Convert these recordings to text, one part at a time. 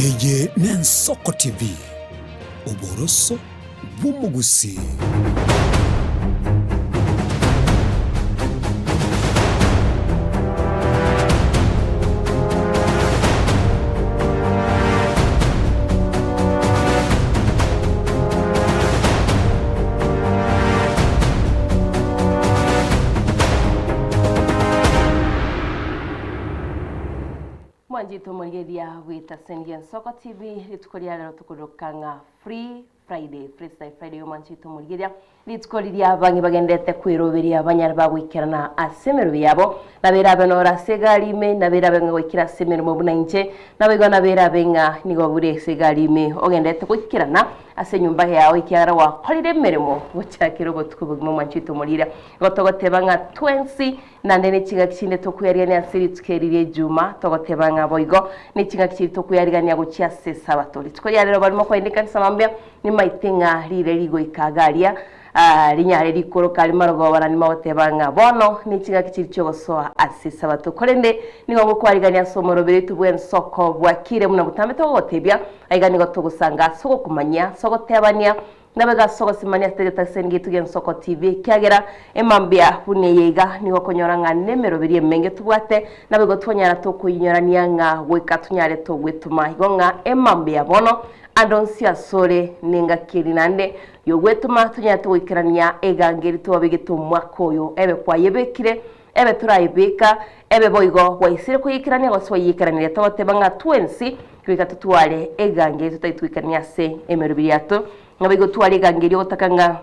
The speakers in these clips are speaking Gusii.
Eye n'Ensoko TV, oboroso bw'omogusii. Mwanchete omorigereria bw'Etasengi Ensoko TV, rituko ria rero tokoroka ng'a Free Friday, Freestyle Friday omwanchete omorigereria, rituko riria abang'e bagenderete kweroberia banyare bagoikerana ase emerobe yabo, nabo erabe nore ase egari ime, nabo erabe ng'a goikera ase emeremo buna inche, naboigo nabo erabe ng'a nigo bure ase egari ime ogenderete goikerana ase enyomba yao ekiagera gwakorire emeremo gochakera obotuko bogima omwanchete omorigereria. Igo togoteba ng'a twensi Naende ne chingaki chinde tokweyarigania ase rituko eri ri'Ejuma, togoteba ng'a boigo ne chingaki chiria tokweyarigania gochia ase Esabato. Rituko ria rero barimo kogenda ekanisa mambia, nimaete ng'a rire rigoika iga aria, rinyare rikoroka aria marogoba, naende mogoteba ng'a bono ne chingaki chiria chiogosoa ase Esabato. Korende nigo ngokwarigania ase omoroberi oito bw'ensoko bwakire buna botambe togogotebia, aiga nigo togosanga ase ogokomanyia, ase ogotebania, Naboigo ase ogosemania ase egetaseni giaito gi'ensoko TV, ekiagera emambia buna eye iga nigo okonyora ng'a nemeroberi emenge tobwate, naboigo twanyara tokoinyorania ng'a goika tonyare togwetoma. Igo ng'a emambia bono ande onsi asore nengaki eri naende yogwetoma tonyare togoikerania egango eri twabegete omwaka oyo ebe kwayebekire ebe torayebeka ebe boigo gwaisire koyeikerania gose wayeikeranire togoteba ng'a twensi Goika totware egango eye totari twikerania ase emeroberi yato, naboigo tware egango eria ogotaka ng'a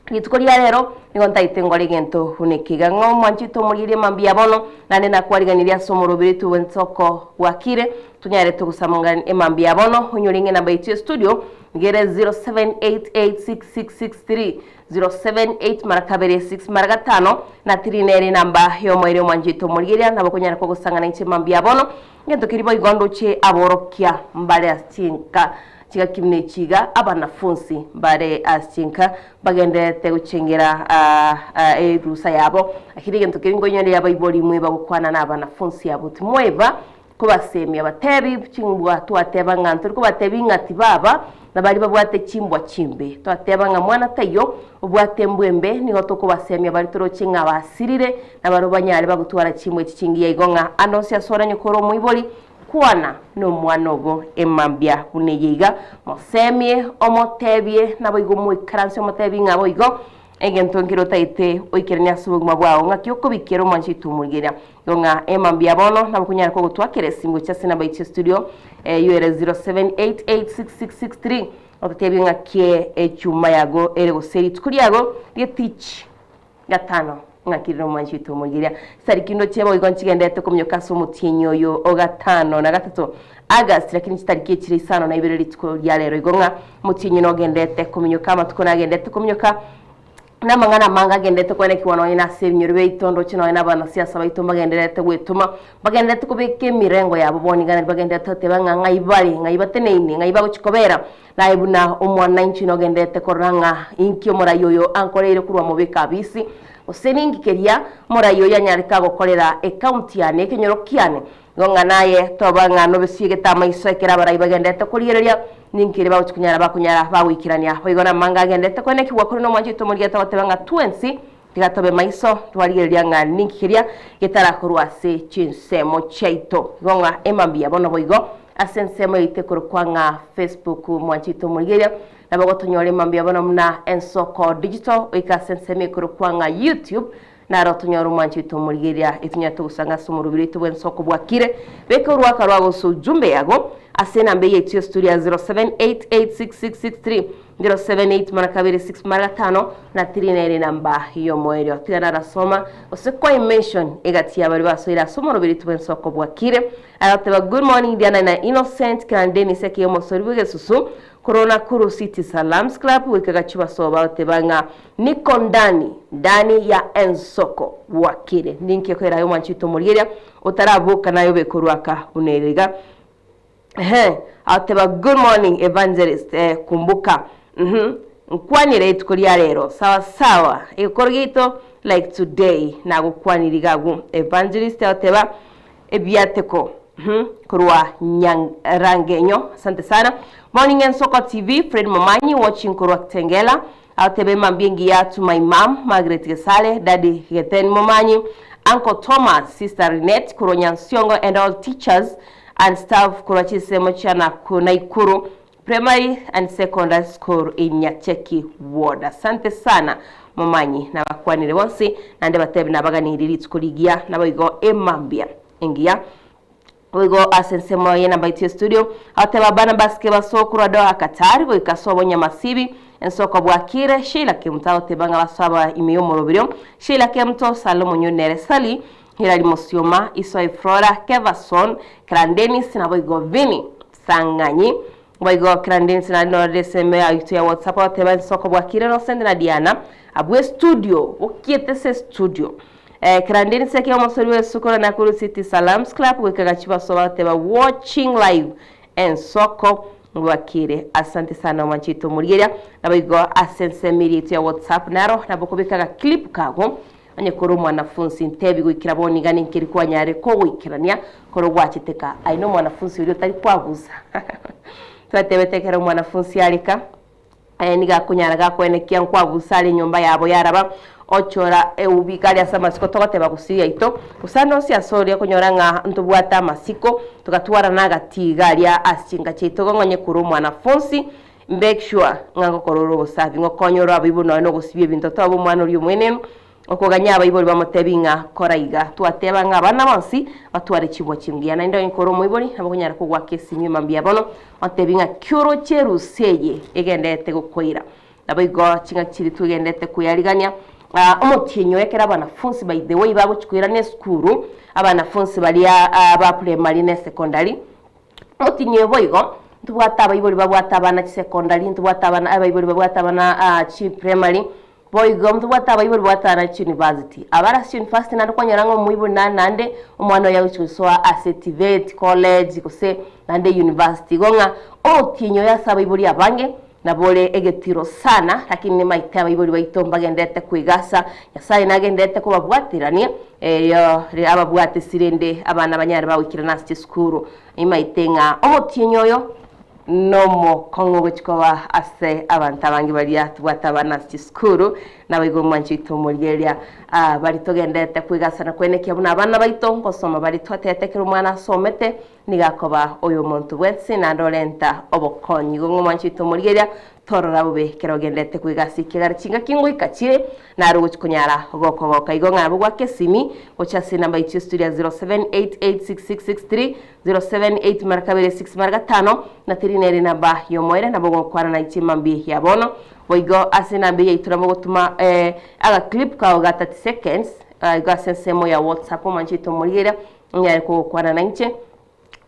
rituko ria rero nigo ntagete ngore egento buna eke iga. Ng'a omwanchete omorigereria mambia bono, naende nakwariganirie ase omoroberi oito bw'ensoko bwakire, tonyare togosamang'ana emambia bono, onyore ng'a enamba yaito ya estudio nigo ere 07886663 078 mara kabere 6 mara gatano, na tiri nere enamba y'omoerio omwanchete omorigereria, nabo okonyara kogosang'ana inche mambia bono. Ngento keria boigo ndoche aborokia mbare ase chinka chigaki buna echi iga, abanafunsi mbare ase chinka bagendererete gochengera erusa yabo. Lakini egento keria nkoinyoreria abaibori mweba gokwana na abanafunsi abwo, timweba kobasemia batebi chimbwa twateba ng'a ntori kobatebi ng'a tibaba na baria babwate chimbwa chimbe. Twateba ng'a mwana taiyo obwate embwa embe, nigo tokobasemia baria toroche ng'a basirire, na barabwo banyare bagotwara chimbwa echi chingiya igo ng'a ande onsi ase oranye kore omoibori, kwana nomwana ogo emambia buna eye iga, mosemie, omotebie, naboigo moikaranse omotebie ng'a boigo egento nkere otagete oikeranie ase obogima bwao, ng'aki okobikera omwanchi oito omorigereria. Igo ng'a emambia bono nabo okonyara kogotwakera esimu gochia ase enamba yaito ya studio, eyio ere 07886663, ototebie ng'aki echuma yago ere gose rituko riago ri'etich Gatano, ng'aki rire omwanchi oito omoigeria. Chitariki ndoche boigo nchigenderete kominyoka ase omotienyi oyo o gatano na gatato, August, lakini chitariki echire isano na ibere rituko ria rero. Igo ng'a omotienyi nogenderete kominyoka, amatuko nagenderete kominyoka, na amang'ana amange agenderete koenekigwa nonye nase ebinyoro biaito, ndoche nonye na abanasiasa baito mbagendererete gwetoma, mbagendererete kobeka emirengo yabo bono iga nario bagendererete goteba ng'a ng'ai bare, ng'ai bateneine, ng'ai bagochia kobera. Naye buna omwananchi nogendererete korora ng'a inki omorai oyo ankoreire korwa mobeke abisi, gose ninki keria omorai oyo anyarete agokorera ecounty yane, ekenyoro kiane. Igo ng'a naye toba ng'a nobesiegete amaiso ekero abarai bagendererete korigereria ninki keria bagochia konyara bakonyara bagoikerania. Boigo namanga agendererete koenekigwa korende omwanchi oito omorigete agoteba ng'a twensi tiga tobe maiso twarigereria ng'a ninki keria getarakorwa ase chinsemo chiaito. Igo ng'a emambia bono boigo Ase ensemo yaito ekorokwa ng'a Facebook mwanchete omorigereria, nabo gotonyora emambia bono buna Ensoko Digital, oike ase ensemo ekorokwa ng'a YouTube, naro otonyore omwanchete omorigereria etonyarete gosanga ase omorobiri oito bw'ensoko bwakire. Beka orwaka rwago ase ujumbe yago ase enamba eye yaito ya studio ya 07886663 078 mara kabere 6 mara gatano na 3 nere enamba y'omoerio. Tiga narasoma gose kwa mention egati ya baria basoire ase omorobiri oito bw'ensoko bwakire. Agateba good morning Diana na Innocent kera Dennis eke omosori bw'egesusu korwa Nakuru City Salams Club goika Gachuba sobo bagoteba ng'a niko ndani ndani ya ensoko bwakire ninki ekoira aye omwanchi oito omorigeria otaraboka naye obe korwa aka buna ere iga ehe agoteba good morning evangelist eh kumbuka uhmm nkwanire rituko ria rero sawa sawa egekoro giaito like today nagokwaniri iga agwo evangelist agoteba Ebiateko. Korwa Nyarangenyo asante sana. Morning Ensoko TV Fred Momanyi watching korwa Kitengela agoteba emambia engiya to my mum Margaret Gesare, daddy Gethen Momanyi, uncle Thomas, sister Linet korwa Nyansiongo and all teachers and staff korwa chinsemo chia Nakuru Primary and Secondary School in Nyacheki Ward. Asante sana Momanyi nabakwanire bonsi naende batebi nabaganirie rituko rigiya naboigo emambia engiya. Boigo ase ensemo y'enamba yaito ya studio, agoteba Barnabas Kebaso korwa Doha Qatar goika ase obonyamasibi ensoko bwakire, Sheila Kemuto agoteba ng'a baso aba ime y'omoroberio, Sheila Kemuto, Salomo Onyonere, Sally, Hilary Mosioma, Isoi Flora, Kevason, Clandenis naboigo Vinny Sang'anyi. Boigo Clandenis naende norore esemo yaito ya WhatsApp agoteba ensoko bwakire Rosende na Diana abwo estudio bokiete ase estudio. Ekero nseke omosori bw'esukuru Nakuru City Salams Club goika gachibaso bagoteba watching live ensoko ngwakire asante sana omwanchi oito omorigeria naboigo ase ensemo eria yaito ya WhatsApp naro nabo okobeka aga clip kago onye kore omwanafunsi ntebi goikera bono iga ninkeri kwanyare kogoikerania kore gwachete ka aye na omwanafunsi oria otari kwabusa twatebete ekero omwanafunsi areka Aye nigo akonyara gakoenekia nkwabusa are enyomba yabo yaraba, ochora eubi kare ase amasiko togoteba gusii yaito, gose ande onsi ase oria okonyora ng'a ntobwate amasiko, togatwara nagati iga aria ase chinka chiaito igo ng'onye korwa omwanafunsi, make sure ng'a ngokora ore obosafi, ngokonya ore abaibori nonya na ogosibia ebinto tobe omwana oria omwenenu, Okoganya abaibori bamotebi ng'a kora iga. Twateba ng'a abana bonsi batware chimbwa chingiya. Naende onye kore omoibori nabo okonyara kogoaka esimi mambia bono otebi ng'a ki oroche erusa eye egendererete gokoira. Naboigo ching'aki chiria twegendererete koyarigania omotienyi oyo ekero abanafunsi by the way bagochia koirana esukuru, abanafunsi baria ba primary na esecondary, Omotienyi oyo boigo, ntobwate abaibori babwate abana chisecondary, ntobwate abana abaibori babwate abana chipremary, boigo ntobwate abaibori babwate abana chiuniversity. Abare ase chiuniversity naende kwanyora ng'a omoibori nare naende omwana oye agochi gosoa ase TVET college gose naende university. Igo ng'a omotienyi oyo ase abaibori abange nabo ore egetiro sana, lakini nimaete abaibori baito mbagendererete koigasa, Nyasaye nagendererete kobabwaterania, erio ababwatesi rende abana banyare bagoikerana ase chisukuru. Nimaete ng'a omotienyi oyo nomokong'u ogochia koba ase abanto abange baria tobwate abana ase chisukuru, naboigo omwanchi oito omorigereria baria togendererete koigasa na koenekia buna abana baito ngosoma bare twatebete ekero omwana asomete, Nigo akoba oyomonto bwensi naende orenta obokonyi. Igo ng'a omwanchi oito omorigereria, torora bobe ekero ogenderete koiga ase ekiagera chingaki ngoika chire, naro ogochia konyara gokogoka. Igo ng'a nabo gwake esimi gochia ase enamba yaito ya studio ya 07886663, 078 mara kabere 6 mara gatano, na teri nere enamba y'omoerio nabo ogokwana nainche mambia ya bono. Boigo ase enamba eye yaito nabo ogotoma aga clip kao ga 30 seconds, igo ase ensemo ya WhatsApp omwanchi oito omorigereria, Onyare kogokwana nainche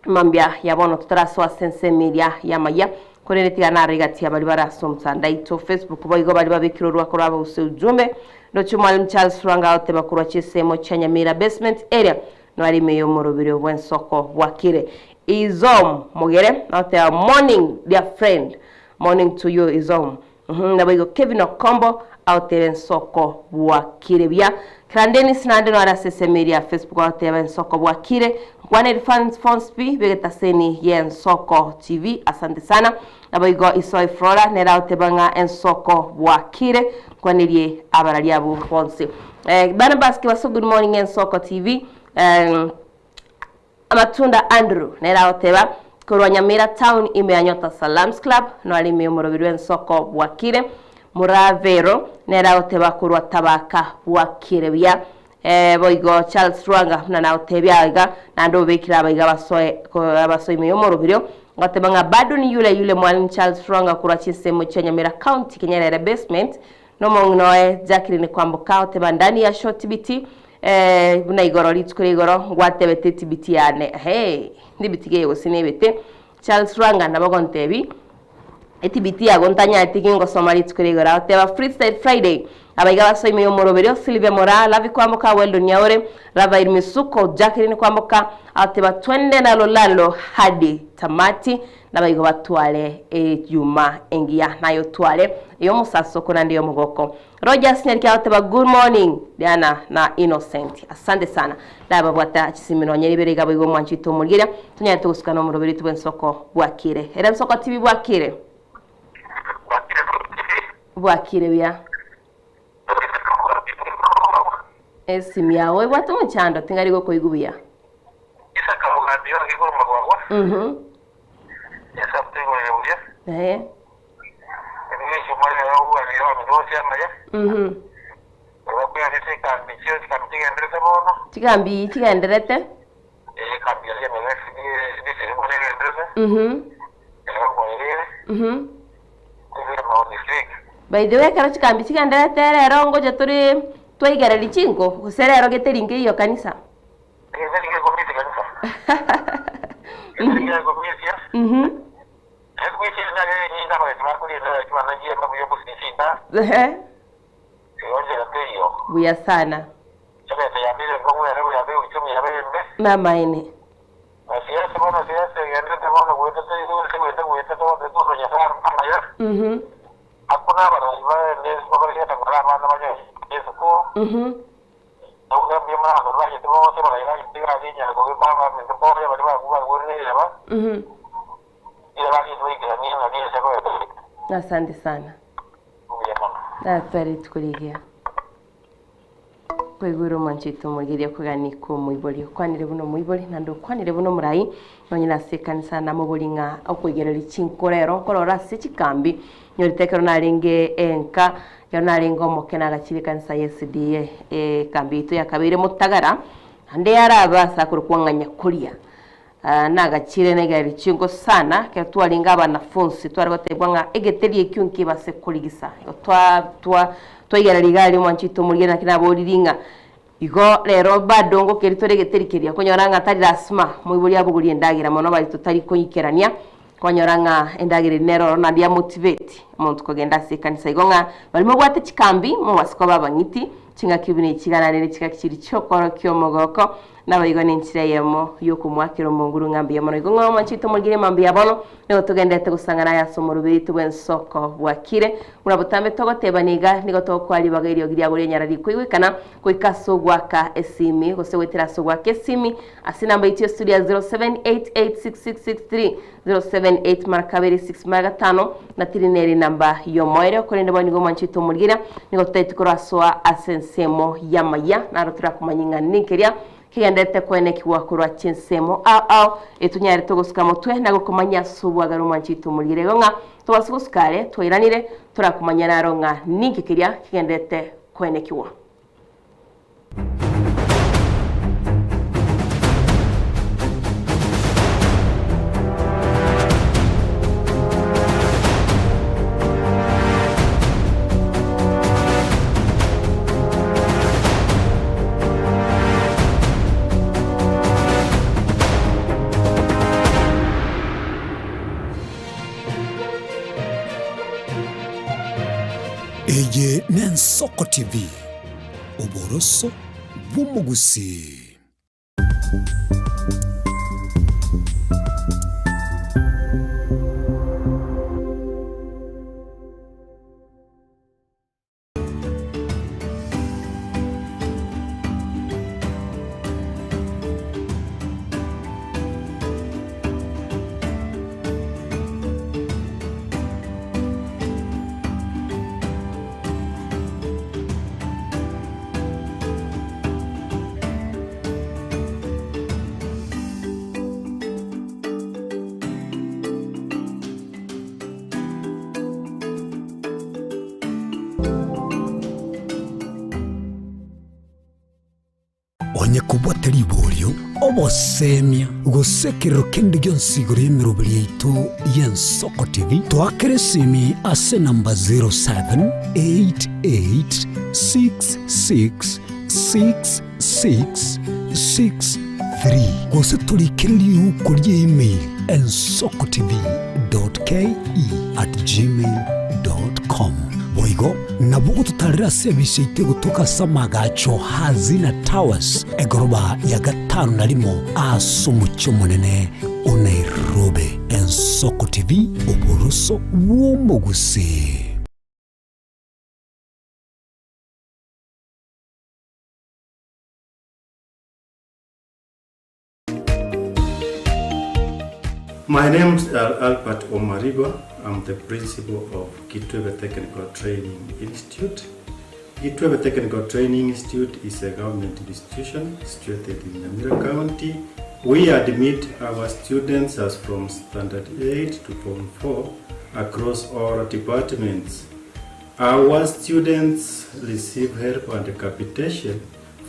mambia ya bono totarasoa ase ensemo eria y'amayia, korende tiga naro egati ya baria bare ase omotandao aito Facebook boigo baria babekire orwako rwabo gose ujumbe. Ndoche Mwalimu Charles Rwanga agoteba korwa chinsemo chia Nyamira Basement area noare ime y'omoroberio bw'ensoko bwakire. Izom Mogere agoteba morning dear friend, morning to you Izom. Naboigo Kevin Okombo agoteba ensoko bwakire buya. Kera Dennis naende nore ase esemo eria ya Facebook agoteba ensoko bwakire. Nkwane fans fons pi begetaseni ye ensoko TV asante sana. Naboigo Isoi Flora nere agoteba ng'a ensoko bwakire. Nkwanerie abarari abwo bonsi. Barnabas Kibaso good morning ensoko TV. Amatunda Andrew nere agoteba, Korwa Nyamira town ime ya Nyota Salams Club noare ime y'omoroberi bw'ensoko bwakire. Muravero nere agoteba korwa Tabaka bwakire buya. Boigo Charles Rwanga buna nagotebia iga naende obekire abaiga abasoe abasoe ime y'omoroberio agoteba ng'a bado ni yule yule Mwalimu Charles Rwanga korwa chinsemo chia Nyamira County Kenyerere Basement Nomong'ina oye Jacqueline Kwamboka oteba ndani ya show tibiti eh, buna igoro rituko ria igoro ngwatebete etibiti yane hey, ndibiti geye gose nebete Charles Rwanga nabo agontebi Etibiti yago ntanyareti gingosoma rituko ria igoro. Agoteba Freestyle Friday, Abaiga basoa ime y'omoroberio, Sylvia Moraa, Lavi Kwamboka, Weldon Nyaore, Rafael Misuko, Jacqueline Kwamboka, agoteba Twende nalo lalo hadi tamati, nabaigo batware ejuma engiya naye otware ey'omosasoko naende ey'omogoko. Rogers Nyariki agoteba Good morning Diana na Innocent. Asante sana. Ndababwata chisimi nonye ribere iga boigo omwanchi oito omorigeria tonyarete gosuka nomoroberi oito bw'ensoko bwakire. Ere nsoko TV bwakire? Bwakire buya. Esimi yago ebwate omochando ting'ari gokoigwa buya. Mhm. Ehe. Mhm. Chigambi chigenderete. Mhm. Mhm. By the way ekero chikambi chigenderete rero ngocha tore twaigereria chinko gose rero geteri nkeiyo kanisa. Mhm. Ehe. Buya sana. Namaene. Mhm. Mhm. Mhm. Asante sana. Natware rituko rigiya. Koigwera omwancho oito omorigereria okogania kwa omoibori, okwanire buna omoibori naende okwanire buna omorai, nonye nase ekanisa namobori ng'a okoigereria chinkoro ero nkorora ase chikambi, nyorete ekero narenge enka, ekero narenge omoke nagachire ekanisa ya SDA ekambi yaito yakabeire motagara, naende yaraba ase akorokwa ng'a Nyakoria. Nagachire naigereria chinko sana, ekero twarenge abanafunsi tware gotebigwa ng'a egeteri ekio nkebase korigisa. Igo twa twa twaigereria iga aria omwancho oito omorigereria naki naboririe ng'a igo rero bado ngokeri tore egeteri keria, okonyora ng'a tari lasima moibori abogorie endagera mono baria totari koikerania, kwanyora ng'a endagera eria nere ororo naende ya motivate omonto kogenda ase ekanisa. Igo ng'a baria mobwate chikambi mobase koba abang'iti, ching'aki buna echi iga naende ching'aki chiria chiokorokia omogoko, Naboigo nenchera eyemo y'okomoakera omonguru ng'a mbuya mono. Igo ng'a omwanchete omorigire ng'a mbuya bono, nigo togendererete gosang'ana aye ase omoroberi oito bw'ensoko bwakire. Buna botambe togotebania iga, nigo togokoa ribaga eriogi riago rianyara rikoigwekana goika ase ogoaka esimi, gose goetera ase ogoaka esimi ase enamba yaito ya studio ya 07886663 078 mara kabere 6 mara gatano, na tiri nere enamba y'omoerio. Korende bono nigo omwanchete omorigeria, nigo totaeti korasoa ase ensemo y'amaya, naro torakomanye ng'a ninkeria kegendererete koenekigwa korwa chinsemo ao ao, etonyarete gosuka motwe na gokomanya ase obwagare omwanchete omorigeria. Igo ng'a tobase gosuka are twairanire, torakomanya naro ng'a ninki keria kegendererete koenekigwa. Eye n'Ensoko TV. Oboroso bw'omogusii. Onye kobwate riborio, obosemia, gose ekerero kende gionsi igoro y'emeroberi yaito y'Ensoko TV, toakere esimi ase enamba 0788666663 gose torikere riuko ria email ensokotv.ke. at gmail dot com. Boigo nabo ogototarera ase ebisa yaito egotoka ase amagacho Hazina Towers, egoroba ya gatano na rimo ase omochie omonene o Nairobi. Ensoko TV, oboroso bw'omogusii. My name is Albert Omariba. I'm the principal of Kitwebe Technical Training Institute. Kitwebe Technical Training Institute is a government institution situated in Nyamira County. We admit our students as from Standard 8 to Form 4 across all departments. Our students receive help and capitation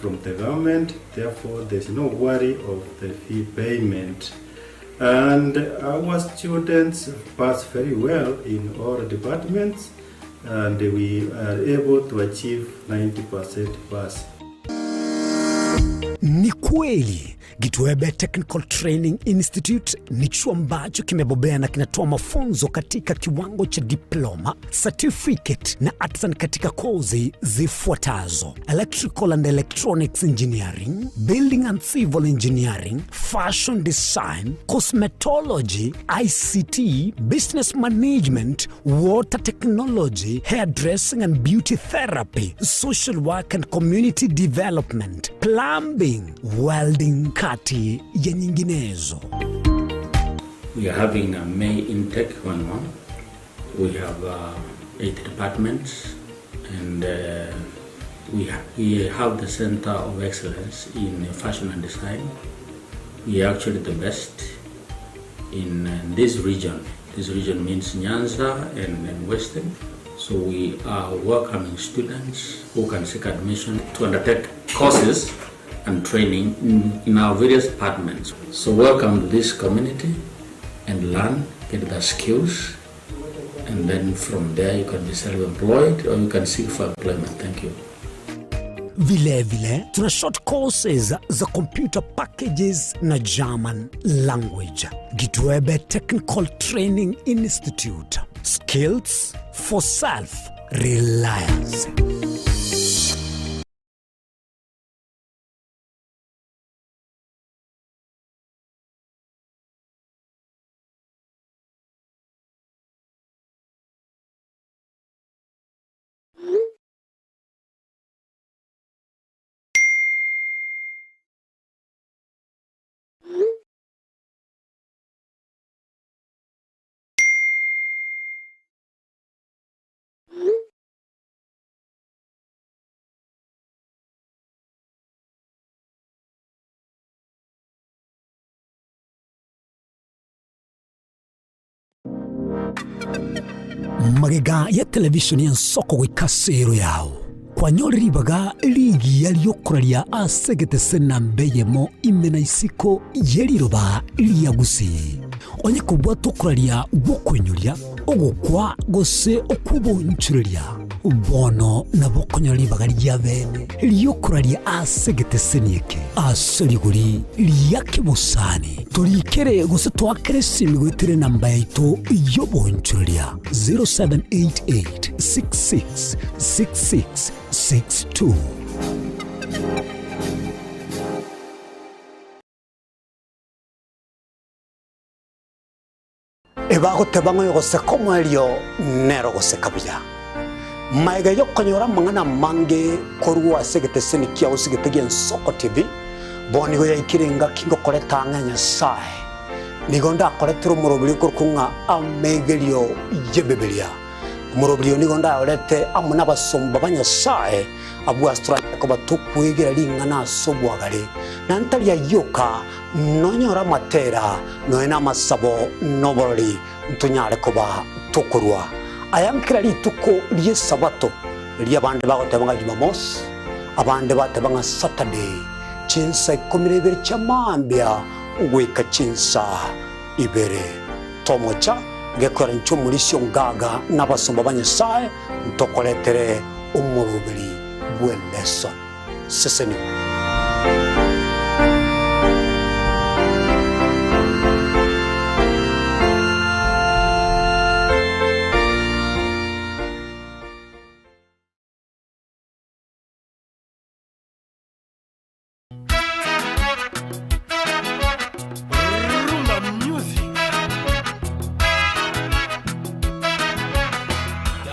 from the government, therefore there's no worry of the fee payment. And our students pass very well in all departments and we are able to achieve 90% pass. Ni kweli Gitwebe Technical Training Institute ni chuo ambacho kimebobea na kinatoa mafunzo katika kiwango cha diploma, certificate na artisan katika kozi zifuatazo: Electrical and Electronics Engineering, Building and Civil Engineering, Fashion Design, Cosmetology, ICT, Business Management, Water Technology, Hairdressing and Beauty Therapy, Social Work and Community Development, Plumbing, Welding kati ya nyinginezo. We are having a May intake going on. We have 8 departments and we, ha we have the Center of Excellence in Fashion and Design. We are actually the best in this region. This region means Nyanza and Western. So we are welcoming students who can seek admission to undertake courses and training in, in our various departments. So welcome to this community and learn, get the skills, and then from there you can be self-employed or you can seek for employment. Thank you. Vilevile tuna short courses za computer packages na German language. Gitwebe Technical Training Institute. Skills for self reliance. Magega ya televishoni y'ensoko goika ase ero yao, kwanyorire ribaga rigiya ri'okoraria ase egetese namba eyemo ime na isiko ye riroba ria Gusii. Onye kobwata okoraria gw'okoinyoria, ogokwa, gose okw'obonchoreria, bono nabo okonyora ribaga ria bene ri'okoraria ase egeteseni eke ase rigori ria kebosani. Torikere gose toakere esimi goetera enamba yaito y'obonchoreria 0788 66 66 62. Ebagoteba ng'a oyogoseka omoerio nere ogoseka buya. Magega y'okonyora amang'ana amange korwa ase egeteseni kiao ase egete gi'Ensoko TV, bono nigo yaikire engaki ngokoreta ang'e Nyasae. Nigo ndakoretere omoroberi okorokwa ng'a Amegerio y'Ebibilia. Omoroberi oyo nigo ndayorete amo nabasomba ba Nyasae, abwo ase toranyare koba tokwegera ring'ana ase obwagare, na ntari ayio oka, Nonyore amatera, nonya namasabo, na oborori, ntonyare koba tokorua aya nkera rituko ri'Esabato, erio abande bagoteba ng'a Jumamosi, abande bateba ng'a Saturday, chinsa ikomi na ibere chia mambia goika chinsa ibere. Tomocha gekwera inche omorisia ongaga na abasomba ba Nyasae ntokoretere omoroberi bw'eleson. Sesenigwa.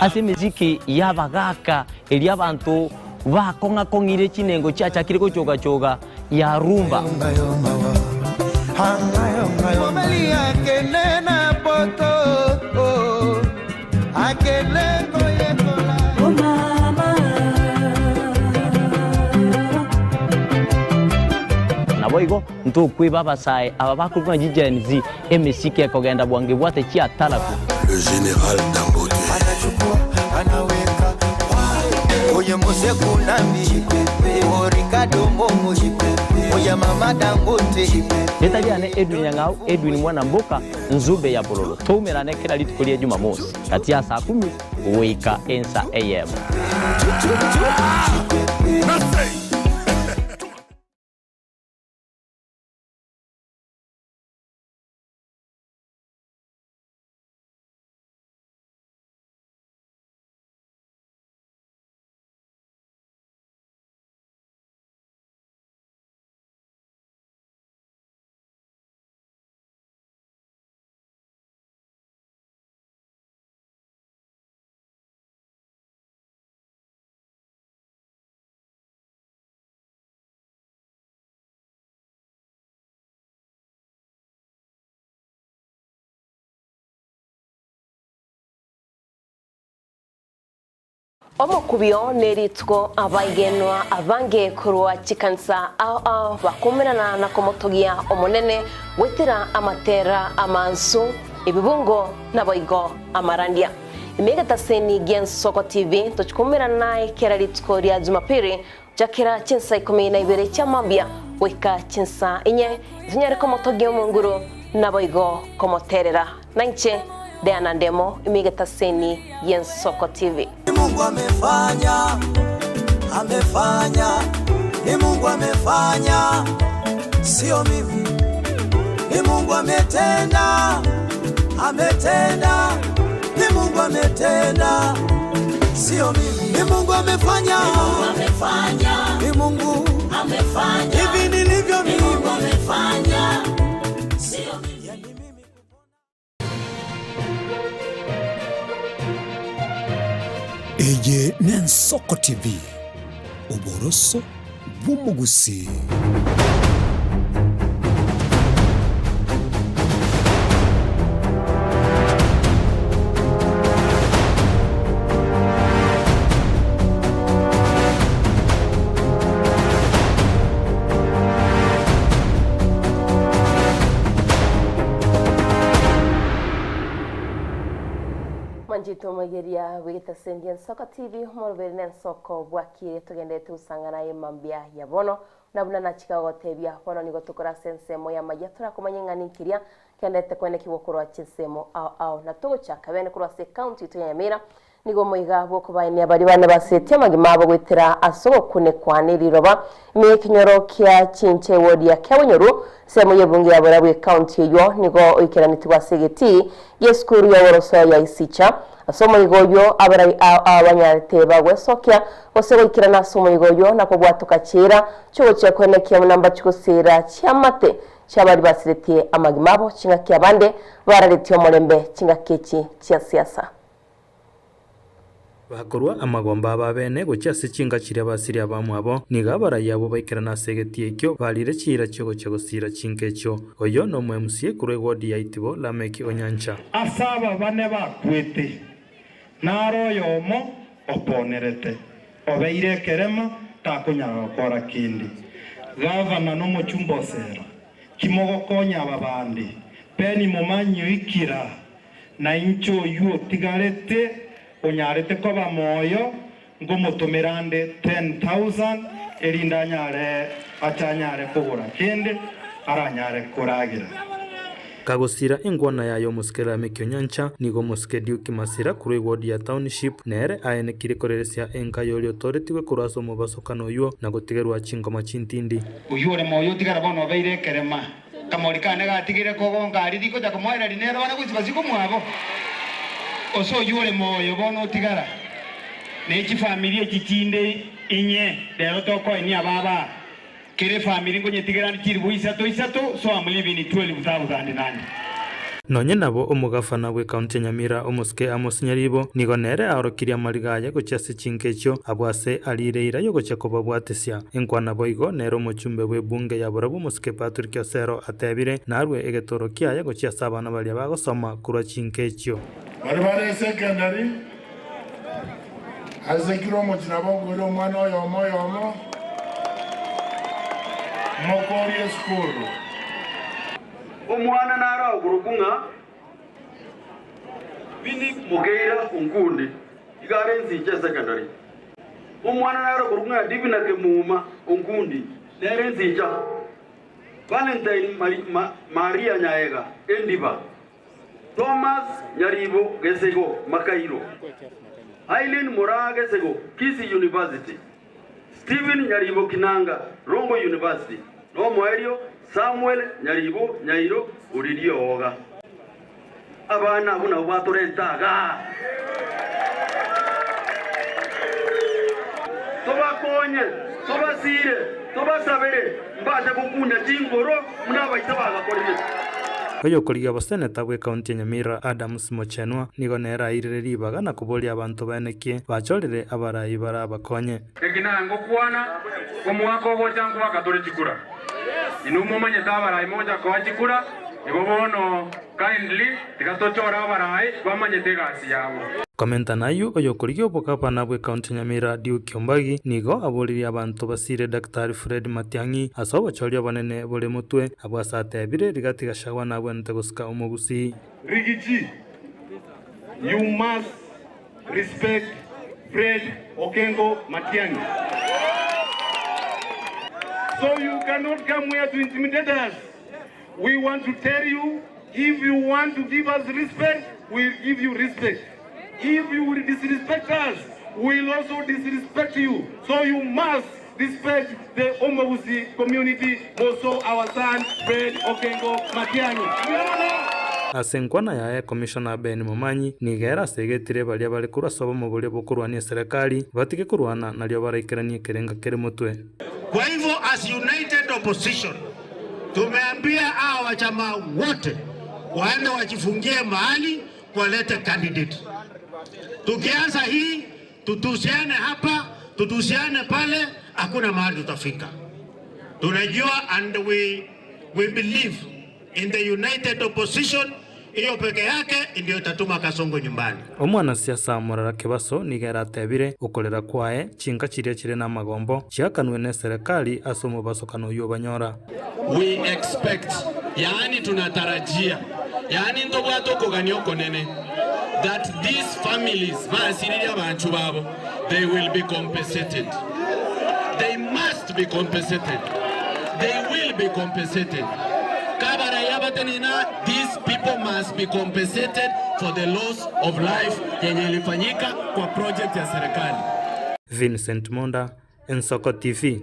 Ase emesiki y'abagaaka eria abanto bakong'a-kong'ire chinengo chiachakire gochoga-choga ya rumba. Naboigo ntokweba abasae aba bakorokwa ng'a chiGen Z, emesiki ekogenda bwango ebwate chiataraku. Le general Dangote. Rieta riane Edwin Nyang'au, Edwin mwana mboka, Nzube ya Bololo. Toumerane kera rituko ria Jumamosi, gati ya saa kumi goika ensa eyemo. Omokubio nerituko abaigenwa abange korwa chikanisa ao ao bakumerana na komotogia Omonene goetera amatera amansu, ebibungo naboigo amarandia. Ime egetaseni gi'Ensoko TV tochikumerana naye kera rituko ria Jumapili gochakera chinsa ikomi na ibere chia mambia goika chinsa inye, tonyare komotogia Omonguru naboigo komoterera. Nainche Diana Ndemo ime egetaseni gi'Ensoko TV. Ni Mungu amefanya, amefanya, ni Mungu amefanya, sio mimi. Ni Mungu ametenda, ametenda, ni Mungu ametenda, sio mimi. Ni Mungu amefanya, ni Mungu amefanya, hivi nilivyo mimi. Mungu amefanya, sio mimi. Eye n'Ensoko TV, oboroso bw'omogusii. Mwanchete omoigeria bw'egetaseni Ensoko TV, omoroberi na ensoko bwakire togenderete gosang'ana aye mambia ya bono. Na buna nachika gogotebia, bono nigo tokore ase ensemo y'amayia torakomanya ng'a ninkiria kenderete koenekigwa korwa chinsemo ao ao. Na togochaka bene korwa ase ecounty yaito ya Nyamira, Nigo omoiga bw'okobaenia baria bane basetie amagima abo goetera ase ogokunekwa neriroba ime y'ekenyoro kia Chinche ewodi ya Kiabonyoru, ensemo y'ebunge ya Borabu ecounty eyio nigo oikeranetigwe ase egetii gi'esukuru y'oboroso ya Isicha. Ase omoiga oyio abarai ao ao banyarete bagwesokia gose goikerana ase omoiga oyio na kobwatoka chiira chi'ogochia koenekia buna mbachigosiira chiamate chi'abaria basiretie amagima abo chingaki abande bararetie omorembe chingaki echi chia siasa. Bakorua amagomba abo abene gochia ase chinka chiria basirie abamwabo, nigo abarai abwo baikerana ase egetii ekio, barire chiira chi'ogochia gosiira chinka echio. Oyio nomo-MCA korwa ewodi ya Itibo, Lameki Onyancha. Ase aba bane bakwete, naro oyomo oponerete, obeire ekerema, takonyara gokora kende. Gavana nomochumba o Sela, kimogokonya aba bande, Beni momanyio ikira, Na inche oyio otigarete, onyarete koba moyo, nkomotomera nde 10,000, erinde anyare ache anyare kogora kende aranyare koragera. Kagosira engwana yaye omosike Lameki Onyancha, nigo omosike Duke Masira korwa eward ya Township nere aenekire koreresia enka y'oria otoretigwe korwa ase omobasokano oyio na gotigerwa chingoma chintindi. Oyio ore moyo otigara bono obeire ekerema. Kamori kane gatigire kogonka aria rigocha komoereria nere one gochia basiko mwabo. Ose oyio ore moyo bono otigara ne chifamiri echi chinde inye rero tokoenia ababa aa. Kera efamiri nkonyetigera ande chilifu isato isato so am leaving 12,000 nande. Nonye nabo omogafana bw'ekaunti ya Nyamira omosike Amos Nyaribo nigo nere aorokirie amariga aye gochia ase chinka echio abwo ase ariire eira y'ogochia kobabwatisia. Enkwana boigo nere omochumbe bw'ebunge ya barabwo omosike Patrick Osero atebire narue egetoro kiaye gochia ase abana baria bagosoma korwa chinka echio. Baria bare esekendari, ase kera omochie nabo okoira omwana oyomo oyomo, mokorie esukuru. Omwana naro akorokwa ng'a Winnie Mokeira Onkundi, iga are ensinche esecondary. Omwana naro akorokwa ng'a Divina Kemuma Onkundi, nere ensincha. Valentine Maria Nyaega, endiba. Thomas Nyaribo Gesego, Makairo. Aileen Moraa Gesego, Kisii University. Stephen Nyaribo Kinanga, Rongo University, na omoerio Samuel Nyaribo Nyairo Oririoga. Abana abwo nabwo batorenta igaa. Tobakonye, tobasiire, tobasabere, mbase gokunya chingoro buna abaise bagakorire. Oyokorigia oboseneta bw'ekaunti ya Nyamira Adams Mochenwa nigo nere airire ribaga na koboria abanto baenekie bachorire abarai barabakonye. Eki nangokwana, omwaka ogocha nkoaka tore chikura. Inwe momanyete abarai mogocha koa chikura, igo bono kindly tiga tochore abarai bamanyete egasi yabo. Komenta nayio, oyokorigia obogavana bw'ekaunti ya Nyamira Duke Ombagi nigo aboririe abanto basire Daktari Fred Matiang'i ase obochori obonene bore motwe, abwo ase atebire Rigathi Gachagua nabwenerete gosika omogusii. Rigiji, you must respect Fred Okengo Matiang'i. So you cannot come here to intimidate us. We want to tell you, if you want to give us respect, we'll give you respect. If you will disrespect us, we'll also disrespect you. So you must respect the Omogusi community, also our son, Fred Okengo Matiang'i. Ase enkwana yaye, Commissioner Ben Momanyi nigo ere asegetire baria bare korwa ase obomo boria bokorwania eserekari batige korwana nario baraikeranie ekerenga kere motwe. Kwa hivyo as united opposition tumeambia hawa wachama wote waende wajifungie mahali walete candidate. Tukianza hii tutusiane hapa tutusiane pale, hakuna mahali tutafika. Tunajua and we believe in the united opposition. Hiyo peke yake ndio itatuma Kasongo nyumbani. Omwanasiasa Morara Kebaso nigo eratebire okorera kwaye chinka chiria chire na amagombo chiakanwe na eserekari ase omobasokano oywo obanyora. We expect, yaani tunatarajia, yaani ntobwate okogania okonene that these families basiririe abanchu babo, they will be compensated. They must be compensated. They will be compensated. Kabaraya batenina, these people must be compensated for the loss of life yenye ilifanyika kwa project ya serikali. Vincent Monda, Ensoko TV.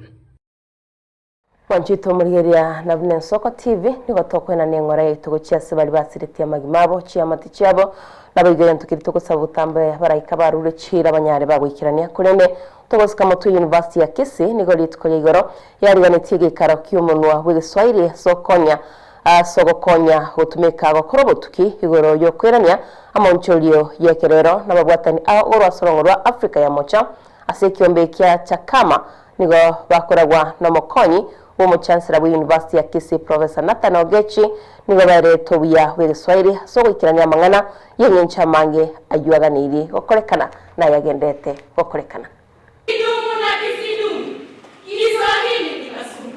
Mwanchete omorigereria na buna Ensoko TV nigo tokoenana eng'ora yaito gochia ase baria basiretie amagima abo, chiamate chiabo, naboigo egento keria togosaba botambe baraika barure chiira banyare bagoikerania. Korende togosika motwe University ya Kisii nigo rituko ria igoro yariganetie egeikaro ki'omonwa bw'egeswahili ase okonya ase ogokonya gotumeka gokora obotuki igoro y'okoirania amaonchorio y'ekerero nababwatani ao korwa ase orongo rwa Africa ya Mocha ase ekiombe kia Chakama nigo bakoragwa nomokonyi bw'omochansela bwe University ya Kisii Professor Nathan Ogechi nigo baeretwe obuya bw'egeswahili ase ogoikerania amang'ana y'eng'encho amange aywo aganeirie gokorekana na ayagendete gokorekana. Kidumu na kisidumu, Kiswahili kikasumu,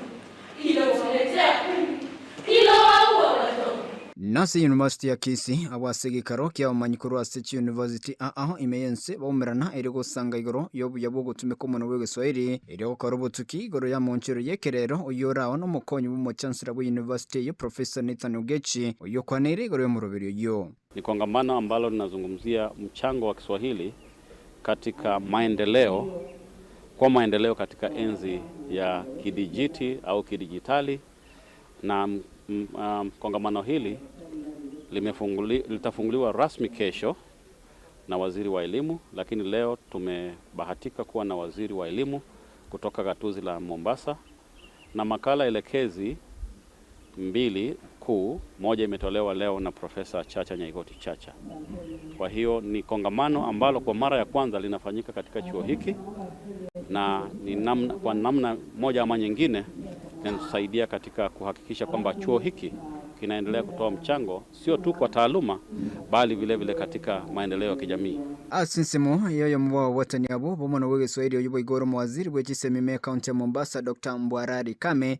kilotuletea kuu, kilowaua watoto. Nase University ya Kisii abwo ase egeikaro kia abamanyi korwa ase chiuniversity ao ime y'ense baumerana erio gosanga igoro y'obuya bw'ogotumeka omonwa bw'egeswahili erio gokora obotuki igoro y'amonchero y'ekerero oyio orao nomokonyi bw'omochancellor bwe university eyio Professor Nathan Ogechi oyio okwaneire igoro y'omoroberi oyio. Ni kongamano ambalo linazungumzia mchango wa Kiswahili katika maendeleo kwa maendeleo katika enzi ya kidijiti au kidijitali, na kongamano hili litafunguliwa rasmi kesho na waziri wa elimu, lakini leo tumebahatika kuwa na waziri wa elimu kutoka gatuzi la Mombasa, na makala elekezi mbili kuu, moja imetolewa leo na Profesa Chacha Nyaigoti Chacha. Kwa hiyo ni kongamano ambalo kwa mara ya kwanza linafanyika katika chuo hiki na ni namna, kwa namna moja ama nyingine inatusaidia katika kuhakikisha kwamba chuo hiki kinaendelea kutoa mchango sio tu kwa taaluma bali vile vile katika maendeleo ya kijamii. Ase ensemo yoyomo bwa ababwatani abwo bomono bwa egeswahili oywo boigo omowaziri bwe chisemi ekaunti ya Mombasa Dr. Mbwarari Kame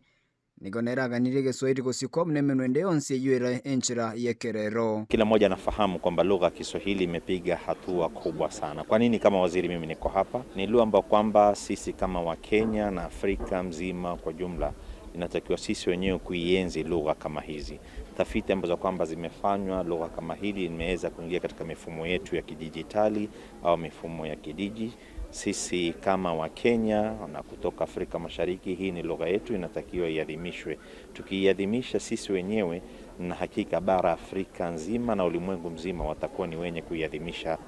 nigo nere aganirie egeswahili gosikwa buna emenwa ende yonsi eywo ere enchera y'ekerero. Kila mmoja anafahamu kwamba lugha ya Kiswahili imepiga hatua kubwa sana. Kwa nini kama waziri mimi niko hapa? Ni lugha ambayo kwamba sisi kama Wakenya na Afrika mzima kwa jumla inatakiwa sisi wenyewe kuienzi lugha kama hizi. Tafiti ambazo kwamba zimefanywa, lugha kama hili imeweza kuingia katika mifumo yetu ya kidijitali au mifumo ya kidiji. Sisi kama Wakenya na kutoka Afrika Mashariki, hii ni lugha yetu, inatakiwa iadhimishwe. Tukiiadhimisha sisi wenyewe, na hakika bara Afrika nzima na ulimwengu mzima watakuwa ni wenye kuiadhimisha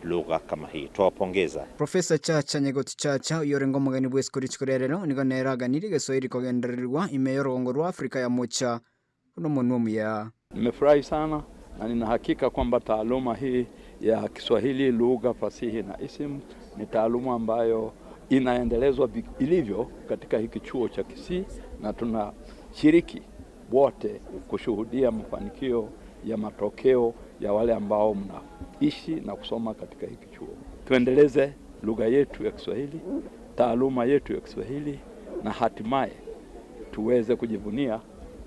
lugha kama hii. Twawapongeza. Profesa Chacha Nyaigoti Chacha oyio orenge omogeni bwa esukuru rituko ria rero nigo nere aganirie egeswahili kogendererigwa ime ya orogongo rwa Africa ya mocha buna omonwa omuya. Nimefurahi sana na nina hakika kwamba taaluma hii ya Kiswahili, lugha, fasihi na isimu ni taaluma ambayo inaendelezwa ilivyo katika hiki chuo cha Kisii, na tunashiriki wote kushuhudia mafanikio ya matokeo ya wale ambao mnaishi na kusoma katika hiki chuo. Tuendeleze lugha yetu ya Kiswahili, taaluma yetu ya Kiswahili, na hatimaye tuweze kujivunia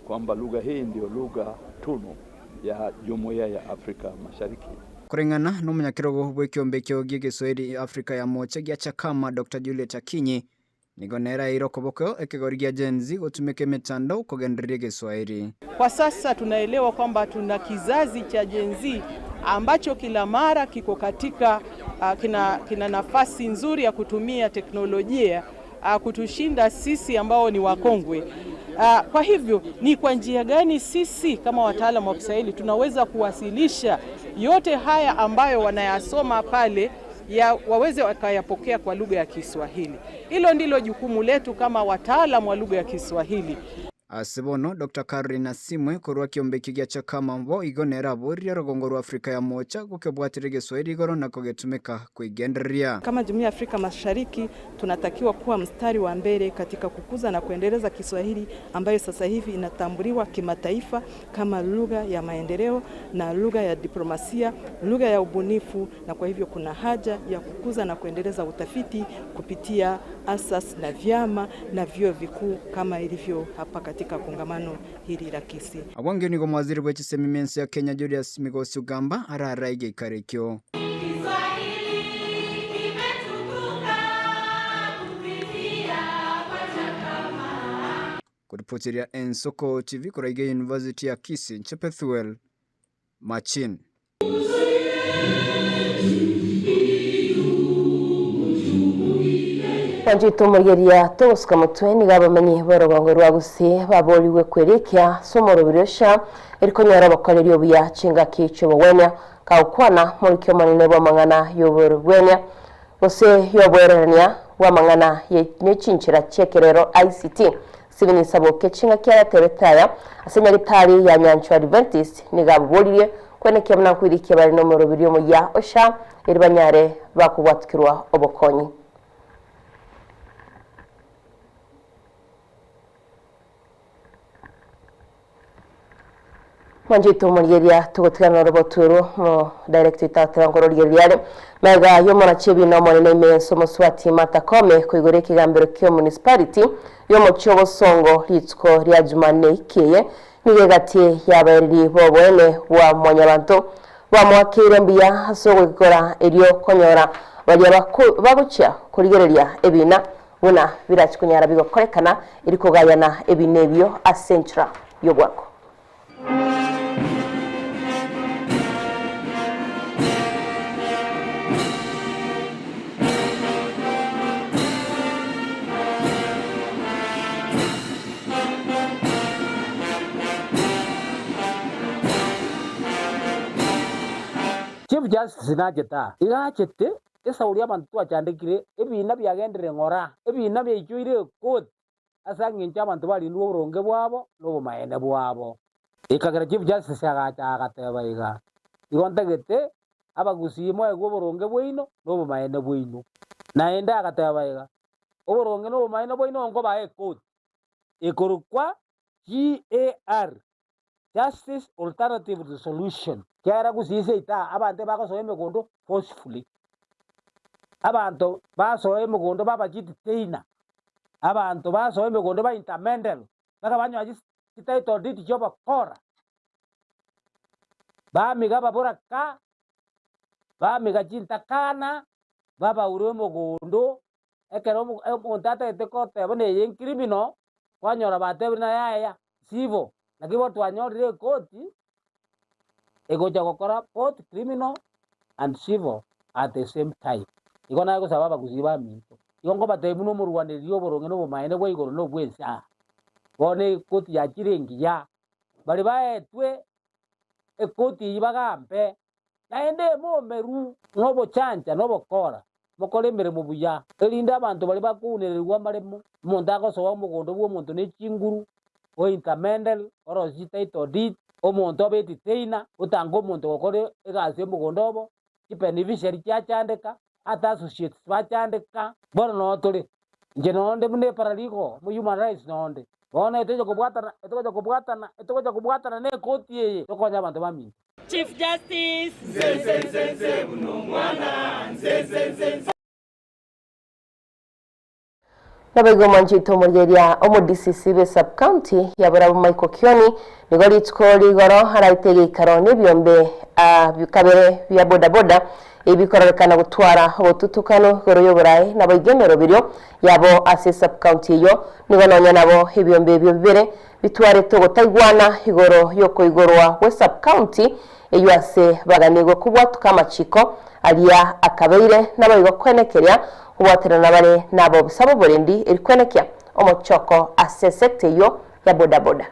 kwamba lugha hii ndio lugha tunu ya Jumuiya ya Afrika Mashariki. Koreng'ana na omonyakerogo bwa ekiombe ekio gia egeswahili Africa ya mocha gia Chakama Dr. Juliet Akinyi nigo nere aeire okoboko ekegori gia Gen Z gotumeka emetandao kogendereria egeswahili. Kwa sasa tunaelewa kwamba tuna kizazi cha Gen Z ambacho kila mara kiko katika kina nafasi nzuri ya kutumia teknolojia kutushinda sisi ambao ni wakongwe. Kwa hivyo ni kwa njia gani sisi kama wataalamu wa Kiswahili tunaweza kuwasilisha yote haya ambayo wanayasoma pale ya waweze wakayapokea kwa lugha ya Kiswahili. Hilo ndilo jukumu letu kama wataalamu wa lugha ya Kiswahili. Ase bono Dr. Caroline Asimwe korwa ekiombe ekio gia Chakama bo igo nere aboririe orogongo rwa Africa ya mocha gokebwatera egeswahili igoro na kogetumeka koigendereria. Kama Jumuiya ya Afrika Mashariki tunatakiwa kuwa mstari wa mbele katika kukuza na kuendeleza Kiswahili ambayo sasa hivi inatambuliwa kimataifa kama lugha ya maendeleo na lugha ya diplomasia, lugha ya ubunifu, na kwa hivyo kuna haja ya kukuza na kuendeleza utafiti kupitia asasi na vyama na vyuo vikuu kama ilivyo hapa katika kongamano hili la Kisii. Abwo nigo omowaziri bwa echisemi ime ense ya Kenya Julius Migosi Ogamba ararae egeikaro ekio. Kuripotiria Ensoko TV koraiga University ya Kisii Nchepethuel Machin. Wanjito morigeria togosuka motwe niga abamenyi b'orugongo rwa Gusii baboriwe kwerekia ase omoroberi osha erikonyora obokoreri obuya chingaki chi'obogwenia kagokwana morikio omonene bwa amang'ana y'oborobwenia gose y'oboererania bwa amang'ana nechinchera chi'ekerero ICT Stephen Saboke chingaki aratebete aya ase nyagetari ya Nyanchwa Adventist niga aboboririe kwenekia buna nkoirikia bare na omoroberi omuya osha eri banyare bakobwatukirwa obokonyi. Mwanjito morigeria tugotigana oroboturu mo direct itatera ngoro rigeria mega yo chebi no monene imenso moswati matakome kuigore ekigambero kio municipality yo mochio bosongo ritiko ria Jumanne ikeye nige gati yabaereri bobwene bwa mwanyabanto bamwakire mbuya ase ogokora erio konyora baria bagochia kurigereria ebina buna birachikunyara bigokorekana eri kogayana ebina ebio ase enchera y'obwako. Chief Justice nacheta igachete esauri abantu twachandikire ebina byagendere ng'ora ebina byaichure court ase engencho abanto barindwe oboronge bwabo na obomaene bwabo. Ekagera Chief Justice agacha agateba iga, Igo ntagete abagusii moegwe oboronge bwaino na obomaene bwaino. Naende agateba iga, Oboronge na obomaene bwaino nkobaa ekoti ekorokwa GAR, Justice Alternative Resolution. Kera gusii seito aa abanto ebagosoa emegondo forcefully. Abanto basoa emegondo babachidetaina, abanto basoa emegondo ba intermeddle, mpaka banyora chititle deed chi'obokora, bamiga ababoraka, bamiga chintakana, babaura omogondo, ekero omonto atagete koteba buna eye ncriminal, kwanyora batebire naye yaya, sibo. Naki bono twanyorire ekoti, egocha gokora both criminal and civil at the same time. Igo naye gosaba abagusii baminto, igo nkobatebia buna omorwanereri oboronge na obomaene bwa igoro na obw'ense aa. Bono ekoti yachire engiya, baria baetwe ekoti eyio bagambe, naende emomeru na obochancha na obokora, mokore emeremo buya, erinde abanto baria bakounererigwa amaremo, omonto agosoa omogondo bw'omonto ne chinguru, o intermeddle, orosie title deed, omonto obe edetainer, otange omonto gokora egasi y'omogondo obo, chibeneficiary chiachandeka, ata associates bachandeka. Bono noo tore, inche nonde buna eparalegal, omo human rights nonde. Bono etogocha kobwatana, etogocha kobwatana, etogocha kobwatana na ekoti eye, tokonye abanto baminto. Chief Justice. Nze nze nze nze buna omwana nze nze nze nze. Naboigo omwanchete omorigereria omo DCC be sub county ya Borabu Michael Kioni nigo rituko rigoro araete egeikaro na ebiombe kabere bia boda boda ebi bikororekana gotwara obotutukanu igoro y'oborae naboigo emeroberio yabo ase sub county eyio nigo nonya nabo ebiombe ebio bibere bitwarete ogotaigwana igoro y'okoigorwa gwe sub county eyio ase baganigwe kobwatuka amachiko aria akabeire naboigo kwenekeria kobwaterana bare nabobisa b'oborendi eri kwenekia omochoko ase esecta eyio ya boda boda.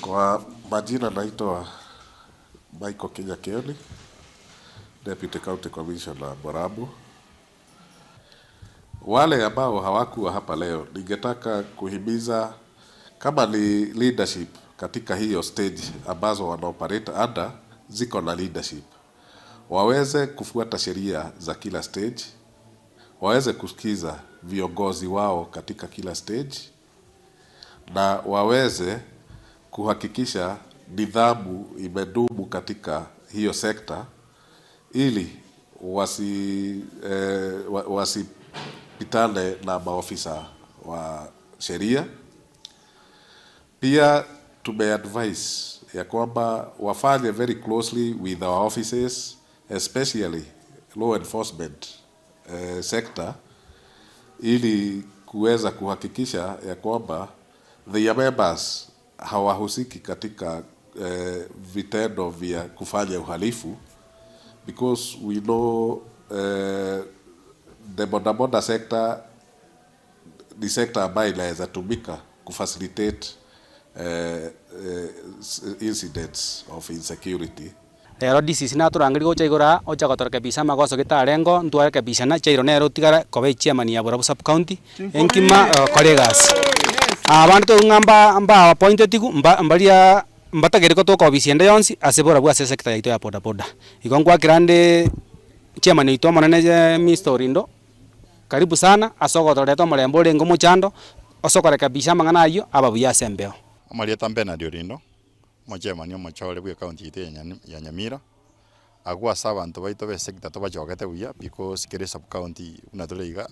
Kwa majina naitwa Michael Kinya Kioni, Deputy County Commissioner Borabu. Wale ambao hawakuwa hapa leo, ningetaka kuhimiza kama ni leadership katika hiyo stage ambazo wana operate under, ziko na leadership, waweze kufuata sheria za kila stage, waweze kusikiza viongozi wao katika kila stage, na waweze kuhakikisha nidhamu imedumu katika hiyo sekta ili wasi wasipitane na maofisa wa sheria. Pia tumeadvise ya kwamba wafanye very closely with our offices, especially law enforcement sector, ili kuweza kuhakikisha ya kwamba their members hawahusiki katika vitendo vya kufanya uhalifu, because we know the bodaboda sector ni sector ambayo inaweza tumika kufacilitate incidents of insecurity. Rero DCC natorangeria gocha igoro aa, ocha gotorekebisha amagoso gete arengo, ntwarekebishana, Jairo nere otigare koba echairman ya Borabu sub county, enkima egokora egasi. Abande toigwe ng'a mba mba appointed mba mbaria mbatageri gotoka ofisi ende yonsi ase Borabu ase esector yaito ya bodaboda. Igo ngwakera nde chairman oito omonene Mister Orindo, karibu sana ase ogotoreta omorembe orenge omochando, ase okorekebisha amang'ana ayio aba buya ase embeo. Amarieta Bernard Orindo, omochairman omochore bwe county yaito ya Nyamira, agwo ase abanto baito be sector tobachogete buya because kera esub county buna tore iga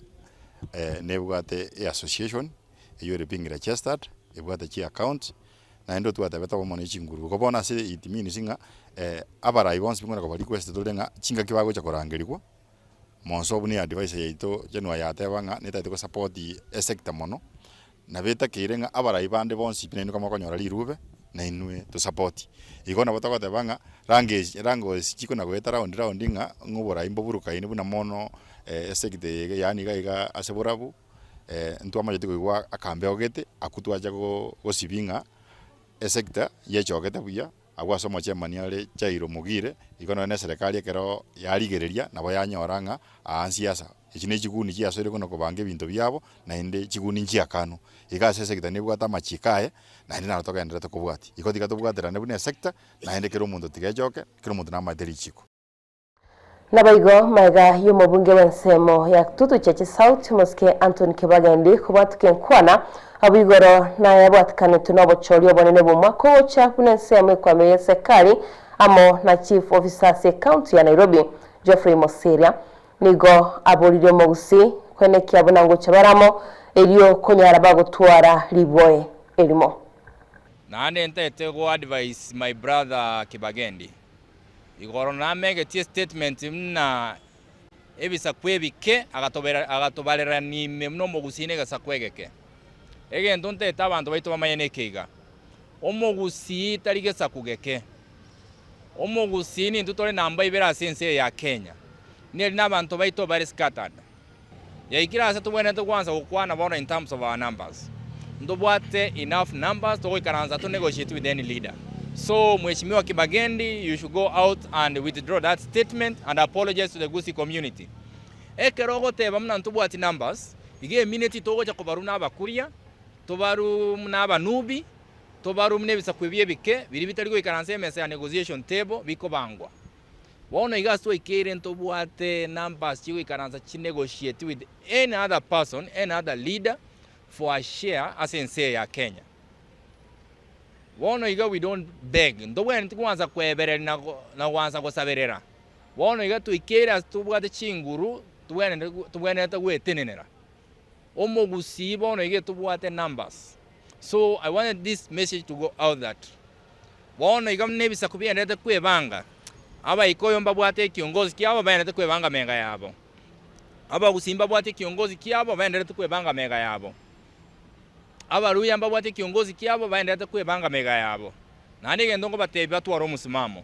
nebwate eassociation eywo ere being registered, ebwate chiaccounts, naende otwatebete obomo ne chinguru. Igo bono ase it means ng'a abarai bonsi buna koba request tore ng'a chingaki bagocha korangerigwa, monso buna eadvice yaito January yateba ng'a netagete gosupport esector mono, Nabo etakeire ng'a abarai bande bonsi pi nainwe kamokonyora rirube, nainwe tosapoti. Igo nabo togoteba ng'a range rangosi chikona goeta round round ng'a ng'a oborai mboburukaine buna mono esecta eye iga yaani iga iga ase borabu, ntwamanyeti koigwa akambeo gete, akwo twacha gosibia ng'a esecta yechogete buya. Agwo ase omochemani are Jairo Mogire, igo nonya neserekari ekero yarigereria nabo yanyora ng'a aa nsiasa Echi ne chiguni chiasoire kona kobanga ebinto biabo, naende chiguni nchiakanwa. Iga ase esector nebwate amachiko aye, naende naro togendererete kobwatia. Igo tiga tobwaterane buna esector, naende kera omonto tiga echoke, kera omonto namaete richiko. Naboigo magega y'omobunge bw'ensemo ya Kitutu Chache South, Omosike Anthony Kibagendi kobwatuka enkwana abwo igoro naye abwatikanetwe nobochori obonene bw'omwaka ogocha buna ensemo ekwamire y'eserikali amo na Chief Officer ase ecounty ya Nairobi Geoffrey Mosiria nigo aboririe omogusii koenekia buna ngocha bare amo erio konyara bagotwara riboe erimo. Naende ntaete go advise my brother Kibagendi Igoro namegetie statement buna ebisaku ebike agatobarerania ime buna omogusii na egesaku egeke. Egento ntaete abanto baito bamanye neke iga, omogusii tari gesaku geke. Omogusii nintwe tore namba ibere ase ense eye ya Kenya. Neri nabanto baito bare scattered. Yaikire ase tobwenerete gwansa gokwana bono in terms of our numbers. Ntobwate enough numbers togoikaransa to negotiate with any leader. So Mheshimiwa Kibagendi you should go out and withdraw that statement and apologize to the Gusii community. Ekero ogoteba buna ntobwati numbers, iga emineti togocha kobarwa na abakuria, tobarwe buna abanubi, tobarwe buna ebisaku ebi ebike biria bitari goikaransa emesa ya negotiation table bikobangwa. Bono iga ase twaikeire ntobwate numbers chigoikaransa chi negotiate with any other person, any other leader for a share ase ense eye ya Kenya. Bono iga we don't beg, ntobwenereti kwansa koebereria na na gwansa gosaberera. Bono iga twaikeire ase tobwate chinguru tobwenerete tobwenerete goetenenera. Omogusii bono iga etobwate numbers. So I wanted this message to go out that Bono iga buna ebisaku bienderete kwebanga, Abaikoyo mbabwate ekiongozi kiabo baenderete kwebanga mega yabo, Abagusii mbabwate ekiongozi kiabo baenderete kwebanga mega yabo, Abaluya mbabwate ekiongozi kiabo baenderete kwebanga mega yabo. Naende egento nkobatebia batware omosimamo.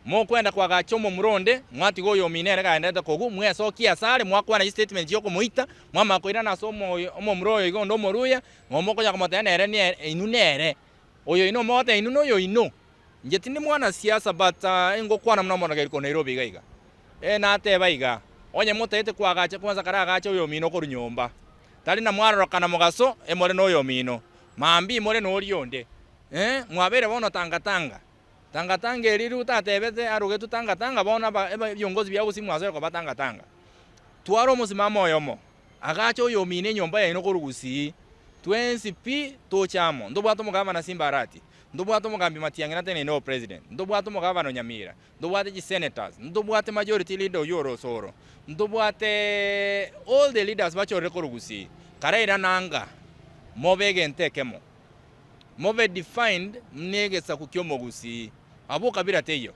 Mokwenda koagacha omomura onde, mwatiga oyomino ere kagenderete kogwa, mwesokie asare, mwakwana chistatement chiokomoita, mwamanya koirana ase omomura oyo iga onde Omoruya, ng'o mokonya komotebia nere nere inwe nere. Oyo inwe omogote inwe noyo inwe. Inche tindi mwanasiasa but ingokwana buna omonogeri korwa Nairobi iga iga. Ee nateba iga, onye motagete koagacha kwanza karagache oyomino korwa nyomba. Tari na mwarorokana mogaso emore noyomino, mambia imore noria onde. Ee mwabeire bono tanga tanga. Tanga tanga eri riria otatebete arogetwe tanga tanga bono aba ebiongozi bia gusii mwasoire koba tanga tanga. Twara omosimamo oyomo. Agacha oyomino enyomba yaino korwa gusii, twensi pi toche amo. Ntobwate omogavana Simba Arati, ntobwate omogambi Matiang'i nateneine obopresident, ntobwate omogavana o Nyamira, ntobwate chisenators, ntobwate majority leader oyio ore Osoro, ntobwate all the leaders bachorire korwa gusii. Karairana anga mobe egento ekemo, mobe defined buna egesaku ki'omogusii. Abwo kabira teiyo.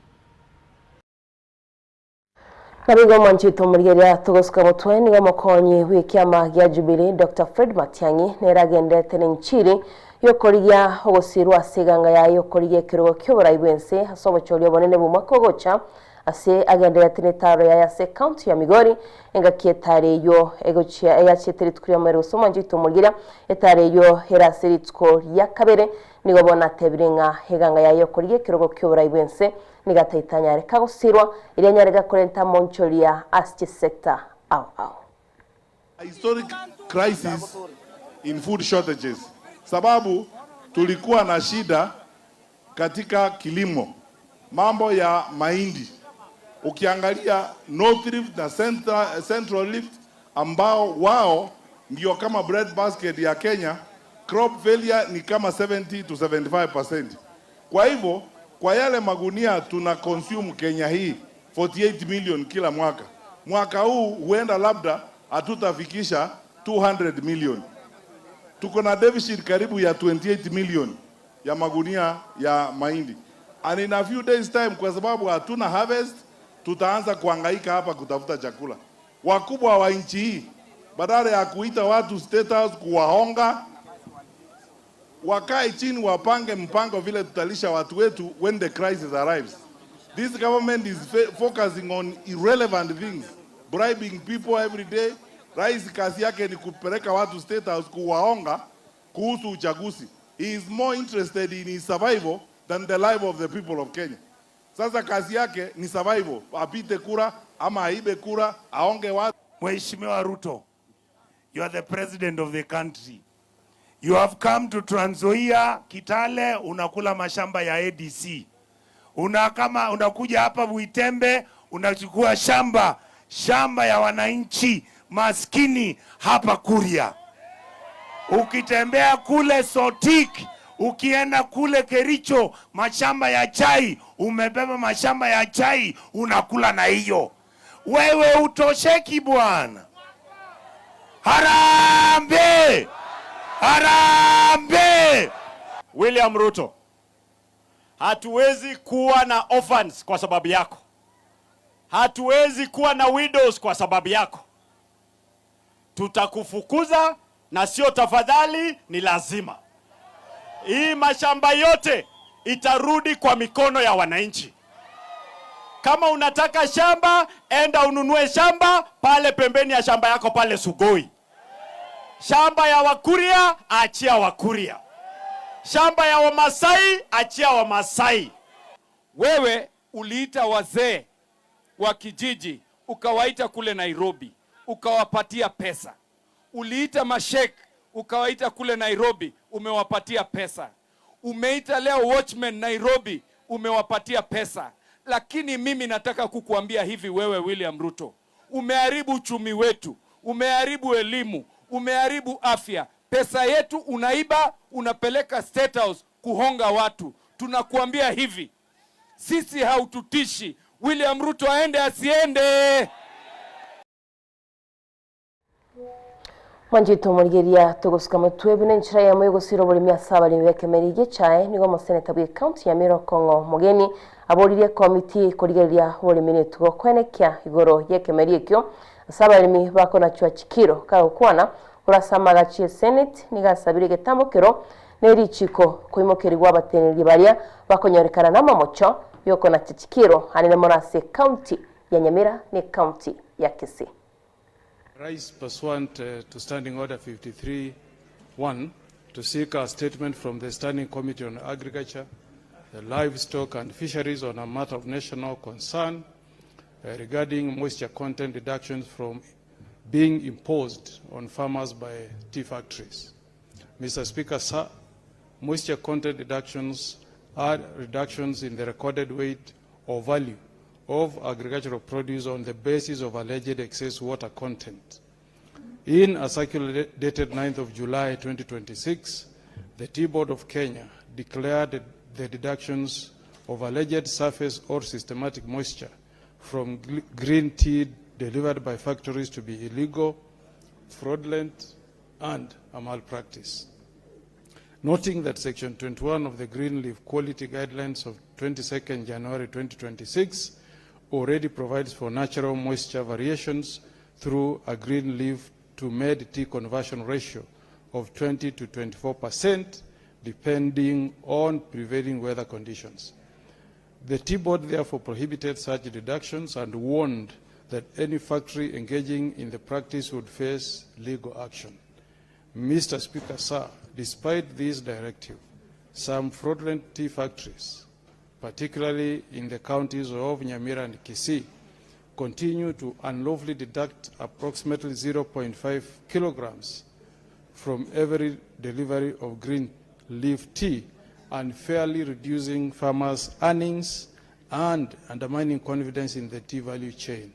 Naboigo omwanchete omorigereria togosuka motwe nigo omokonyi bw'ekiama gia Jubilee Doctor Fred Matiang'i nere agenderete nenchiri y'okorigia ogosirwa ase eganga yaye y'okorigia ekerogo ki'oborai bw'ense ase obochori obonene bw'omwaka ogocha ase agendererete netaro yaye ase ecounty ya Migori engaki etaro eyio egochia eyachiete rituko ri'omoerio gose omwanchete omorigereria etaro eyio ere ase rituko ria kabere nigo bono atebire ng'a eganga yaye y'okorigia ekerogo ki'oborai bw'ense Nigo ataete anyare kagosirwa, erio anyare gakorenta amonchoria ase chisector ao ao. A historic crisis in food shortages sababu tulikuwa na shida katika kilimo, mambo ya mahindi. Ukiangalia North Rift na Central Rift ambao wao ndio kama bread basket ya Kenya, crop failure ni kama 70 to 75%. Kwa hivyo kwa yale magunia tuna consume Kenya hii 48 million kila mwaka, mwaka huu huenda labda hatutafikisha 200 million. Tuko na deficit karibu ya 28 million ya magunia ya mahindi. And in a few days time, kwa sababu hatuna harvest, tutaanza kuhangaika hapa kutafuta chakula. Wakubwa wa nchi hii badala ya kuita watu State House kuwahonga, wakae chini wapange mpango vile tutalisha watu wetu when the crisis arrives. This government is focusing on irrelevant things, bribing people every day. Rais kazi yake ni kupeleka watu State House kuwaonga kuhusu uchaguzi. He is more interested in his survival than the life of the people of Kenya. Sasa kazi yake ni survival, apite kura ama aibe kura, aonge watu. Mheshimiwa Ruto, you are the president of the country. You have come to Trans Nzoia, Kitale, unakula mashamba ya ADC. Una kama unakuja hapa Buitembe unachukua shamba shamba ya wananchi maskini hapa Kuria. Ukitembea kule Sotik, ukienda kule Kericho, mashamba ya chai, umebeba mashamba ya chai unakula na hiyo. Wewe utosheki bwana. Harambee! Harambee! William Ruto, hatuwezi kuwa na orphans kwa sababu yako, hatuwezi kuwa na widows kwa sababu yako. Tutakufukuza na sio tafadhali, ni lazima. Hii mashamba yote itarudi kwa mikono ya wananchi. Kama unataka shamba, enda ununue shamba pale pembeni ya shamba yako pale Sugoi. Shamba ya Wakuria achia Wakuria. Shamba ya Wamasai achia Wamasai. Wewe uliita wazee wa kijiji ukawaita kule Nairobi ukawapatia pesa. Uliita mashek ukawaita kule Nairobi umewapatia pesa. Umeita leo watchmen Nairobi umewapatia pesa. Lakini mimi nataka kukuambia hivi, wewe William Ruto, umeharibu uchumi wetu, umeharibu elimu, umeharibu afya. Pesa yetu unaiba, unapeleka State House kuhonga watu. Tunakuambia hivi, sisi haututishi. William Ruto aende asiende. Mwanjito omorigeria togosuka motwe buna enchera yamo yogosira oboremi ase abaremi bekemeri gechae nigo omoseneta bwa ekaunti ya Mirokongo Mogeni aboririe ekomiti korigereria oboremi na etugo kwenekia igoro ya ekemeri ekio ase abaremi bakonachwa chikiro kagokwana korwa ase amagachi esenate nigo asabire egetambokero na erichiko koimokerigwa abateneneri baria bakonyorekana na amamocho yokonacha chikiro anene mono ase ekaunti ya Nyamira na ekaunti ya Kisii. Rise pursuant to Standing Order 53-1 to seek a statement from the Standing Committee on Agriculture, the Livestock and Fisheries on a matter of national concern regarding moisture content deductions from being imposed on farmers by tea factories. Mr. Speaker, sir, moisture content deductions are reductions in the recorded weight or value of agricultural produce on the basis of alleged excess water content. In a circular dated 9th of July 2026, the Tea Board of Kenya declared the deductions of alleged surface or systematic moisture from green tea delivered by factories to be illegal, fraudulent, and a malpractice. Noting that Section 21 of the Green Leaf Quality Guidelines of 22nd January 2026 already provides for natural moisture variations through a green leaf to made tea conversion ratio of 20 to 24%, depending on prevailing weather conditions. The Tea Board therefore prohibited such deductions and warned that any factory engaging in the practice would face legal action. Mr. Speaker, sir, despite this directive, some fraudulent tea factories, particularly in the counties of Nyamira and Kisii, continue to unlawfully deduct approximately 0.5 kilograms from every delivery of green leaf tea, unfairly reducing farmers' earnings and undermining confidence in the tea value chain.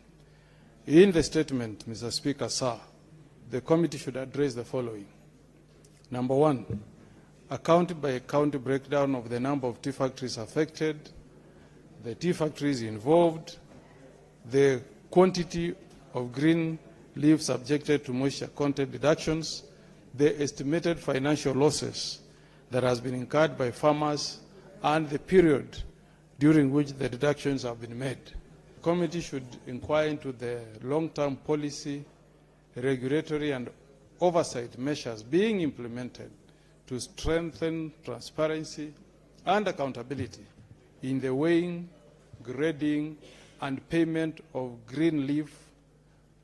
In the statement, Mr. Speaker, sir, the committee should address the following. Number one, a county by county breakdown of the number of tea factories affected, the tea factories involved, the quantity of green leaves subjected to moisture content deductions, the estimated financial losses that has been incurred by farmers, and the period during which the deductions have been made. The committee should inquire into the long-term policy, regulatory and oversight measures being implemented to strengthen transparency and accountability in the weighing, grading, and payment of green leaf,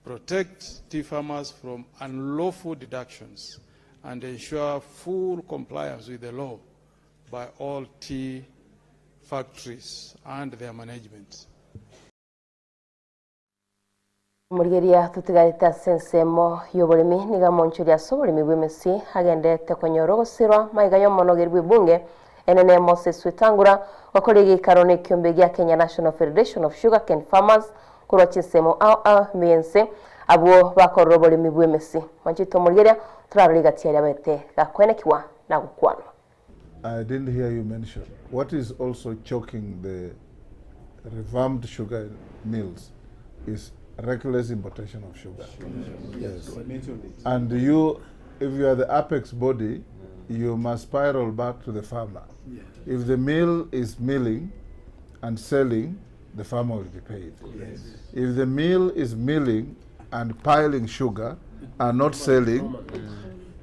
protect tea farmers from unlawful deductions, and ensure full compliance with the law by all tea factories and their management. Morigeria totigarete ase ensemo y'oboremi nigo amonchoria ase oboremi bw'emesi agenderete konyora ogosirwa maiga y'omonogeri bw'ebunge enene Moses Wetangula gokora egeikaro n'ekiombe gia Kenya National Federation of Sugarcane Farmers korwa chinsemo ao ao ime y'ense abwo bakorora oboremi bw'emesi. Mwanchete omorigeria torarore egati aria abete gakwenekigwa na gokwanwa. I didn't hear you mention what is also choking the revamped sugar mills is reckless importation of sugar. Yes. I mentioned it. And you, if you are the apex body, you must spiral back to the farmer. If the mill is milling and selling, the farmer will be paid. If the mill is milling and piling sugar and not selling,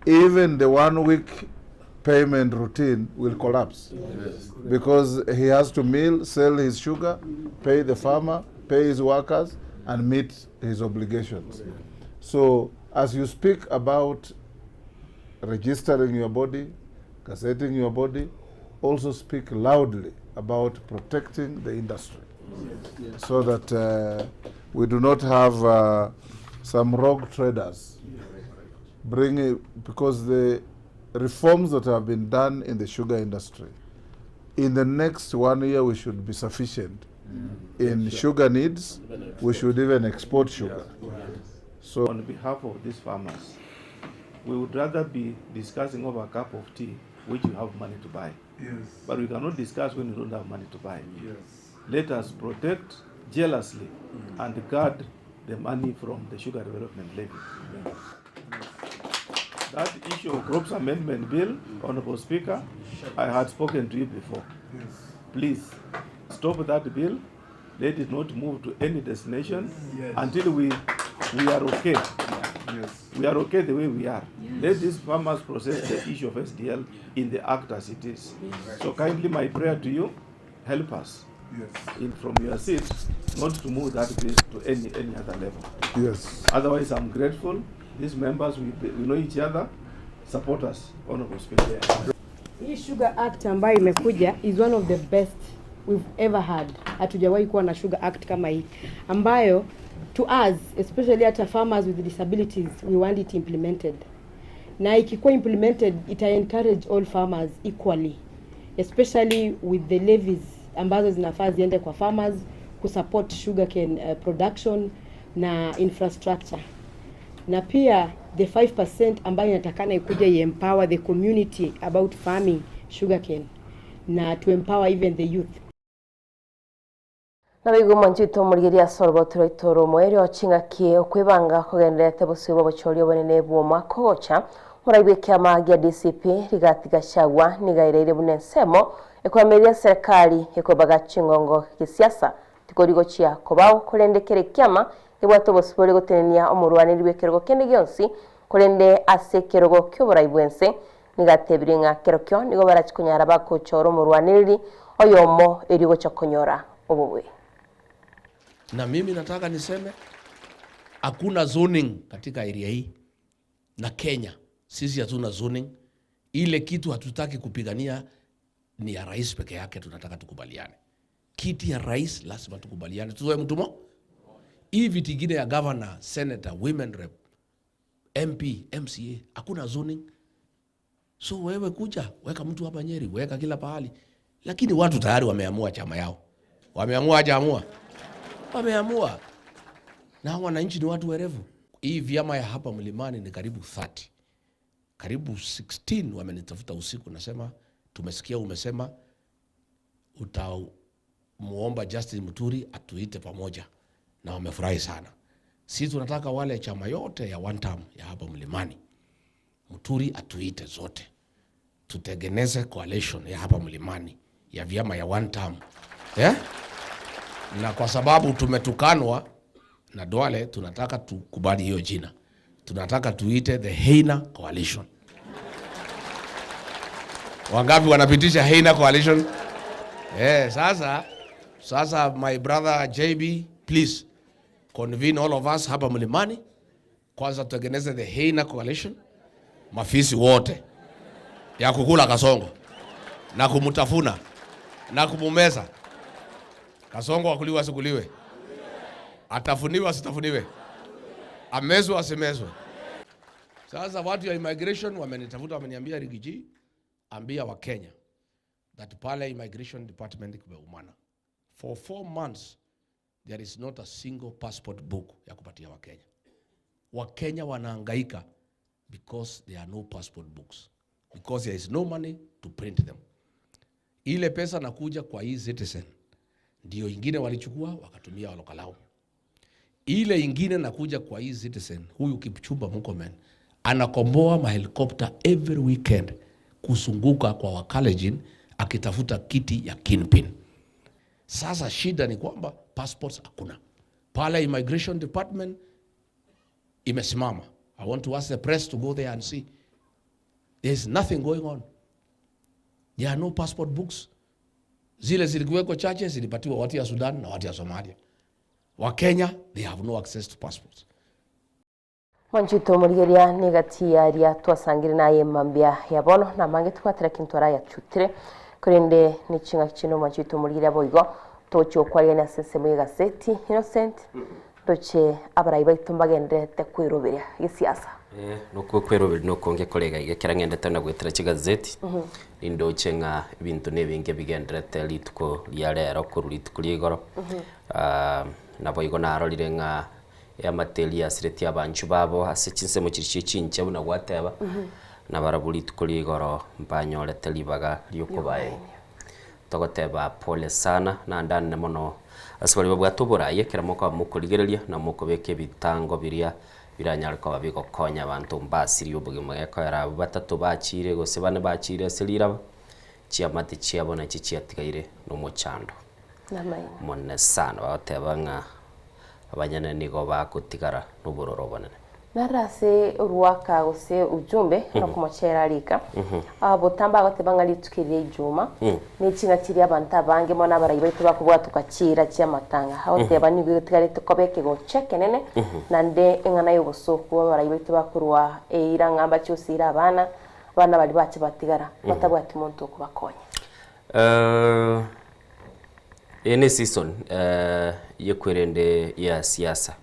even the one week payment routine will collapse. Because he has to mill, sell his sugar, pay the farmer, pay his workers, and meet his obligations. So, as you speak about registering your body, gazetting your body, also speak loudly about protecting the industry so that we do not have some rogue traders bringing, because the reforms that have been done in the sugar industry, in the next 1 year we should be sufficient in sugar needs. We should even export sugar. So on behalf of these farmers, we would rather be discussing over a cup of tea which you have money to buy. But we cannot discuss when you don't have money to buy. Let us protect jealously and guard the money from the Sugar Development Levy. That issue of Crops Amendment Bill, Honorable Speaker, I had spoken to you before. Please stop that bill. Let it not move to any destination until we are okay. We are okay the way we are. Let these farmers process the issue of SDL in the act as it is. So kindly, my prayer to you, help us in from your seat not to move that bill to any other level. Otherwise, I'm grateful. These members, we know each other. Support us, Honorable Speaker. Hii Sugar Act ambayo imekuja is one of the best we've ever had. Hatujawahi kuwa na Sugar Act kama hii ambayo to us especially hata farmers with disabilities we want it implemented. Na ikikuwa implemented ita encourage all farmers equally, especially with the levies ambazo zinafaa ziende kwa farmers kusupport sugarcane production na infrastructure. Na pia the 5% ambayo inatakana ikuje i-empower the community about farming sugarcane na to empower even the youth. Nabigo mwanchito omorigeria ase orogoto rwaitoro omoerio ching'aki okwebanga kogenderete bosio bwa obochori obonene bwa omwaka ogocha moraibwa ekiama gia DCP Rigathi Gachagua nigaereire buna ensemo ekoameria serikali ekobaga chingongo gisiasa tikorigochia kobao korende kere kiama ebwate obosibore gotenenia omorwaneri bwa ekerogo kende gionsi korende ase ekerogo kia oborai bwense nigatebire ng'a kerokio nigo barachikonyara bakochora omorwaneri oyomo erigocha konyora obobwe. Na mimi nataka niseme hakuna zoning katika area hii na Kenya. Sisi hatuna zoning. Ile kitu hatutaki kupigania ni ya rais peke yake, tunataka tukubaliane. Kiti ya rais lazima tukubaliane. Tuzoe mtu mo. Hii viti ingine ya governor, senator, women rep, MP, MCA, hakuna zoning. So wewe kuja, weka mtu hapa Nyeri, weka kila pahali. Lakini watu tayari wameamua chama yao. Wameamua hajaamua? Wameamua. Na wananchi ni watu werevu. Hii vyama ya hapa mlimani ni karibu 30. Karibu 16 wamenitafuta usiku, nasema tumesikia umesema utamuomba Justin Muturi atuite pamoja, na wamefurahi sana. Sisi tunataka wale chama yote ya one term ya hapa mlimani, Muturi atuite zote, tutengeneze coalition ya hapa mlimani ya vyama ya one term. Yeah? Na kwa sababu tumetukanwa na Duale, tunataka tukubali hiyo jina. Tunataka tuite the Heina Coalition. Wangapi wanapitisha Heina Coalition? Sasa my brother JB, please convene all of us hapa mlimani. Kwanza tutengeneze the Heina Coalition, mafisi wote ya kukula Kasongo na kumutafuna na kumumeza. Kasongo akuliwe asikuliwe, atafuniwe asitafuniwe. Amezwe asimezwe? Sasa watu ya immigration wamenitafuta, wameniambia Riggy G, ambia Wakenya that pale immigration department kumeumana. For 4 months there is not a single passport book ya kupatia Wakenya. Wakenya wanahangaika because there are no passport books, because there is no money to print them. Ile pesa nakuja kwa hii citizen ndio ingine walichukua wakatumia Ol Kalou. Ile ingine nakuja kwa hii citizen, huyu Kipchumba Murkomen anakomboa mahelikopta every weekend kuzunguka kwa Wakalenjin akitafuta kiti ya kingpin. Sasa shida ni kwamba passports hakuna pale, immigration department imesimama. I want to ask the press to go there and see. There is nothing going on. There are no passport books. Zile zilikuweko chache zilipatiwa watu ya Sudan na watu ya Somalia. Wakenya, they have no access to passports. Mwanchito murigeria ni gati yaria twasangire naye mambia ya bono na mange twatira kintu arayachutire kurinde ni chinga chino mwanchito murigeria boigo tocho kwaria na sese mu gazeti Innocent ndoche abarai baitu mbagenderete kwirubiria gisiasa. Nuko kwirubiria nuko ngekorega igekera ng'endete na gwitira chigazeti. Nindoche ng'a ebinto nebinge bigenderete rituko ria rero korwa rituko ria igoro. Ah, nabo igo narorire ng'a eamateri asiretie abanchu babo ase chinsemo chiri chia chinche buna gwateba. Nabarabwo rituko ria igoro mbanyorete ribaga riokobaenia togoteba pole sana nandane mono ase baria babwate oborai ekero mokoba mokorigereria na mokobeka ebitango biria biranyare koba bigokonya abanto mbasirie obogima gekoera abwo batato bachire gose bane bachire ase riraba chiamate chiabo nachi chiatigaire na omochando namaina monene sana bagoteba ng'a abanyene nigo bagotigara na obororo obonene. Narase ruaka gose ujumbe no kumochera rika. Botamba agoteba ng'a rituko ria ijuma nichinga chiria abantu abange mono abarai baitu bakobwatuka chira chia matanga agoteba nigo getigarete koba ekegocha ekenene. Nande eng'ana ya obosoku abarai baitu bakorwa eira ng'amba chiosire abana abana bari bache batigara batabwati monto okubakonya. Ene season yekwerende ya siasa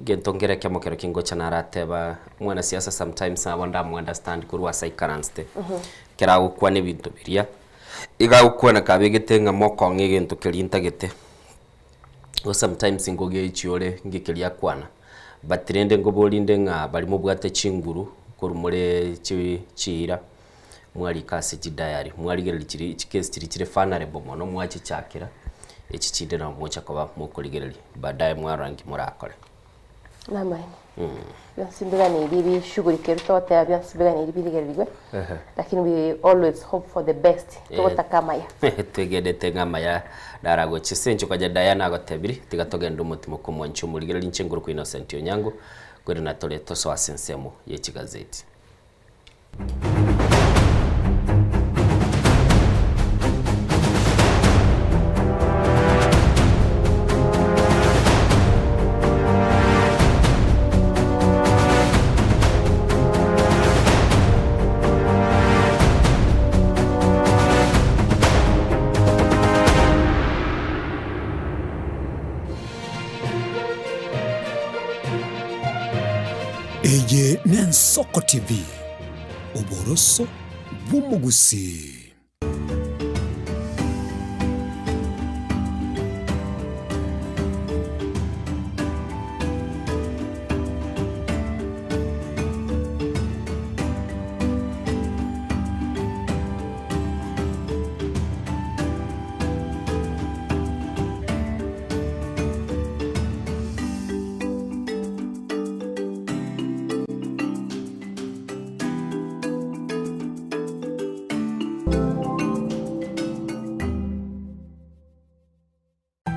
gento ngere kemo kero kingocha narateba mwana siasa sometimes abo ndamu understand korwa ase ikaranste kera gokwana ebinto biria igagokwana kabegete ng'a mokong'a egento keria ntagete go sometimes ngogechiore ngekeria kwana but rende ngoborinde ng'a bari mobwate chinguru korwa more chi chiira mwarika ase chidiary mwarigereria chiri chikesi chiri chire vulnerable mono mwachichakera echi chinde nabo mocha koba mokorigereria baadaye mwarangi morakore. Namaene. Bionsi mbiganĩirie bishughulikie togoteba bionsi mbiganĩirie birigererigwe, lakini we always hope for the best, togotaka maya. Twegendete ng'amaya daragochise nchokaja Diana agotebiri tiga togenda omotimo komoncha omorigereria inche nguru kwa Innocent Onyango kwere natore tosoa ase ensemo ya echigazeti. Eye n'Ensoko TV, oboroso bw'omogusii.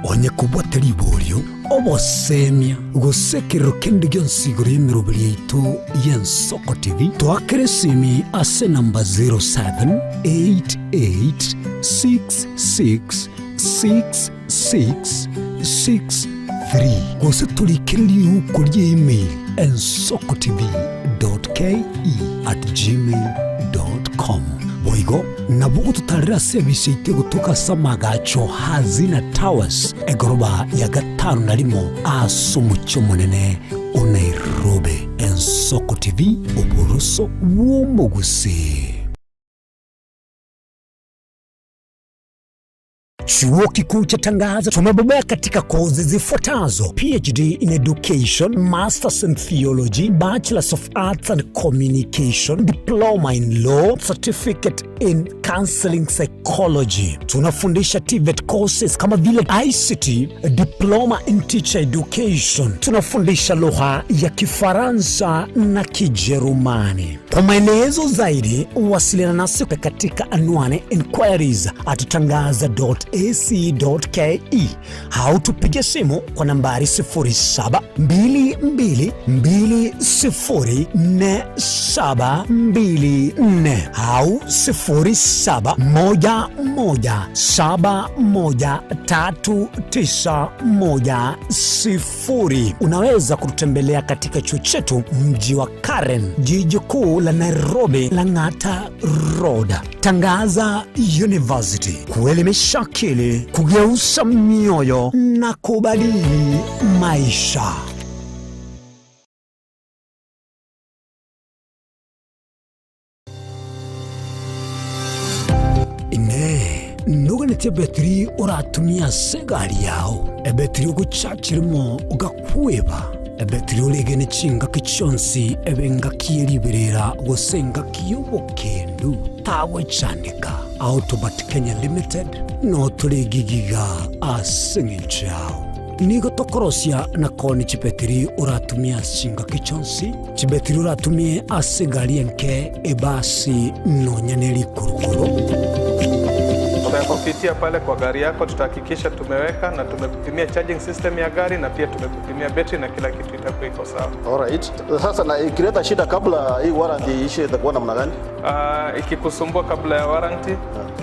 Onye kobwate riborio, obosemia, gose ekerero kende gionsi igoro y'emeroberi yaito y'Ensoko TV, toakere esimi ase enamba 0788666663 gose torikere riuko ria email ensokotv.ke@gmail.com. Boigo nabo ogototarera ase ebise yaito egotoka ase amagacho Hazina Towers, egoroba ya gatano na rimo ase omochie omonene. o Nairobi, Ensoko TV, oboroso bw'omogusii. Chuo Kikuu cha Tangaza tumebobea katika kozi zifuatazo: PhD in Education, Masters in Theology, Bachelors of Arts and Communication, Diploma in Law, Certificate in Counseling Psychology. Tunafundisha TVET courses kama vile ICT, Diploma in Teacher Education. Tunafundisha lugha ya Kifaransa na Kijerumani. Kwa maelezo zaidi, wasiliana nasi katika anwani inquiries at tangaza.ac.ke au tupige simu kwa nambari 0722204724 au 0711713910. Unaweza kututembelea katika chuo chetu mji wa Karen, jiji kuu la Nairobi, Lang'ata Road. Tangaza University, kuelimisha akili, kugeuza mioyo na kubadili maisha. Inee, noganeti ebetiri oratumie ase egari yao, ebetiri ogochachirimo ogakweba, ebetiri oregene chingaki chionsi ebe engaki ye riberera gose engaki y'obokendu, tagwechandeka. Autobat Kenya Limited notore gigiga ase eng'encho yao. Nigo tokorosia na koonia chibetiri oratumie ase chingaki chionsi, chibetiri oratumie ase egari enke, ebasi, nonya ne rikurukuru. Tutakupitia pale kwa gari yako, tutahakikisha tumeweka na tumekupimia charging system ya gari na pia tumekupimia betri na kila kitu itakuwa iko sawa. Alright. Sasa na ikileta shida kabla hii warranty iishe itakuwa namna gani? Ikikusumbua kabla ya warranty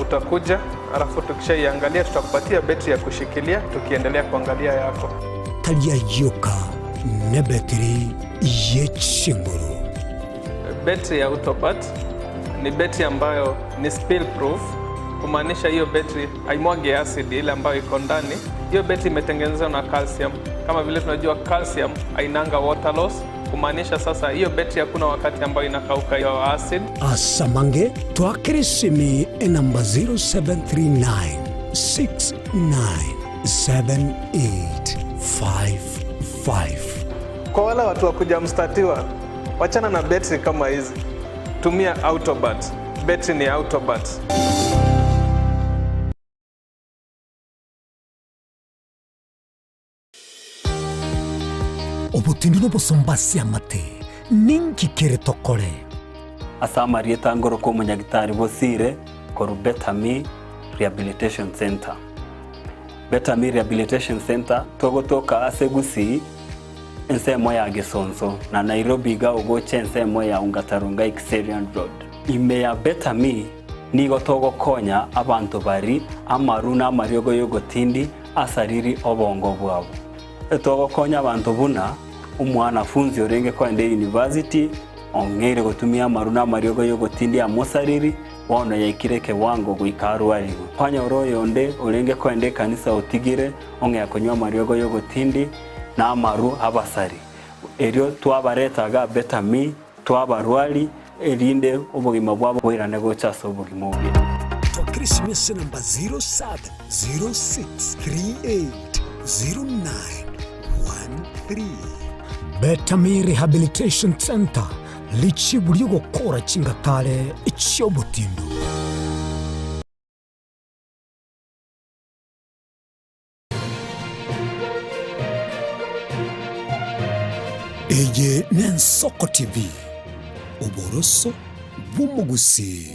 utakuja, alafu tukishaiangalia tutakupatia betri ya kushikilia tukiendelea kuangalia yako. Tari ayioka nebetiri ye chinguru. Betri ya Autobat ni betri ambayo ni spill proof, kumaanisha hiyo betri haimwagi acid ile ambayo iko ndani. Hiyo betri imetengenezwa na calcium. Kama vile tunajua calcium hainanga water loss, kumaanisha sasa hiyo betri hakuna wakati ambayo inakauka hiyo acid. Asamange twakere simi enamba 0739 697855. Kwa wale watu wa kuja mstatiwa, wachana na betri kama hizi, tumia Autobat. Betri ni Autobat. Obotindi nobosomba ase amate, ninki kere tokore? Ase amarieta ngorokwa omonyagitari Bosire korwa Better Me Rehabilitation Centre. Better Me Rehabilitation Centre togotoka ase Gusii ensemo ya Gesonso na Nairobi iga ogocha ensemo ya Ongata Rongai Kiserian Road. Ime ya Better Me nigo togokonya abanto bari amaru na amariogo y'ogotindi asariri obongo bwabo. Togokonya abanto buna omwanafunzi orenge koenda university ong'eire gotumia amaru na amariogo y'ogotindi amosariri bono yaikire ekewango goika arwarigwe. Kwanyora oyonde orenge koenda ekanisa otigire ong'ea konywa amariogo y'ogotindi na amaru abasari. Erio twabareta iga Better Me twabarwari erinde obogima bwabo boirane gocha ase obogima obuya. Twakire esimese namba 0706380913. Better Me Rehabilitation Centre, richibu ri'ogokora chingatare chi'obotindu. Eye n'Ensoko TV, oboroso bw'omogusii.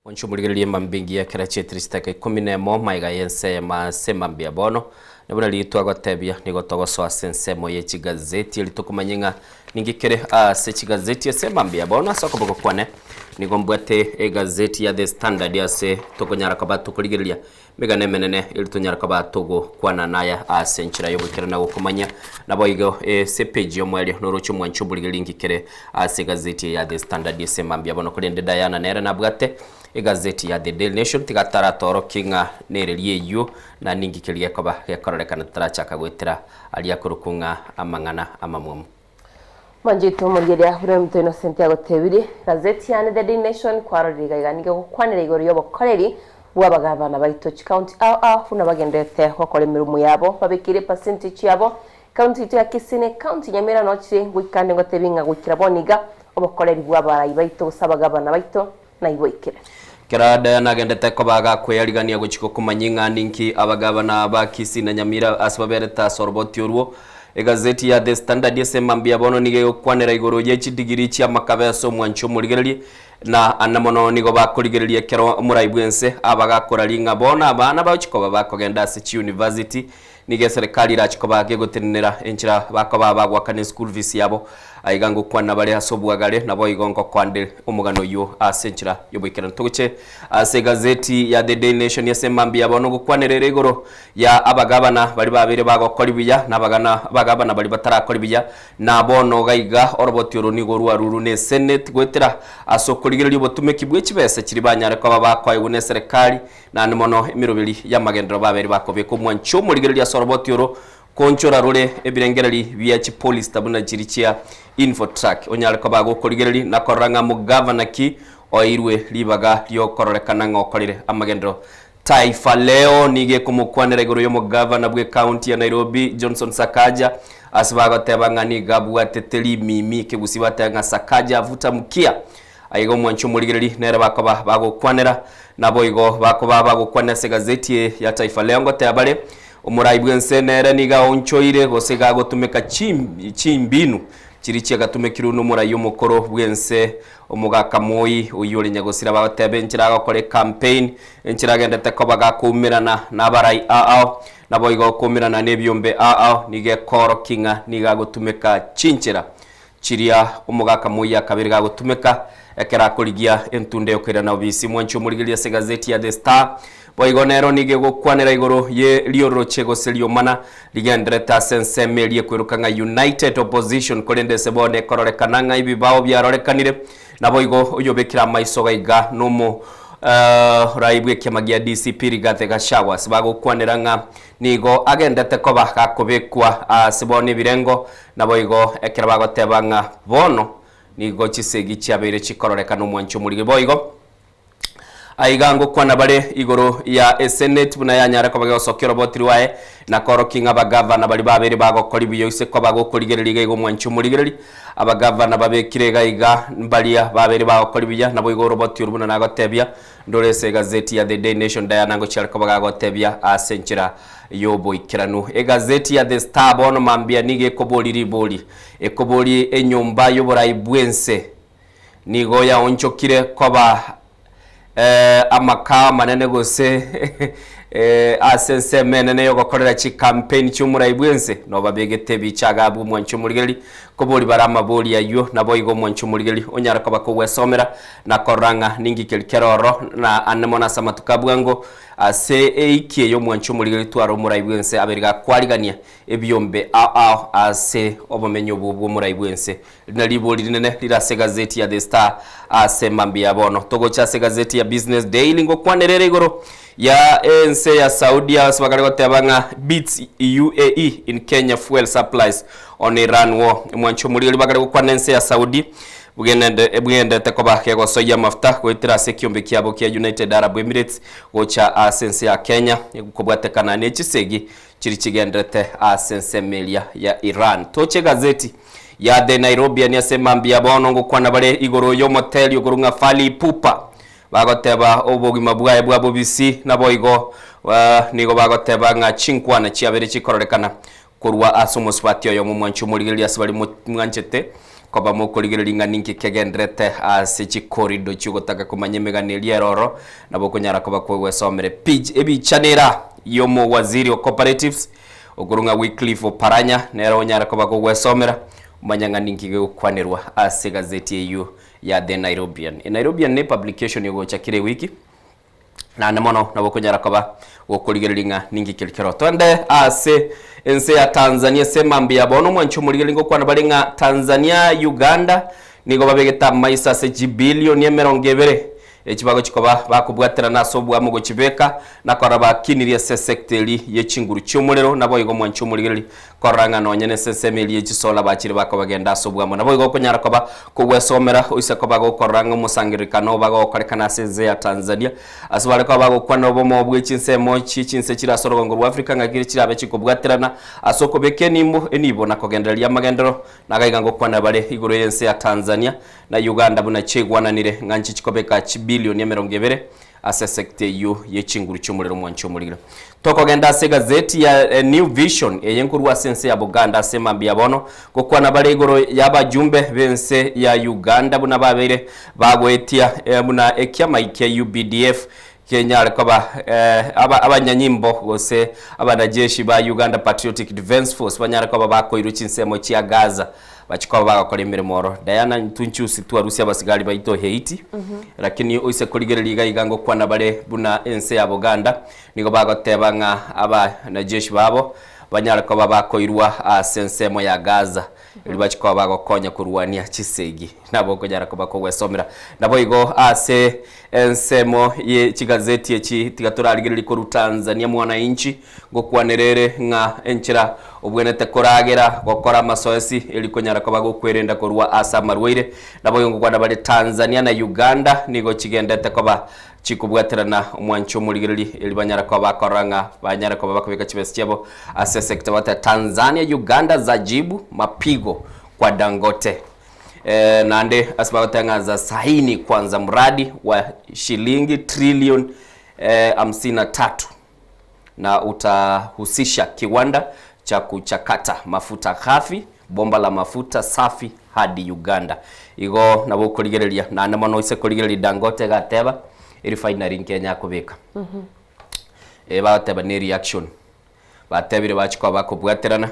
Onche omorigereria emambia engiya ekero chietire chitaka ikomi na emo maiga y'ense eyemo ase emambia bono, na buna riria twagotebia nigo togosoa ase ensemo ye chigazeti erio tokomanya ng'a ninki kere ase chigazeti ase emambia bono ase okoboko kwane nigo mbwate egazeti ya The Standard ase tokonyara koba tokorigereria emegano emenene erio tonyara koba togokwana naya ase enchera y'ogoikera na gokomanya. Naboigo ase epage y'omoerio noroche omwancho omorigereria ninki kere ase egazeti eye ya The Standard ase emambia bono korende Diana nere nabwate. Egazeti ya The Daily Nation tiga taratorokie ng'a nereri eyio na ninki keria gekoba gekororekana totarachaka goetera aria akorokwa ng'a amang'ana amamwamu. Mwanchete omorigereria buna omonto Innocent agotebirie, Gazeti yane The Daily Nation kwarorire iga iga nigo egokwanera igoro y'obokoreri bw'abagabana baito chikaunti ao ao buna bagendererete gokora emeremo yabo babekeire epercentage yabo Ekaunti yaito ya Kisii na ekaunti Nyamira noo chire goika ande ngotebi ng'a goikera bono iga obokoreri bw'abarai baito gose abagabana baito naiboikire. Kera Diana agendete koba agakweyarigania gochia gokomanyia ng'a ninki abagabana ba Kisii na Nyamira ase baberete ase oroboti orwo. Egazeti ya The Standard ase mambia bono nigo egokwanera igoro ye chidigiri chi'amakabe ase omwancho omorigererie na ande mono nigo bakorigereria ekero omorai bw'ense abagakora ring'a bono abana bagochia koba bakogenda ase chiuniversity Nigo eserekari erache koba gegotenenera enchera bakoba bagoakana eschool fees yabo. Aiga ngokwana bare ase obwagare, naboigo ngokoande omogano oyio ase enchera y'oboikeranu. Togoche ase egazeti ya The Daily Nation ase mambia ya bono ngokwanera ere igoro ya abagabana baria babeire bagokori buya na abagana abagabana baria batarakori buya. Na bono gaiga oroboti oro nigo rwarurwe ne Senate goetera ase okorigereria obotumeki bwe chibesa chiria banyare koba bakoegwa ne eserekari Naende mono emeroberi y'amagenderero babere bakobeka omwancho omorigereria ase oroboti oro, koonchora rore ebirengereri bia chipolista buna chiri chia Infotrak, onyare koba gokorigereria na korora ng'a mogavana ki oeirwe ribaga ri'okororekana ng'a okorire amagenderero. Taifa Leo nigo ekomokwanera igoro y'omogavana bw'ecounty ya Nairobi Johnson Sakaja ase bagoteba ng'a nigo abwatete rimimi ekegusii bateba ng'a Sakaja avuta mkia. Aiga omwanchi omorigereri nere bakoba bagokwanera, naboigo bakoba bagokwanera ase egazeti eye ya Taifa Leo ngoteba bare, Omorai bw'ense nere nigo aonchoire gose iga agotumeka chimbinu chiria chiagatumekirwe nomorai omokoro bw'ense omogaka Moi oyio ore nyagosira bagoteba enchera agokora ecampaign enchera agendete koba gakoumerana nabarai ao naboigo koumerana nebiombe ao nigo ekorokia ng'a nigo agotumeka chinchera Chiria omogaka moyio akabere gagotumeka ekero akorigia entunda y'okoirana obisi. Mwanche omorigereria ase egazeti ya The Star. Boigo nero nigo egokwanera igoro ye riororoche gose riomana rigendererete ase ensemo eria ekweruka ng'a United Opposition korende ase bono ekororekana ng'a ebibao biarorekanire. Naboigo oyobekire amaiso gaiga nomo rai bw'ekiama gia DCP Rigathi Gachagua ase bagokwanera ng'a Nigo agendete koba gakobekwa aase bono ebirengo, naboigo ekero bagoteba ng'a bono nigo chisegi chiabeire chikororekana omwancho omorige. Boigo aiga ngokwana bare igoro ya esenate buna yanyare koba gegosokia oroboti rwaye na koorokia ng'a abagavana baria babeire bagokori buya ase koba gokorigereria iga iga omwancho omorigereri. Abagavana babekire iga iga mbaria babeire bagokori buya naboigo oroboti oru buna nagotebia Ndore ase egazeti ya The Daily Nation Diana ngochia koba gagotebia ase enchera y'oboikeranu. Egazeti ya The Star bono mambia nigo ekobori ribori. Ekobori enyomba y'oborai bw'ense nigo yaonchokire koba eh, amakao amanene gose eh, ase ensemo enene y'ogokorera chicampaign chi'omorai bw'ense nobabegete ebicha iga abwo omwanchi omorigereri kobori bare amabori ayio naboigo omwanchi omorigereri onyare koba kogwesomera Na korora ng'a ninki keri kere ororo, na ande mono ase amatuko a bwango, ase eiki eye omwanchi omorigereria tware omorai bw'ense abeire gakwarigania ebiombe ao ao ase obomenyo obwo bw'omorai bw'ense. Eri nario ribori rinene rire ase egazeti ya The Star ase mambia ya bono. Togocha ase egazeti ya Business Daily ngokwanera ere igoro ya ense ya Saudia ase bakare goteba ng'a beats UAE in Kenya fuel supplies on Iran war. Omwanchi omorigereria bakare gokwana ense ya Saudi Bw'endete koba kegosoyia amafuta goetera ase ekiombe kiabo kia United Arab Emirates gocha ase ense ya Kenya kobwatekana ne chisegi chiria chigenderete ase ensemo eria ya Iran. Toche egazeti ya The Nairobian ase mambia bono ngokwana bare igoro y'omoteri okorwa ng'a Fally Ipupa bagoteba obogima bwaye bwa bobisi naboigo nigo bagoteba ng'a chinkwana chiabere chikororekana Korwa ase omosubati oyomo mwanche omorigereria ase baria mwanchete koba mokorigereria ng'a ninki kegenderete ase chikorido chi'ogotaka komanya emegano eria ere ororo, nabo okonyara koba kwegwesomera epich ebichanera y'omowaziri o cooperatives okorwa ng'a Wycliffe Oparanya nere onyare koba kogwesomera omanye ng'a ninki gegokwanerwa ase egazeti eyio ya The Nairobian. E Nairobian ne publication egocha kera ewiki. Naende mono nabo okonyara koba gokorigereria ng'a ninki keria keroo. Toende ase ense ya Tanzania ase mambia ya bono omwanchi omorigereria ngokwana bare ng'a Tanzania, Uganda nigo babegete amaiso ase chibilioni emerongo ebere. Echi bagochia koba bakobwaterana ase oboamo gochibeka, na korora bakinirie ase esecta eria ye chinguru chi'omorero, naboigo mwanche omorigereria korora ng'a nonye nese ensemo eria ye chisola bachire bakobagenda ase oboamo. Naboigo okonyara koba kogwesomera oise koba gokorora ng'a omosangererekano obagokorekana ase ense ya Tanzania, ase bare koba bagokwana obomo bwe chinsemo chie chinse chire ase orogongo rwa Africa ng'aki chirabe chikobwaterana ase okobeka enimbo enibo na kogendereria amagenderero. Nagaiga ngokwana bare igoro y'ense ya Tanzania na Uganda buna chiaigwananire ng'a nchichi kobeka chibilioni emerongo ebere ase esecta eyio ye chinguru chi'omorero omwanchi omorigire. Tokogenda ase egazeti ya New Vision eye nkorwa ase ense ya Buganda ase mambia bono gokwana bare igoro y'abajumbe b'ense ya Uganda buna babeire bagoetia buna ekiama kia UPDF kenyare koba abanyanyimbo gose abanajeshi ba Uganda Patriotic Defence Force banyare koba bakoirwe chinsemo chia Gaza Bachia koba bagokora emeremo oro. Diana, intwe nchusi twarusia abasigari baito Haiti, lakini oise korigereria iga iga ngokwana bare buna ense ya Buganda, nigo bagoteba ng'a abanajeshi babo banyare koba bakoirwa ase ensemo ya Gaza, erio bachie koba bagokonya korwania chisegi. Nabo okonyara koba kogwesomera. Naboigo ase ensemo ye chigazeti echi tiga torarigererie korwa Tanzania Mwananchi, Ngokwanera ere ng'a enchera obwenerete koragera, gokora amasoesi, eri konyara koba gokwerenda korwa ase amarwaire. Naboigo ngokwana bare Tanzania na Uganda nigo chigendete koba chikobwaterana omwancho omorigereria eri banyare koba bakorora ng'a banyare koba bakobeka chibesa chiabo ase sector bagoteba Tanzania Uganda zajibu mapigo kwa Dangote. Naende ase bagoteba ng'a za saini kwanza mradi wa shilingi trillion hamsini na tatu. na utahusisha kiwanda cha kuchakata mafuta ghafi, bomba la mafuta safi hadi Uganda. Igo nabo okorigereria naende mono oise korigereria Dangote egateba erefinery nkenya akobeka. Eh bagoteba ne reaction. Batebire bachia koba bakobwaterana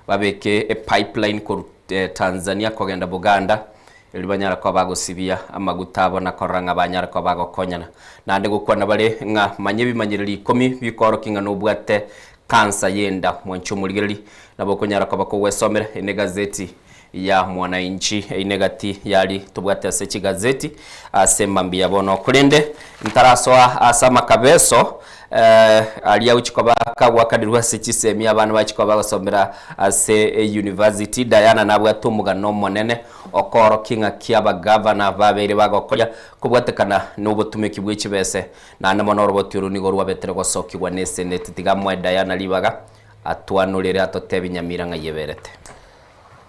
babeke epipeline korwa Tanzania kogenda Buganda Erio banyare koba bagosibia amaguta abo na korora ng'a banyare koba bagokonyana. Naende gokwana bare ng'a manya ebimanyererio ikomi bikoorokia ng'a nobwate kansa y'enda. Mwanche omorigereria, nabo okonyara koba kogwesomera ene gazeti ya Mwananchi eine gati yari tobwate ase chigazeti ase mambia bono. Korende ntarasoa ase amakabeso Aria agochia koba kagwakanirwe ase chisemi abana bachia koba bagosomera ase euniversity. Diana nabwate omogano omonene okoorokia ng'aki abagavana babeire bagokoria kobwatekana nobotumeki bwe chibese naende mono oroboti oru nigo rwabetere gosokigwa ne eseneti. Tiga amoe Diana ribaga atwanorere atotebie Nyamira ng'ai eberete.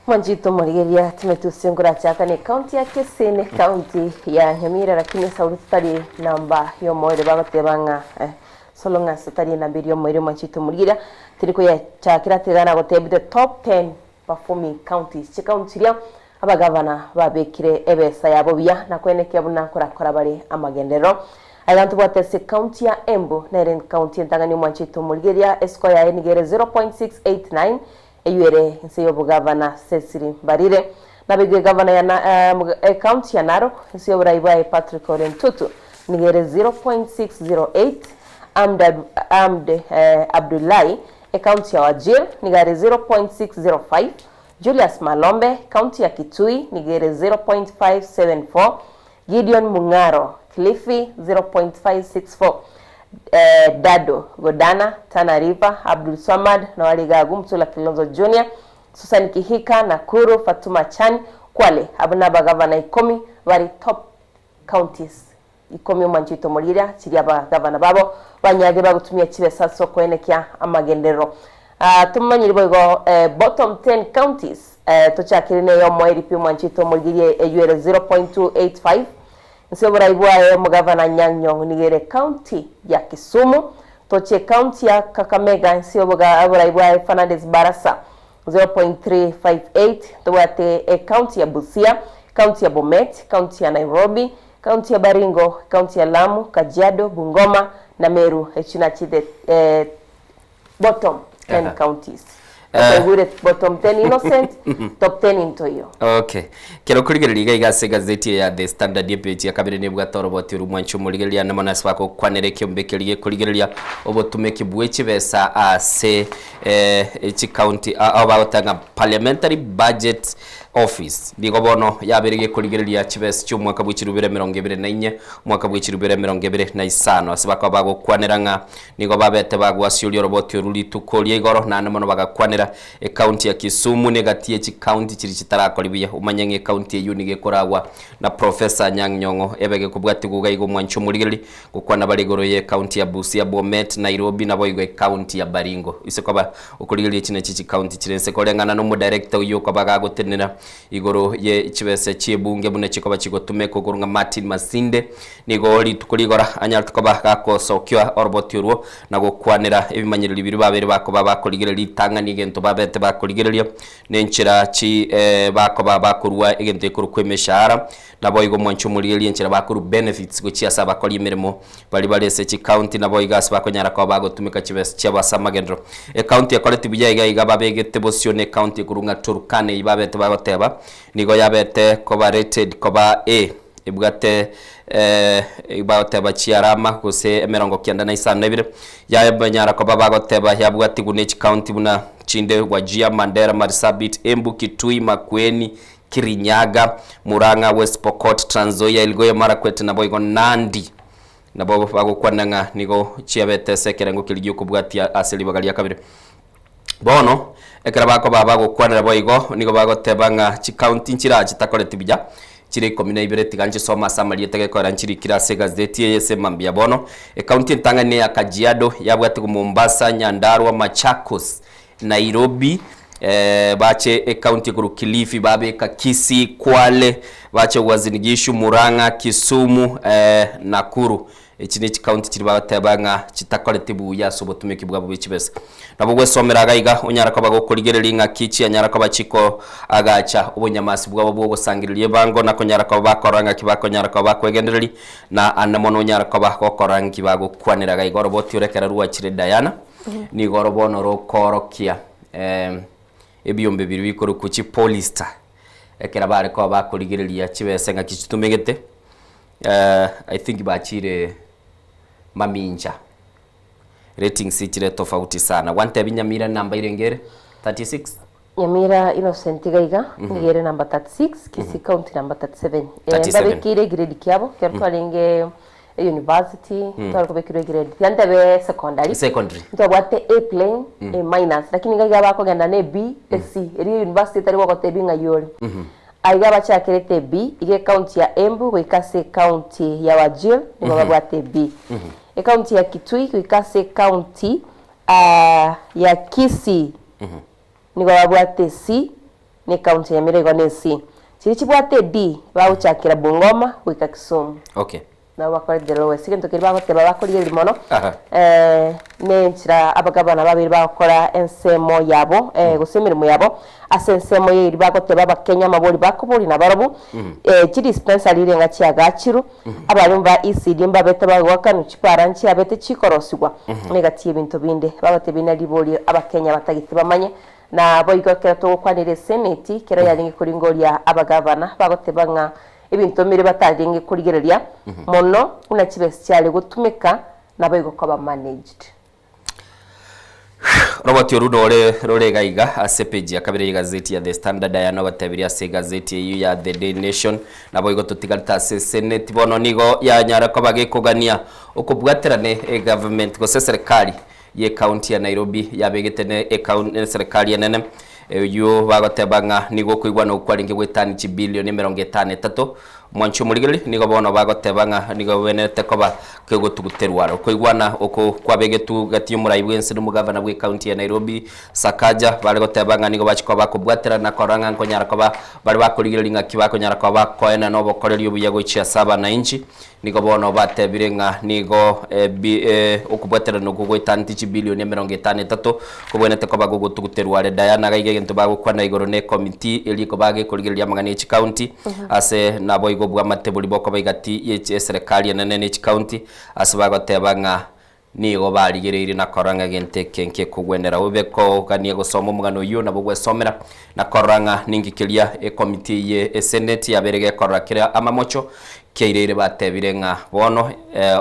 Mwanchito morigeria timeti use nkorachaka ne county ya Kisii ne county ya Nyamira lakini esauri totari namba yomoerio bagoteba ng'a eh, so long as totari enamba eria yomoerio mwanchito morigeria tiri koyechakera tiga nagotebia the top 10 performing counties chicounty chiria abagavana babekire ebesa yabo buya na koenekia buna nkorakora bare amagenderero Aiga ntobwate ase county ya Embu nere county entang'ani omwanchito morigeria escore yaye nigo ere 0.689 Eyio ere inse y'obogavana Cecily Mbarire. Naboigo egavana ya ecounty ya Narok inse y'oborai bwaye Patrick Ole Ntutu nigo ere 0.608, Ahmed Ahmed Abdullahi ecounty ya Wajir nigo are 0.605, Julius Malombe county ya Kitui nigo ere 0.574, Gideon Mung'aro Kilifi 0.564, Dado Godana, Tana River, Abdul Swamad, Nawali Gagu, Mutula Kilonzo Junior, Susan Kihika, Nakuru, Fatuma Chan, Kwale. Abwo nabagavana ikomi bare top counties ikomi omwanchete omorigeria chiria abagavana babo banyarire bagotumia chibesa ase okoenekia amagenderero. Tomanyire boigo bottom 10 counties tochakire neyomo eripi omwanchete omorigeria eywo ere 0.285 Inse oborai bwaye omogavana Anyang' Nyong'o nigo ere County ya Kisumu, tochia ecounty ya Kakamega inse oborai bwaye Fernandes Barasa 0.358, tobwate ecounty ya Busia, county ya Bomet, county ya Nairobi, county ya Baringo, county ya Lamu, Kajiado, Bungoma na Meru echio nachio the bottom 10 counties. Twaigure bottom 10 innocent, top 10 intoiyo. Okay. Kero okorigereria iga iga ase egazeti eye ya The Standard epeji ya kabere nebwate oroboti orwo mwanche omorigereria ande mono ase bagokwanera ekiombe keria gekorigereria obotumeki bwe chibesa ase eh, chicounty ao bagoteba ng'a Parliamentary Budget. Office. Nigo bono yabeire gekorigereria chibesa chi'omwaka bwe chirubere 24, omwaka bwe chirubere 25, ase bakaba bagokwanera ng'a nigo babete bagwasioria oroboti oru rituko ria igoro, naende mono bagakwanera ecounty ya Kisumu negati ye chicounty chiria chitarakori buya. Omanye ng'a ecounty eyio nigo ekoragwa na Professor Anyang' Nyong'o ebe gekobwatigwa iga iga omwanchi omorigereri gokwana bare igoro ye ecounty ya Busia, Bomet, Nairobi naboigo ecounty ya Baringo. Ase koba Okorigereria echi nachi chikaunti chire inse koreng'ana nomodirector oyio okoba gagotenena igoro ye chibesa chiebunge buna chikoba chigotumeka okorwa ng'a Martin Masinde nigo rituko rigora anyarete koba gakosokia oroboti orwo na gokwanera ebimanyereri biria babere bakoba bakorigereria ritang'ani egento babete bakorigereria nenchera chi bakoba bakorua egento gekorokwa emeshahara Naboigo omwanche omorigererie enchera bakorua benefits gochia ase abakori emeremo baria bare ase chicounty naboigo ase bakonyara koba bagotumeka chibesa chiabo ase amagenderero. Ecounty ekoreti buya iga iga babegete bosio ne ecounty ekorwa ng'a Turkana eyio babete bagoteba nigo yabete koba rated koba A ebwate bagoteba chiarama gose emerongo kianda na isano na ibere yabanyara koba bagoteba yabwatigwe ne chicounty buna chinde Wajir, Mandera, Marsabit, Embu, Kitui, Makueni, Kirinyaga, Murang'a, West Pokot, Trans Nzoia, Elgeyo Marakwet naboigo Nandi. Nabo bagokwana ng'a nigo chiabete ase ekerengo keria gi'okobwatia ase ribaga ria kabere. Bono, ekero bakoba bagokwanera boigo, nigo bagoteba ng'a chikaunti nchiraa chitakoreti buya, chire ikomi na ibere tiga nchisome ase amarieta gekoera nchirikire ase egazeti eye ase mambia bono. Ekaunti entang'ani neya Kajiado, yabwatigwe Mombasa, Nyandarua, Machakos, Nairobi, bache ecounty ekorwa Kilifi, babeka Kisii, Kwale, bache Uasin Gishu, Murang'a, Kisumu, Nakuru. Echi ne chicounty chiria bagoteba ng'a chitakoreti buya ase obotumeki bwabo bwe chibesa. Nabo gwesomera iga iga onyara koba gokorigereria ng'aki chianyara koba chikoagacha obonyamasi bwabo bwa ogosangereria ebango na konyara koba bakorora ng'aki bakonyara koba bakwegendereria na ande mono onyara koba gokora nki bagokwanera iga iga oroboti ore ekero rwachire Diana. Nigo oro bono rokoorokia ebiombe biria bikorokwa chipolista, ekero bare koba bakorigereria chibesa ng'aki chitumegete, I think bachire mamincha, ratings chire tofauti sana. Gwantebia Nyamira number irenge ere? 36? Nyamira Innocent iga iga nigo ere number 36, Kisii County number 37. 37. Mbabekeire egrade kiabo ekero twarenge university tware kobekerwa egrade tiga ntebe secondary Secondary. ntwabwate A plain A minus lakini iga iga bakogenda na B a C erio university etari gogotebia ng'ai ore aiga bachakerete B iga ecounty ya Embu goika ase ecounty ya Wajir nigo babwate B ecounty ya Kitui goika ase ecounty ya Kisii Nigo babwate C, na ecounty ya Nyamira igo ne C. Chiria chibwate D, bagochakera Bungoma goika Kisumu. Okay. Nabo bakore the lowest. Egento keria bagoteba bakorigereria mono, Aha. ne enchera abagavana babere bagokora ensemo yabo, gose emeremo yabo, ase ensemo ya eria bagoteba abakenya amabori bakoboria nabarobwo, chidispensary irenga chiagachirwe, abarimu ba ECD mbabete bagoakanwa chipara nchiabete chikorosigwa, negati y'ebinto binde. Babatebie na riborio abakenya batagete bamanye. Na boigo ekero togokwanera eseneti, ekero yarenge koringoria abagavana, bagoteba ng'a ebinto mbire batarenge korigereria mono buna chibesa chiare gotumeka, naboigo koba managed. Roboti oru nore rore iga iga ase page ya kabere y'egazeti ya The Standard aya nogotebirie ase egazeti eyio ya The Daily Nation naboigo totigarete ase Senate bono nigo yanyara koba gekogania okobwaterana egovernment gose eserekari ye county ya Nairobi yabegete ne ecount ne serikali enene eyio bagoteba ng'a nigo okoigwana okwo kwarenge goetania chibilioni emerongo etano etato Mwanche omorigereria, nigo bono bagoteba ng'a nigo egwenerete koba kegotuguterwa aro. Okoigwana oko kwabegetwe gati y'omorai bw'ense na omogavana bw'ecounty ya Nairobi, Sakaja, bare goteba ng'a nigo bachia koba bakobwaterana na korora ng'a nkonyara koba bare bakorigereria ng'aki bakonyara koba bakoenana obokoreri obuya gochia ase abanainchi. Nigo bono batebire ng'a nigo okobwaterana okwo goetaneti chibilioni emerongo etano etato kobwenerete koba gogotuguterwa are. Diana iga iga egento bagokwana igoro ne ekomiti eria ekoba gekorigereria amang'ana ye chikaunti ase naboigo bw'amate boria bokoba igati ye eserekari enene ne chikaunti ase bagoteba ng'a Nigo barigereirie na korora ng'a egento eke nkekogwenera. Obe kogania gosoma omogano oyio nabo gwesomera na korora ng'a ninki keria ekomiti eye eseneti yabeire gekorora kera amamocho. Kiaireire batebire ng'a bono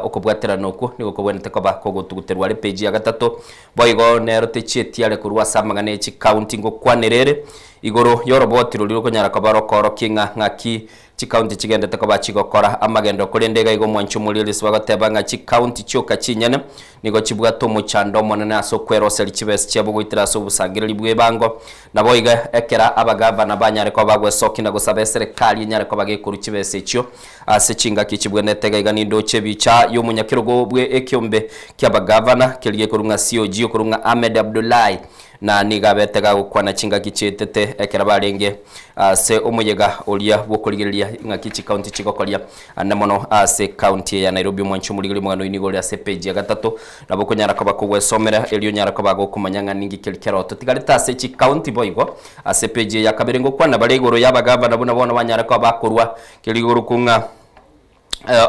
okobwaterana okwo nigo kobwenerete koba kogotuguterwa are peji ya gatato. Boigo nero techieti are korwa ase amang'ana e chikaunti ngokwanera ere igoro y'oroboti roria rokonyara koba rokoorokia ng'a ng'aki chikaunti chigendete koba chigokora amagendo. Korende iga igo omwanchi omorieresi bagoteba ng'a chikaunti chioka chinyene nigo chibwate omochando omonene ase okweroseria chibesa chiabo goetera ase obosangereri bw'ebango. Naboigo ekero abagavana banyare koba bagwesokia na gosaba eserekari enyare koba gekorua chibesa echio ase chingaki chibwenerete iga iga nindoche ebicha y'omonyakerogo bwe ekeombe ki'abagavana keria gekorwa ng'a COG okorwa ng'a Ahmed Abdullahi na nigo abete gagokwana chingaki chietete ekero barenge ase omoyega oria bw'okorigereria ing'aki chikaunti chigokoria ande mono ase ekaunti eye ya Nairobi. Omwanchi omorigereria omogano oyio nigo ore ase epeji ya gatato Nabo okonyara koba kogwesomera, erio onyare koba gokomanya ng'a ninki keri keroto. Tigarete ase chikaunti boigo, ase epeji eye ya kabere ngokwana bare igoro y'abagavana buna bono banyare koba bakorwa keri igoro kung'a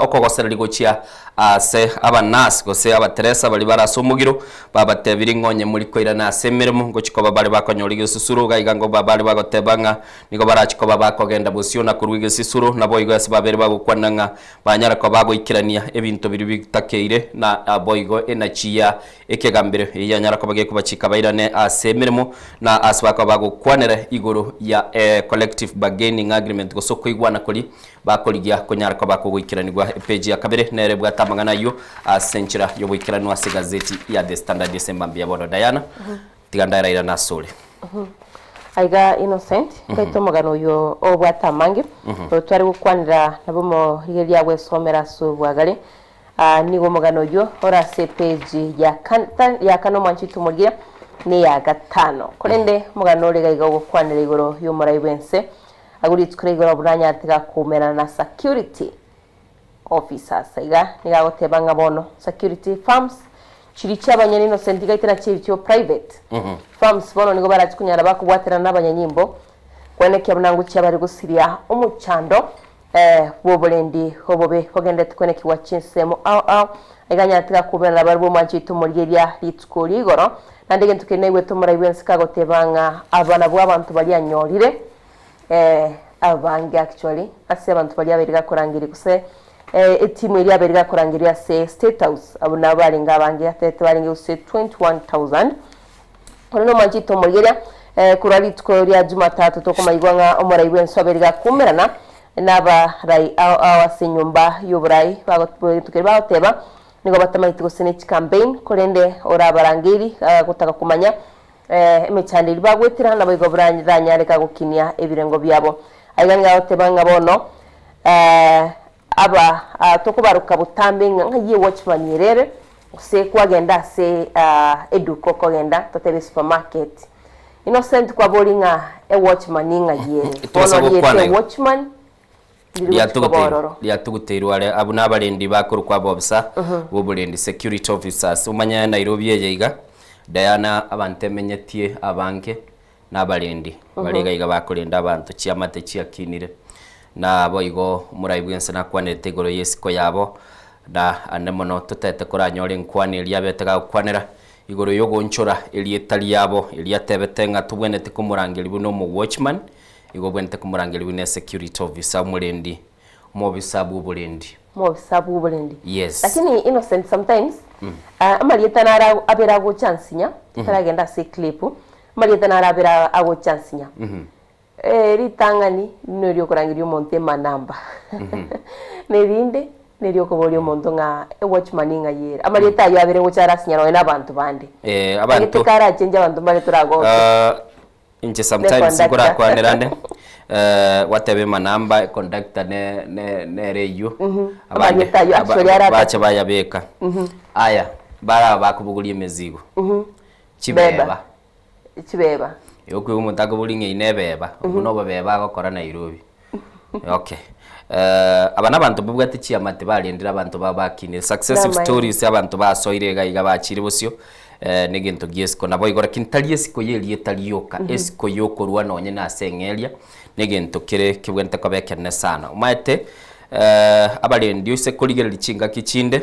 okogosereria gochia ase abanurse gose abateresa baria bare ase omogiro, babatebirie ng'a onye mori koirana ase emeremo ngochia koba bare bakonyora egesusuro, iga iga ngoba bare bagoteba ng'a nigo barachie koba bakogenda bosio na korwa egesusuro, naboigo ase babere bagokwana ng'a Banyare koba bagoikerania ebinto biria bitakeire, na boigo enachi ya ekegambero eyio yanyara koba gekobachika bairane ase emeremo, na ase bakoba bagokwanera igoro ya collective bargaining agreement gose okoigwana koria bakorigia konyara koba kogoikeranigwa. Epeji ya kabere nere ebwate amang'ana ayio ase enchera y'oboikeranu ase egazeti ya The Standard ase emambia bono. Diana, tiga ndarairane asore. Aiga Innocent, nkaita omogano oyo obwate amange, oyo tware gokwanera nabo omorigereria agwesomera ase obwagare. Ah, nigo omogano oyio ore ase epeji ya kan- ya kane omwanchete omorigereria na eya gatano. Korende omogano ore iga iga ogokwanera igoro y'omorai bw'ense, agwo rituko ria igoro buna anyarete gakoumerana na security officers. Iga nigo agoteba ng'a bono security firms chiria chia abanyene Innocent iga ite nachio echio private firms bono nigo barachi konyara bakobwaterana na abanyanyimbo kwenekia buna ngochia bare gosiria omochando eh, bw'oborendi obobe bogenderete kwenekigwa chinsemo ao ao. Iga anyarete gakuberana barabwo omwancho oito omorigeria rituko ria igoro. Naende egento keria naigwete omorai bwensi kagoteba ng'a aba nabwo abanto baria anyorire Eh, abange actually ase abanto baria abaire gakorangeria gose eh, etimu eria abaire gakorangeria ase State House abwo nabo barenge abange atete barenge gose 21,000 Korende omwanchete omorigeria eh, korwa rituko ria Jumatatu tokomaigwa ng'a omorai bwensi abaire gakumerana nabarai ao ao ase enyomba y'oborai bago- bagoteba nigo batamaeti gose ne chicampaign korende orabarangeiri gotaka komanya Emechando eria bagwetera naboigo baranyareka gokinia ebirengo biabo. Aiga nigo agoteba ng'a bono aba tokobaroka botambe ng'a ng'ai ewatchman ere ere, gose kwagenda ase eduka okogenda totebe esupermarket. Innocent kwaboria ng'a ewatchman ng'ai ere. Tobasa Bono gokwana rieta igo. ewatchman ndiri gochia koba ororo. Riatuguteirwe are abwo nabarendi bakorokwa abobisa b'oborendi, security officers. Omanye Nairobi eye iga, Diana abanto emenyetie abange nabarendi bare iga iga bakorenda abanto chiamate chiakinire. Naboigo omorai bw'ense nakwanerete igoro y'esiko yabo, na ande mono totaete koranyore enkwana eria abete gagokwanera igoro y'ogoonchora erieta riabo, eria atebete ng'a tobwenerete komorangeria buna omo-watchman, Igo obwenerete komorangeria buna esecurity officer, omorendi, omobisa bw'oborendi. Omobisa bw'oborendi. Yes. Lakini Innocent sometimes ah, amarieta naro ago- abere agocha nsinya, taragenda ase eclip, amarieta naro abere a- agocha nsinya. Eh, ritang'ani neri okorangeria omonto emanamba, na erinde neri okoboria omonto ng'a ewatchman ng'ai ere. Amarieta ayio abere ngocha arasinya nonya na abanto bande. Eh, abanto. Egete karachenche abanto mbare toragoke. Ah, Inche sometimes conductor. nkorakwanera nde eh, gwateba emanamba econductor ne ne nere eywo abande Amarieta aywo aba- actually ara bache bayabeka aya bara bakobogoria emizigo chibeba Beba. Chibeba. Igo okoigwa omonto akoboria ng'a eye nebeba obwo nobobeba agokora Nairobi okay eh, aba nabanto babwate chiamate barendire abanto babo bakinire successive Namaene. stories abanto basoire iga iga bachire bosio eh, negento giesiko naboigo lakini tari esiko yerieta rioka esiko yokorwa nonye na ase eng'eria negento kere kebwenerete koba ekenene sana omaete eh, abarendi ase korigereria chingaki chinde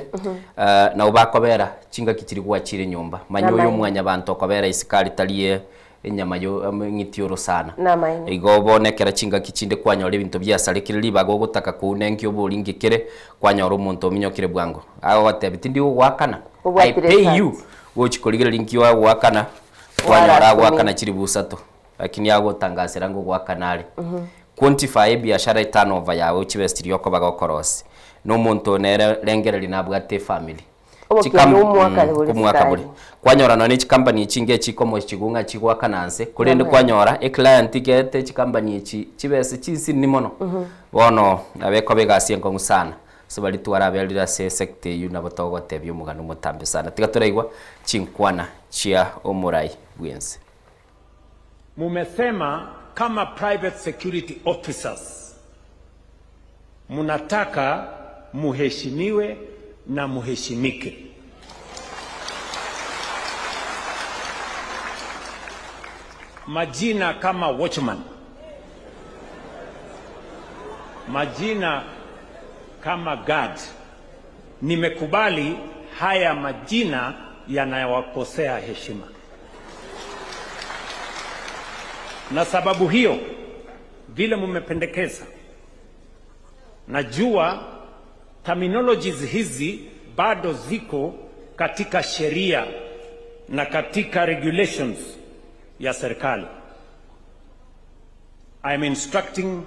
eh, nabo bakobera chingaki chiria gwachire nyomba manya oyo Namaene. mwanyabanto okobera isiko aria tari. enyama yo eng'iti y'orosana. Namaene. Igo bono ekero chingaki chinde kwanyora ebinto biasarekire ribaga ogotaka kouna enki obori nki kere, kwanyora omonto ominyokire bwango. Agogotebia tindi gogoakana, I Obwatire pay you esati. gochi korigereria nki oagoakana, kwanyora Warasomia. agoakana chiribu isato, lakini agotangasera ngogoakana are. Quantify ebiashara eturnover yago chibesa chiria okoba gokorosia. Na omonto oyo nere rengereria nabwate efamiri. Obokendu omwaka bore Omwaka sukari. bore. Kwanyora nonya ne chikampani echi inga echikomochigwa ng'a chigoakana nse, korende Namaene. kwanyora eclient igerete chikampani echi chibesa chinsinini mono. Bono nabo ekoba egasi enkong'u sana, ase baria twaraberire ase esector eywo nabo togotebia omogano omotambe sana. Tiga toraigwa chinkwana chia omorai bwense. Mumesema kama private security officers munataka muheshimiwe na muheshimike. Majina kama watchman, majina kama guard, nimekubali haya majina yanayowakosea heshima. Na sababu hiyo, vile mmependekeza, najua terminologies hizi bado ziko katika sheria na katika regulations ya serikali. I am instructing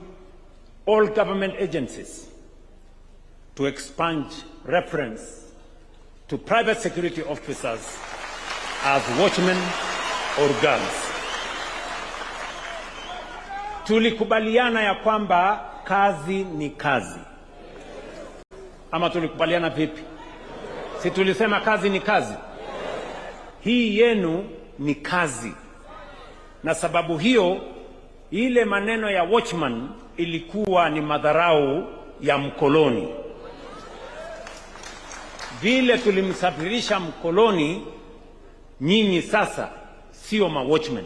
all government agencies to expunge reference to private security officers as watchmen or guards. Tulikubaliana ya kwamba kazi ni kazi, ama tulikubaliana vipi? Si tulisema kazi ni kazi? Hii yenu ni kazi, na sababu hiyo ile maneno ya watchman ilikuwa ni madharau ya mkoloni. Vile tulimsafirisha mkoloni, nyinyi sasa sio ma watchmen,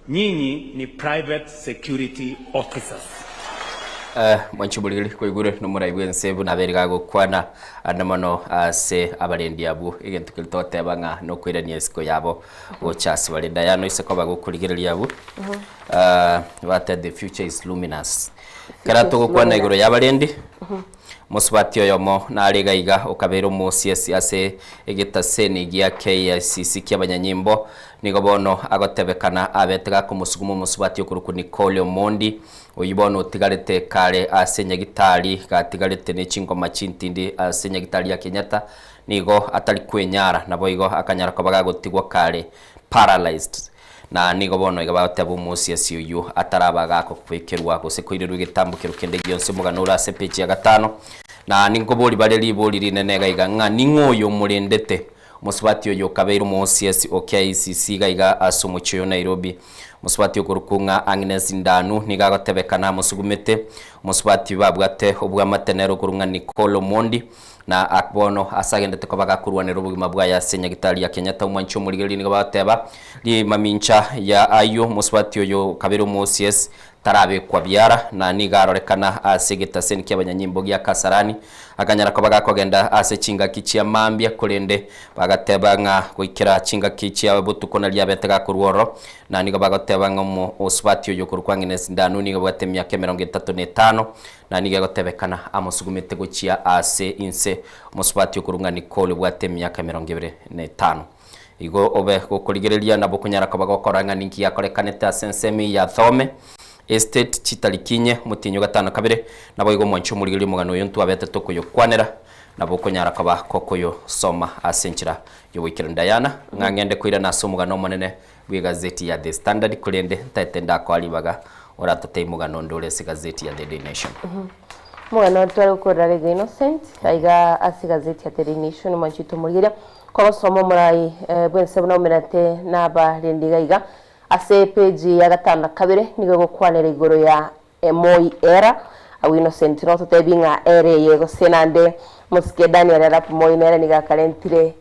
nyinyi ni private security officers. Eh, mwanchi oborigeri kwaigure nomorai bwense buna abere gagokwana ande mono ase abarendi abwo egento keria togoteba ng'a nokoirania esiko yabo gocha ase bare Diana oise koba gokorigereria abwo Ah, bate the future is luminous kera is togokwana igoro luminous. ya abarendi Mosubati oyomo nare iga iga okabeire omosiesi ase egetaseni gia KICC ki'abanyanyimbo, nigo bono agotebekana abete gakomosuguma omosubati okorokwa Nicole Omondi, oyio bono otigarete kare ase nyagitari gatigarete ne chingoma chintindi ase nyagitari ya Kenyatta, nigo atari kwenyara naboigo akanyara koba gagotigwa kare paralysed. Na nigo bono iga bagoteba omosiasi oyio ataraba gakobekerwa gose koirerwa egetambokero kende gionsi omogano ore ase epeji ya gatano. Na ninkobori bare ribori rinene iga iga ng'a ning'o oyo omorendete omosubati oyo okabeire omosiasi o KICC iga iga ase omochie oyo Nairobi. Omosubati okorokwa ng'a Agnes Ndanu nigo agotebekana amosugumete omosubati babwate obwamate nere okorokwa ng'a Nicole Omondi Na ak bono ase agendete koba gakorwanera obogima bwaye ase nyagitari ya Kenyatta omwanchi omorigereria nigo bagoteba rimamincha ya ayio mosubati oyo kabere omoCS tarabekwa biara na nigo arorekana ase egetaseni kiabanyanyimbo gia Kasarani akanyara koba gakogenda ase chingaki chia mambia korende bagateba ng'a goikera chingaki chia botuko naria abete gakorwa ororo na nigo bagoteba ng'a omosubati oyo okorokwa Agnes Ndanu nigo abwate emiaka emerongo etato na etano Na nigo egotebekana amosugumete gochia aase inse omosubati okorwa ng'a Nicole obwate emiaka 25. Igo obe gokorigereria nabo okonyara koba gokora ng'a ninki giakorekanete ase ensemo eye ya Thome Estate chitariki inye omotienyi o gatano kabere, naboigo omwanchi omorigereria omogano oyo ntwabete tokoyokwanera, nabo okonyara koba gokoyosoma ase enchera y'oboikeranu. Diana, ng'a ng'ende koirana ase omogano omonene bw'egazeti ya The Standard, korende ntaete ndakoa ribaga oratotebie mogano onde ore ase egazeti ya The Daily Nation. Omogano oria tware gokorera Rege Innocent, aiga ase egazeti ya The Daily Nation, omwanchi oito omorigereria, kogosoma omorai bwense buna omerete nabarendi iga iga, ase epeji ya gatano na kabere nigo egokwanera igoro ya Moi Era, agwo Innocent nototebie ng'a ere eye gose nande mosike Daniel Arap Moi nere nigo akarentire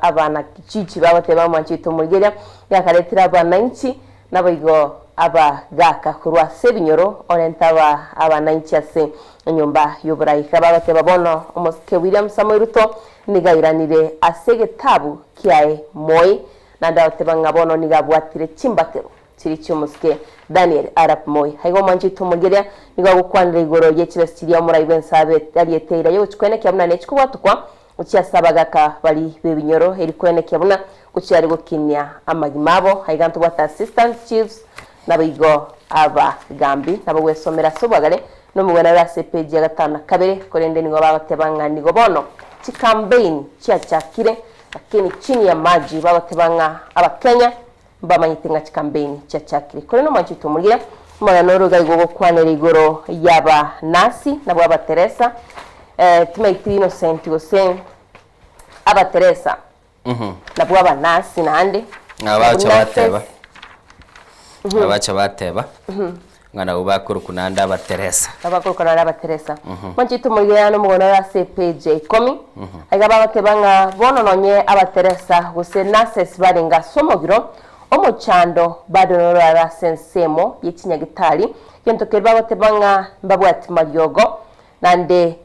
abana kichichi bagoteba omwanchi oito omorigereria, nigo akaretire abananchi Naboigo abagaaka korwa ase ebinyoro orente aba abananchi ase enyomba y'oborai. Iga bagoteba bono, Omosike William Samoei Ruto nigo airanire ase egetabu kiaye Moi. Naende agoteba ng'a bono nigo abwatire chimbatero chiria chi'omosike Daniel Arap Moi. Aiga omwanchete omogeria nigo agokwanera igoro ye chibesa chiria omorai bw'ense abe ariete eira y'ogochikwenekia buna nechikobwatokwa gochia ase abagaka baria b'ebinyoro eri kwenekia buna gochia are gokinia amagima abo. Aiga ntobwate assistant chiefs naboigo abagambi nabo gwesomera ase obwagare nomogwenere ase epeji ya gatano na kabere korende nigo bagoteba ng'a nigo bono chikambeini chiachakire Lakini chini ya maji bagoteba ng'a Abakenya mbamanyete ng'a chikambeini chiachakire. Korende omwancho oito omorire, omogano oro iga igo ogokwanera igoro y'abanasi nabwo Abateresa, eh, timaiti Innocent gose Abateresa nabwo abanasi naende. Abacha Nabwo bateba nurses. Mhm. abacha bateba ng'a nabwo bakorokwa naende Abateresa. Nabo bakorokwa naende Abateresa. Mwanche tomorigereria naende omogondo ore ase epage ya ikomi. Aiga bagoteba ng'a bono nonye Abateresa gose nurses barenge ase omogiro, omochando bado norare ase ensemo ye chinyagitari, gento keria bagoteba ng'a mbabwati mariogo, naende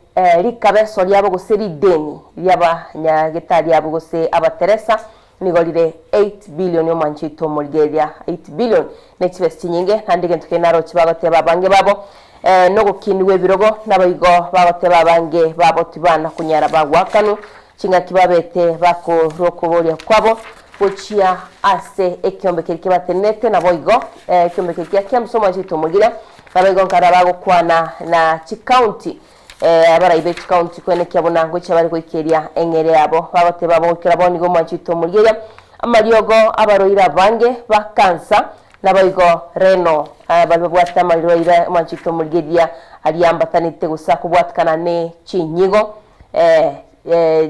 rikabeso riabo gose rideni ri'abanyagetari abwo gose Abateresa Nigo rire 8 billion omwancho oito omorigereria 8 billion ne chibesa chinyinge naende egento keria naroche bagoteba abange babo eh, nogokinigwa ebirogo naboigo bagoteba abange babo tibana konyara bagoakanwa chingaki babete bakorwa okoboria kwabo gochia ase ekiombe keria kebatenenete naboigo eh, ekiombe keria kia KEMSA omwancho oito omorigereria naboigo nkara bagokwana na chicounty Abarai be chikaunti koenekia buna ngochia bare goikeria eng'eria yabo, bagoteba bogoikera bono nigo omwanchete omorigeria amariogo abarwaire abange ba kansa, naboigo reno baria babwate amarwaire omwanchete omorigeria aria ambatanete gose akobwatikana ne chinyigo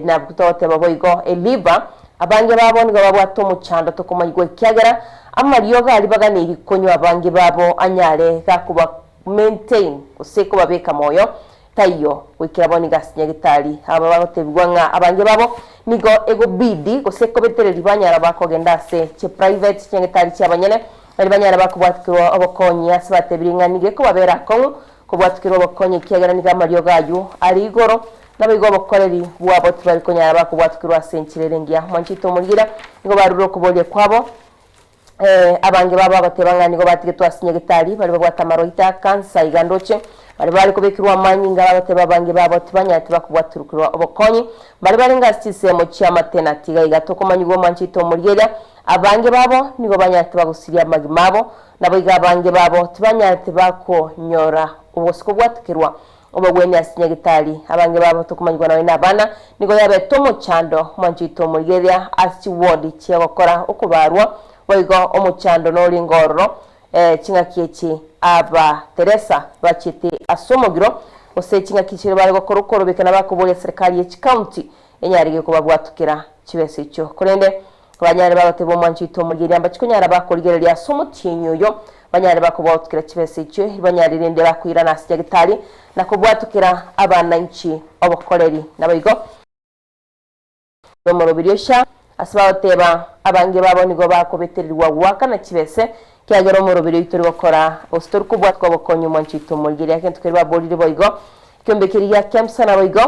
na togoteba boigo eliver, abange babo nigo babwate omochando tokomanyigwa ekiagera amariogo aria baganeiri konywa abange babo anyare gakoba Maintain, gose kobabeka moyo, taiyo goikera bono iga ase nyagetari. Aba bagotebigwa ng'a abange babo nigo egobidi gose ekobetereria banyara bakogenda ase chi private chinyagetari chiabanyene nari banyare bakobwatikirwa obokonyi ase batebirie ng'a nigo ekobabera akong'u kobwatikirwa obokonyi ekiagera nigo amariogo aywo are igoro naboigo obokoreri bwabo tibari konyara bakobwatikirwa ase enchera ere engiya. Mwanchete omorigereria nigo barure okoboria kwabo Abange babo bagateba ng'a nigo batigetwe ase nyagetari, baria babwate amarwaito a kansa iga ndoche, baria bare kobekerwa amanyinga, bagateba abange babo tibanyarete bakobwaturukirwa obokonyi, baria barenge ase chinsemo chi'amatena tiga iga tokomanyigwa omwanchete omorigereria, abange babo nigo banyarete bagosiria amagima abo, naboigo abange babo tibanyarete bakonyora gose kobwatukirwa Obogwenia ase nyagetari, abange babo tokomanyigwa nonya nabana, nigo yabete omochando omwanchoito omorigereria ase chiwodi chia gokora okobarwa, boigo omochando noringo ororo ching'aki echi aba Teresa bachete ase omogiro gose ching'aki chiria bare gokora okorobeka na bakoboria serikali ye chikaunti enyarege kobabwatukera chibesa echio korende Banyare bagoteba omwancho oito omorigereria mbachi konyara bakorigereria ase omotienyi oyo, banyare bakobwatukera chibesa echio, banyare rende bakoirana ase nyagetari na kobwatukera abananchi obokoreri. Naboigo nomoroberio sha ase bagoteba abange babo nigo bakobetererigwa goakana chibese, ekiagera omoroberio oito ori gokora gose tori kobwatuka obokonyi omwancho oito omorigereria. Egento keria baborire boigo Ekiombe keria gia Kemsa naboigo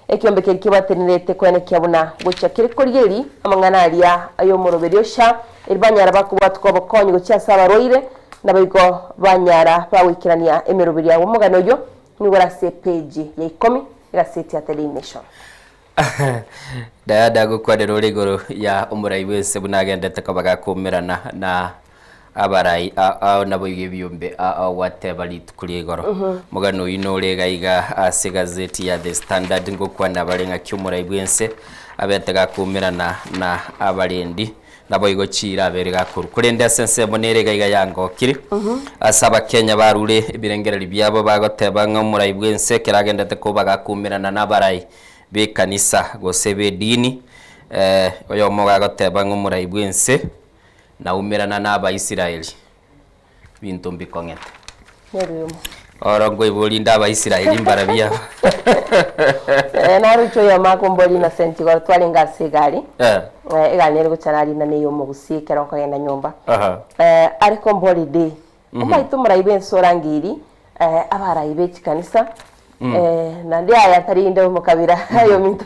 ekiombe keria kebwatenerete koenekia buna gochia kere korigereria amang'ana aria ay'omoroberio sha, erio banyara bakobwatuka obokonyi gochia ase abarwaire, naboigo banyara bagoikerania emeroberio yabo. Omogano oyio nigo ore ase epeji ya ikomi egaseti ya The Daily Nation. Dayada agokwanera ore igoro ya omorai bw'ense buna agendete koba gakoumerana na abarai ao naboigo ebiombe ao gwateba rituko ria igoro. Omogano oyio nore iga iga ase egazeti ya The Standard ngokwana bare ng'aki omorai bw'ense abete gakoumerana na abarendi Naboigo chiira abere gakorwa. Korende ase ensemo nere iga iga yangokire, ase Abakenya barure ebirengererio biabo bagoteba ng'a omorai bw'ense ekero agendete koba gakumerana nabarai b'ekanisa gose b'edini, oyomo gagoteba ng'a omorai bw'ense naumerana n'Abaisraeli. Binto mbikong'ete. Nerimo. Oro nkoiboria inde Abaisraeli mbarabwo aba. Eh, naroche oyomo akomboria Innocent igoro twarenge ase egari. Eh. Eh, egari nere gocha narina neye omogusii ekero nkogenda nyomba. Aha. Eh, are komboria de. Omaete omorai bwense orangeiri, eh, abarai be chikanisa. Eh, naende aya tari inde omokabira aye ominto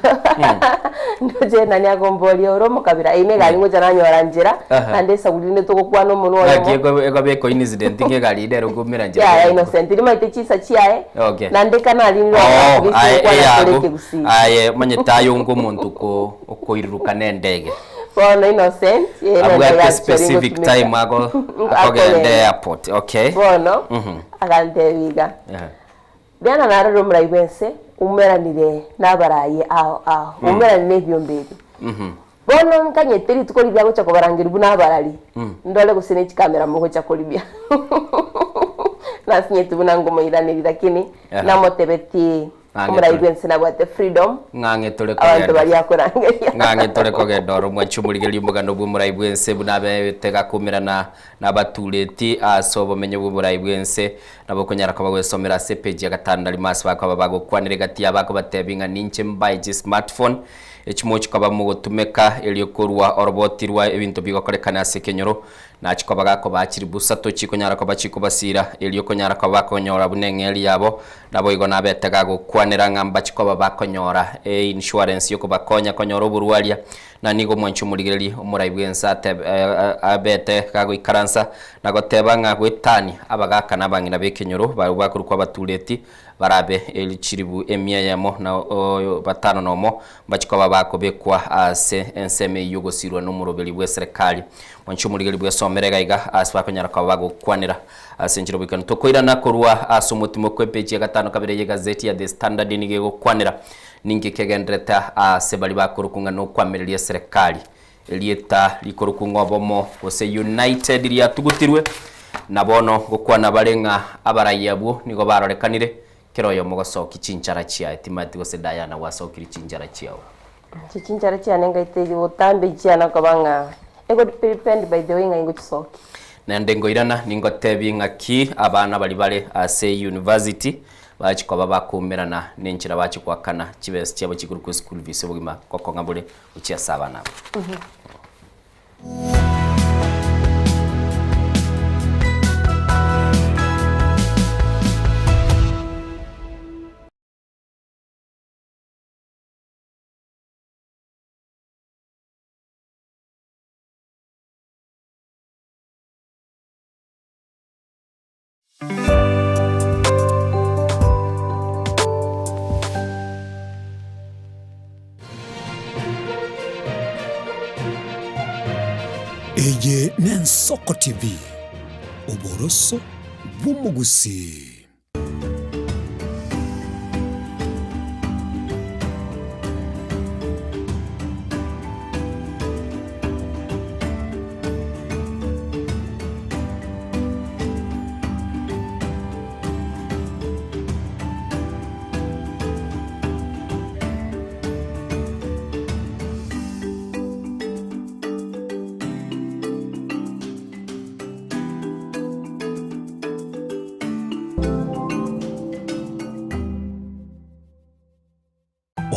ndoche nani akomboria ore omokabira eye negari ngocha nanyora nchera Aha. naende esaguri rinde togokwana omonwa Ng'aki oyomo eko- ekoba ecoincident ng'a egari ere okoumera nchera yaya innocent rimaete chisa chiaye Okay. naende kanarinire Oh, obwakilisi aye gokwana tore eyago ekegusii aye omanyete aye onge omonto oko okoiruruka na endege bono innocent eh, nende abwate gachori specific ngotumeka. time ago akogenda Akogenda. airport okay bono Mhm. agantebi iga Ehe. Diana narore omorai bw'ense oumeranire nabarayi ao ao, oumeranire nebiombe ebi. Bono nkanyete rituko riria agocha kobarangeria buna abarari, ndore gose ne chikamera mogocha koribia. Nasinyeti buna ngomoiraneria lakini namotebetie omorai bw'ense nabwate freedom, Ng'ang'e tore abanto kogenda. baria akorangeria. Ng'ang'e tore kogenda oro mwanche omorigereria omogano bw'omorai bw'ense buna abete gakumerana nabatureti ase obomenyo bw'oborai bw'ense. Nabo okonyara koba gwesomera ase epeji ya gatano na rimo ase bakoba bagokwanera egati yabo akobatebia ng'a ninche mbae chismartphone echi mochi koba mogotumeka erio korwa oroboti rwa ebinto bigokorekana ase ekenyoro nachi koba gakobaa chiribusa tochikonyara koba chikobasira erio okonyara koba bakonyora buna eng'eri yabo naboigo nabete gagokwanera ng'a mbachi koba bakonyora einsurance yokobakonya konyora oborwaria Na nigo omwanchi omorigereria omorai bw'ense atebe, abete gagoikaransa na goteba ng'a goetania abagaaka na abang'ina b'ekenyoro barabwo bakorokwa abatureti barabe chilifu emia eyemo na batano nomo mbachie koba bakobekwa ase ensemo eyio y'ogosirwa nomoroberi bw'eserekari. Mwanchi omorigereria bwesomere iga iga ase bakonyara koba bagokwanera ase enchera oboikanu. Tokoirana korwa ase omotimo kw'epeji ya gatano kabere y'egazeti ya The Standard nigo egokwanera Ninki kegenderete aase baria bakorokwa ng'a nokoamereria eserekari? Erieta rikorokwa ng'a obomo gose United riatugutirwe, na bono ngokwana bare ng'a abarai abwo nigo barorekanire kera oyomo gosokia chinchara chiaye. Timati gose Diana gwasokirie chinchara chiao. Inche chinchara chiane ngaiteria botambe chiane okoba ng'a ego depend by the way ng'a ingochisokia. Naende ngoirana ningotebie ng'aki abana baria bare ase university Bachia koba bakoumerana nenchera bachia goakana chibesa chiabo chikorokwa eschool fees obogima gokong'a bore gochia ase abana aba. Eye n'Ensoko TV, oboroso bw'omogusii.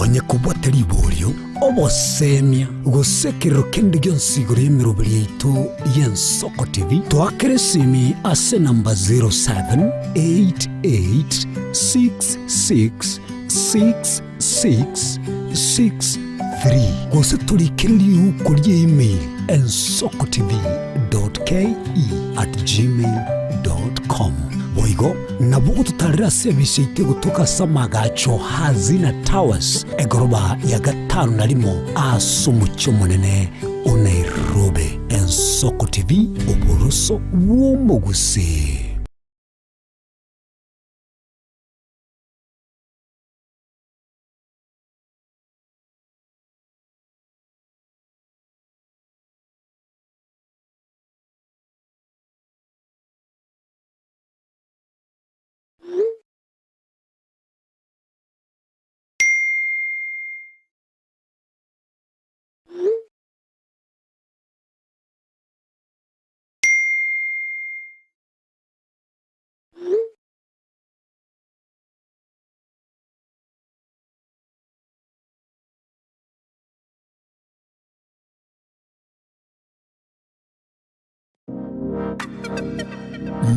Onye kobwate riborio, obosemia, gose ekerero kende gionsi igoro y'emeroberi yaito y'Ensoko TV, toakere esimi ase enamba 0788666663 gose torikere riuko rie email ensokotv.ke@gmail.com. Boigo nabo ogototarera ase ebise yaito egotoka ase amagacho Hazina Towers, egoroba ya gatano na rimo ase omochie omonene o Nairobi. Ensoko TV, oboroso bw'omogusii.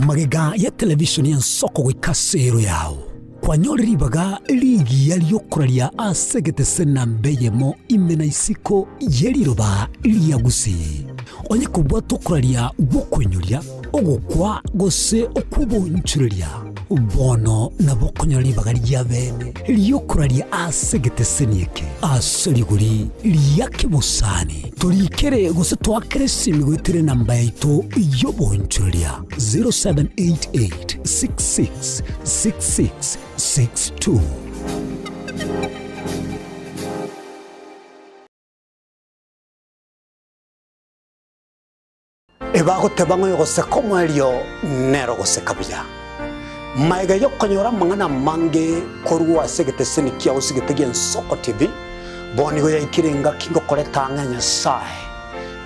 Magega ya televishoni y'ensoko goika ase ero yao. Kwanyore ribaga rigiya ri'okoraria ase egetese namba eyemo ime na isiko ye riroba ria Gusii. Onye kobwata okoraria gw'okoinyoria, ogokwa gose okw'oboonchoreria, bono nabo okonyora ribaga ria bene ri'okoraria ase egeteseni eke ase rigori ria kebosani. Torikere gose toakere esimi goetera enamba yaito y'oboonchoreria 0788 66 66 62. Ebagoteba ng'a oyogoseka omoerio nere ogoseka buya. Magega y'okonyora amang'ana amange korwa ase egeteseni kiao sigete gi'Ensoko TV, bono nigo yaikire engaki ngokoreta ang'e Nyasae.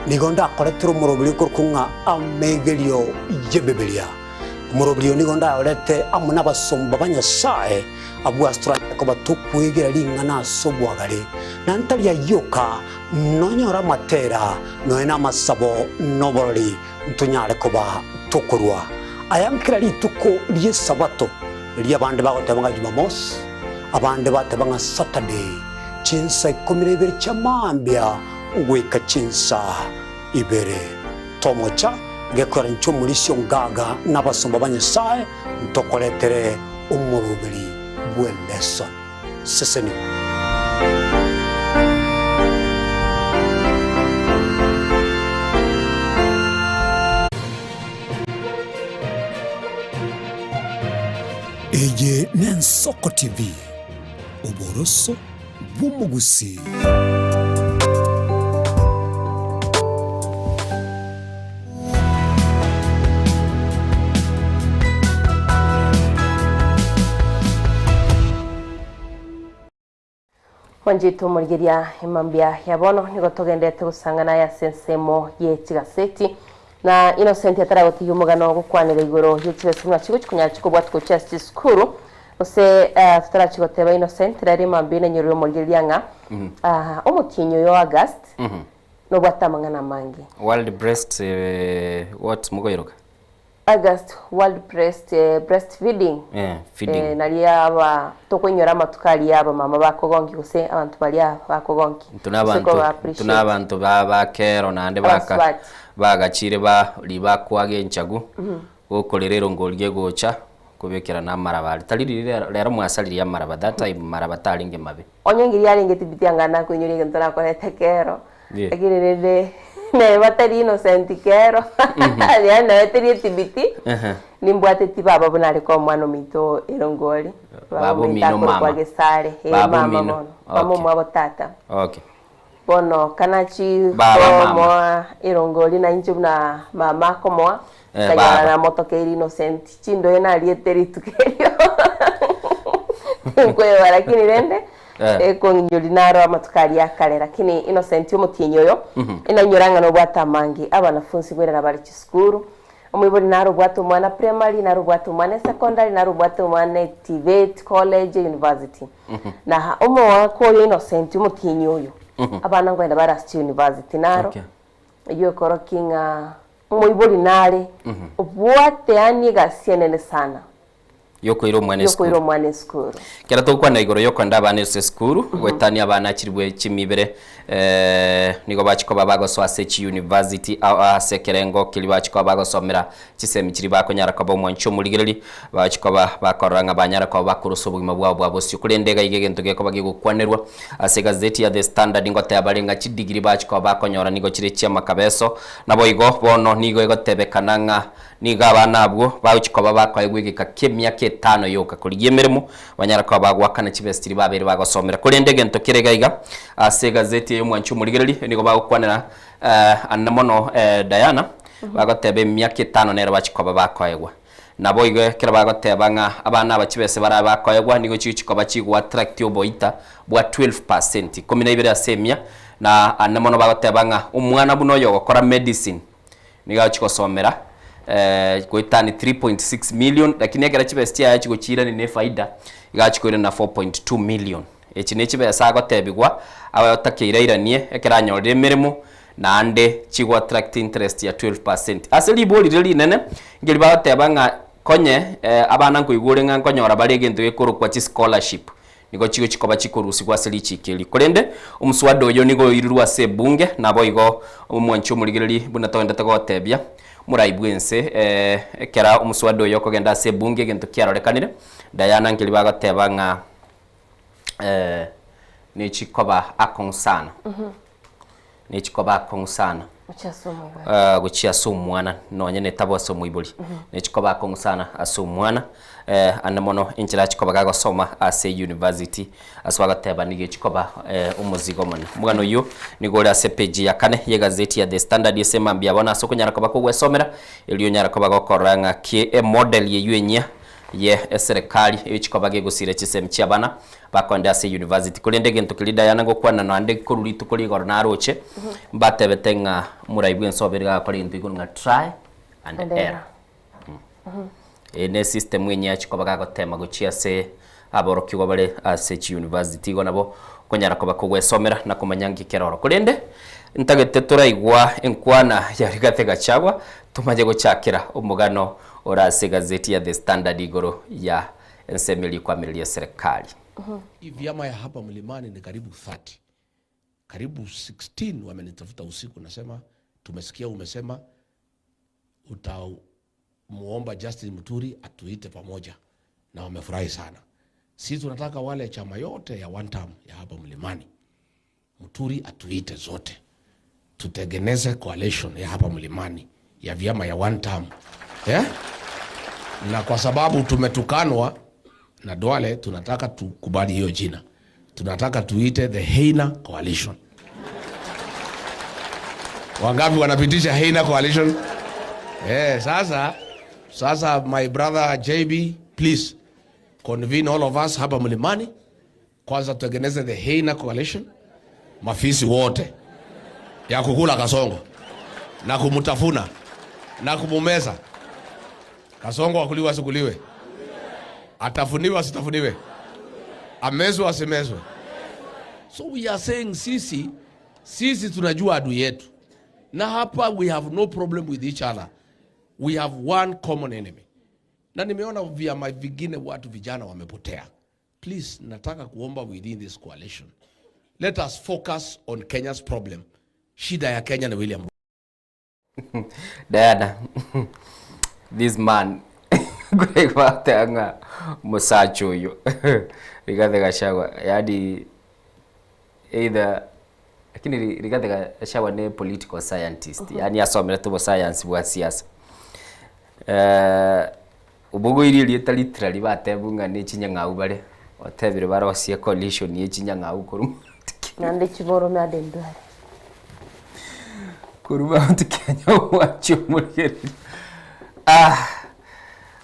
Nigo ndakoretere omoroberi okorokwa ng'a Amegerio y'Ebibilia. Omoroberi oyo nigo ndayorete amo nabasomba ba Nyasae, abwo ase toranyare koba tokwegera ring'ana ase obwagare, na ntari ayio oka, Nonyore amatera, nonya namasabo, na oborori, ntonyare koba tokorua aya nkera rituko ri'Esabato, riria abande bagoteba ng'a Jumamosi, abande bateba ng'a Saturday, chinsa ikomi na ibere chia mambia goika chinsa ibere. Tomocha gekoera inche omorisia ongaga na abasomba ba Nyasae ntokoretere omoroberi bw'elesson. Sesenigwa. Eye n'Ensoko TV, oboroso bw'omogusii. Mwanchete omorigeria emambia ya bono nigo togenderete gosang'ana aya ase ensemo ye chigaseti na Innocent ataragotigia omogano gokwanera igoro ye chibesa buna chigochi konyara chikobwatwa gochia ase chisukuru gose eh, totarachi goteba Innocent rero emambia enenyorere omorigereria ng'a ah, omotienyi oyo August Nobwate amang'ana amange. World breast what mokoiroka? August World breast breastfeeding Eh, feeding. Eh, naria aba tokoinyora amatuko aria abamama bakogonki gose abanto baria bakogonki Intwe na Gose abanto koba intwe appreciate. na abanto ba bakero naende baka Abasubati. bagachire ba ri bakwaga enchagu gokorera erongo riria egocha kobekera na amaraba aria tari riria rero rero mwasaririe amaraba that time maraba tarenge mabe. Onye ngiria arenge tibiti anga nakoinyora egento nakorete kero, Yeah. lakini rende nere batari innocent kero, yaani naye teri etibiti, Ehe. nimbwateti baba buna are koa omwana ominto erongori, baba Baba ominto omino akorokwa mama. Gesare, eh Baba mama omino. bono, mama Okay. omwabo tata. Okay. Bono kanachi Baba mama. komoa erongori na inche buna mama akomoa, Eh, nkanyora baba. namotokeire innocent, chindoe nariete rituko erio tinkoeba lakini rende Eh. ekong'inyori naro amatuko aria akare lakini Innocent omotienyi oyo enainyora ng'a nobwate amange abanafunsi bwerana bare chisukuru omoibori naro obwate omwana primary naro obwate omwana esecondary naro obwate omwana eTVET college university na omowaka oyo Innocent omotienyi oyo abana nkoenda bare ase chiuniversity naro Okay. Eyio ekorokia ng'a omoibori nare obwate yaani egasi enene sana Yokoira omwana yokoira esukuru. omwana esukuru. Ekero togokwana igoro yokoenda abana ase esukuru, goetania abana chiribwe chimibere eh, nigo bachia koba bagosoa ase chiuniversity ao ase ekerengo keria bachia koba bagosomera chisemi chiria bakonyara koba omwanchi omorigereria, bachia koba bakorora ng'a banyare koba bakorosa obogima bwabo bwa bosio. Korende iga iga egento gekoba gegokwanerwa ase egazeti ya The Standard ngoteba bare ng'a chidigiri bachia koba bakonyora nigo chire chi'amakabeso. Naboigo bono nigo egotebekana ng'a nigo abana abwo bagochia koba bakoegwa egeka ki'emiaka etano yoka korigia emeremo, banyare koba bagoakana chibesa chiria babeire bagosomera. Korende egento kere iga iga ase egazeti eye omwanchi omorigereria nigo bagokwanera Ande mono Diana, bagoteba emiaka etano nero bachia koba bakoegwa. Naboigo ekero bagoteba ng'a abana aba chibesa barabe bakoegwa nigo chigochia koba chigoattract oboita bwa 12%, ikomi na ibere ase emia, na ande mono bagoteba ng'a omwana buna oyo ogokora medicine nigo agochia gosomera goetania 3.6 million, lakini ekero chibesa chiaye chigochiirania na efaida, iga agochia koirana 4.2 million. Echi nechibesa agotebigwa abe otakeire airanie ekero anyorire emeremo, naende chigo attract interest ya 12%. Ase ribori riria rinene, nkeri bagoteba ng'a. Konye abana nkoigwa ore ng'a nkonyora bare egento gekorokwa chischolarship, nigo chigochi koba chikorusigwa ase richiiko eri. Korende omoswada oyo nigo oirirwe ase ebunge, naboigo omwanchi omorigereria buna togendete gotebia morai bw'ense ekero omoswada oyo okogenda ase ebunge egento kiarorekanire, Diana nkeri bagoteba ng'a nechikoba akong'u sana, nechikoba akong'u sana. Gochia ase omoibori. Gochia ase omwana nonye netabo ase omoibori nechikoba akong'u sana ase omwana ande mono enchera achikoba gagosoma ase university ase bagoteba nigo echikoba omozigo omonene. Omogano oyio nigo ore ase page ya kane ye egazeti ya The Standard ase mambia bono ase okonyara koba kogwesomera erio onyare koba gokorora ng'aki emodel eyio enyia ye eserekari echikoba gegosira chisemi chiabana bakoenda ase university. Korende egento keria Diana ngokwana naende korwa rituko rigoro naroche, mbatebete ng'a omorai bwense obere gagokora egento igoro ng'a try and And error. error. Eye ne system enyia achikoba gagotema gochia ase aborokigwa bare ase chiuniversity igo nabo okonyara koba kogwesomera na komanya nki kere oro. Korende ntagete toraigwa enkwana ya Rigathi Gachagua tomanye gochakera omogano ore ase egazeti ya The Standard igoro ya ensemo eria ekwamireria eserekari. Hii vyama ya hapa mlimani ni karibu 30. Karibu 16 wamenitafuta usiku, nasema tumesikia umesema utamuomba Justin Muturi atuite pamoja, na wamefurahi sana. Sisi tunataka wale chama yote ya one term ya hapa mlimani, Muturi atuite zote, tutengeneze coalition ya hapa mlimani ya vyama ya one term yeah? Na kwa sababu tumetukanwa na Duale, tunataka tukubali hiyo jina, tunataka tuite the Heina Coalition. Wangapi wanapitisha Heina Coalition? Sasa, sasa my brother JB, please convene all of us hapa mlimani. Kwanza tutengeneze the Heina Coalition, mafisi wote ya kukula Kasongo na kumutafuna na kumumeza. Kasongo akuliwe asikuliwe, atafuniwe asitafuniwe, amezwe asimezwe. So we are saying sisi, sisi tunajua adui yetu, na hapa we have no problem with each other, we have one common enemy. Na nimeona vyama vingine watu vijana wamepotea. Please, nataka kuomba within this coalition, let us focus on Kenya's problem. Shida ya Kenya ni William Ruto. Diana, this man ngorigwate ng'a musacha oyo Rigathi Gachagua yaani either lakini Rigathi Gachagua ni political scientist yaani asomerete obosayansi bwa siasa obogoirie erieta literally batebu ng'a ne chinyang'au bare otebire barosie coalition ye chinyang'au korwa Naende chiborome ade ndware. Korwa Mount Kenya omwanchi omorigereria ah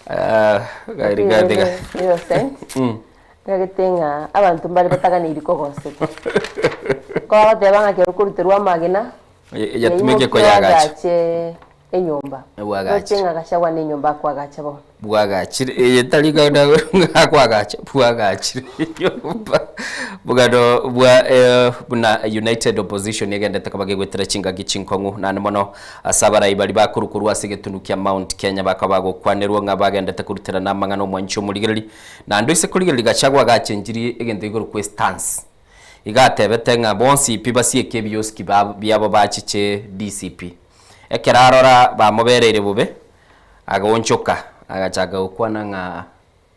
ah Rigathi Ga- Innocent. Ngagete ng'a abanto mbare bataganeirie kogoseka. Ko bagoteba ng'a kero okoruterwa amagena, Yatumeke yaimokia koyagacha. oagache enyomba. Bwagachire. Roche ng'a Gachagua na enyomba akoagacha bono. Bwagachire eye tari gana akoagacha bwagachire enyomba bogano bwa buna United Opposition egendete koba gegwetera chingaki chinkong'u naende mono ase abarai baria bakorwa korwa ase egetunu kia Mount Kenya bakaba bagokwanerwa ng'a bagendete koruterana amang'ana omwanchi omorigereria naende oise korigereria Gachagua agachenchirie egento igoro kwa estance iga atebete ng'a bonsi pi basieke ebioski biabo bachiche DCP ekero arora bamobereire bobe Agaonchoka, agachaka gokwana ng'a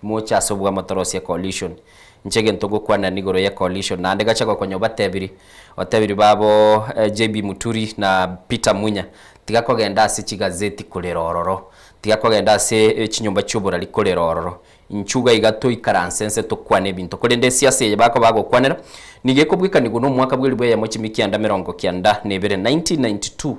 moche ase obwamo torosie coalition. Inche egento ngokwana nigoro ye coalition naende gacha gokonya obatebiri, otebiri babo JB Muturi na Peter Munya tiga kogenda ase chigazeti korera ororo, tiga kogenda ase chinyomba chioborari korera ororo. Inchuo iga iga toikaranse nse tokwane ebinto. Korende esiasa eye bakoba bagokwanera nigo ekobwekanigwa nomwaka bw'elibu eyemo chimi kianda merongo kianda na ebere, 1992.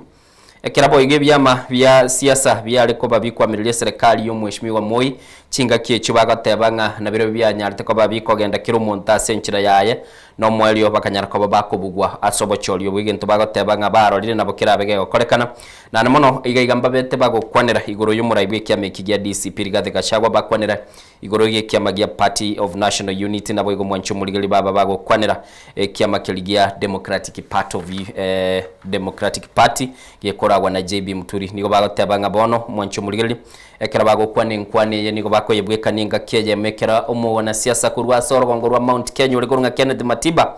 Ekero boigo ebiama bia siasa biare koba bikwamireria eserekari y'Omweshimiwa Moi, chingaki echio bagoteba ng'a nabirobio bianyarete koba bikogenda kera omonto ase enchera yaye. Nomoerio bakanyara koba bakobugwa ase obochori obwo egento bagoteba ng'a barorire nabo kerabe gegokorekana. Naende mono iga iga mbabete bagokwanera igoro y'omorai bw'ekiama eki gia DCP Rigathi Gachagua bakwanera igoro y'ekiama gia Party of National Unity naboigo mwanche omorigeri baba bagokwanera ekiama keria gia Democratic Part of Democratic Party gekoragwa na JB Muturi. Nigo bagoteba ng'a bono mwanche omorigereria Ekero bagokwana enkwana eye nigo bakoyebwekania engaki eyemo ekero omowanasiasa korwa ase orogongo rwa Mount Kenya ore korwa ng'a Kenneth Matiba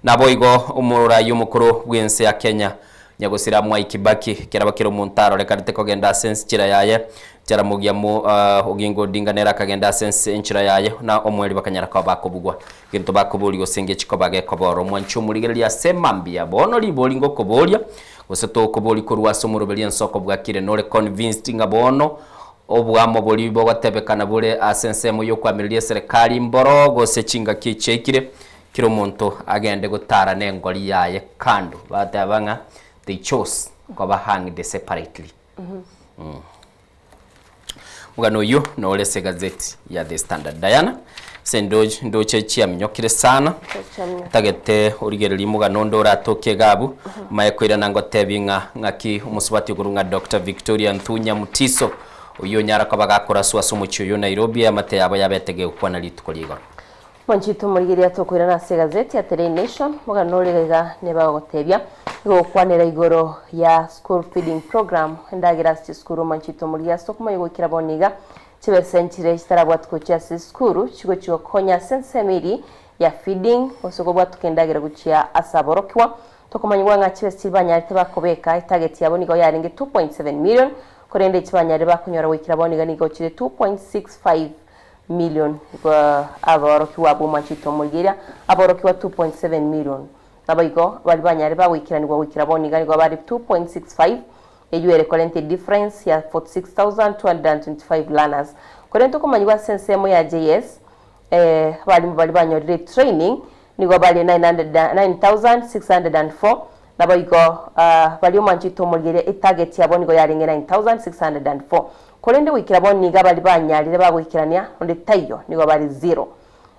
naboigo omorai omokoro bw'ense ya Kenya Nyagosira Mwai Kibaki keraba kera omonto arorekanete kogenda ase enchera yaye Jaramogi amo Oginga Odinga nere akagenda ase enchera yaye na omweri bakanyara koba bakobugwa gento bakoboria gose ngechi koba gekobora omwanchi omorigereria ase mambia bono ribori ngokoboria Gose tokoboria korwa ase omoroberi ensoko bwakire nore convinced ng'a bono oboamo boria bogotebekana bore ase ensemo y'okoamereria eserekari mboro gose chingaki echiaikire kera omonto agende gotara nengori yaye kando bateba ng'a they chose koba hanged separately. Omogano oyio nore ase egazeti ya The Standard. Diana, ase endoche ndoche chiaminyokire sana, ntagete origererie omogano onde oratoke iga abwo, maye koirana ngotebi ng'a ng'aki omosubati okorwa ng'a Doctor Victoria Nthunya Mutiso, oyio onyara koba gakoraswa ase omochie oyo o Nairobi, eamate yabo yabete gegokwana rituko ria igoro. Mwanchete omorigereria tokoirana ase egazeti ya The Daily Nation, omogano ore iga iga nebagogotebia igo gokwanera igoro ya school feeding program, endagera ase chisukuru. Omwanchete omorigereria ase okomanya goikera bono iga chibesa nchire chitarabwatwe gochia ase esukuru chigochia gokonya ase ensemo eria ya feeding gose kobwatoka endagera gochia ase aborokigwa. Tokomanyigwa ng'a chibesa chiria banyarete bakobeka etarget yabo nigo yarenge 2.7 million korende echibanyarire bakonyora goikera bono iga nigo chire 2.65 million aborokigwa bw'omwanchete omorigereria, aborokigwa 2.7 million. Naboigo baria banyare bagoikeranigwa goikera bono iga nigo bare 2.65, eyio ere korenta edifference ya 46,225 learners. Korende okomanyigwa ase ensemo ya JS, abalimu baria banyorire etraining nigo bare 9,604, Naboigo baria omwanchete omorigereria etarget yabo nigo yarenge 9604. Korende goikera bono nigo abari banyarire bagoikerania onde taiyo, nigo bare zero.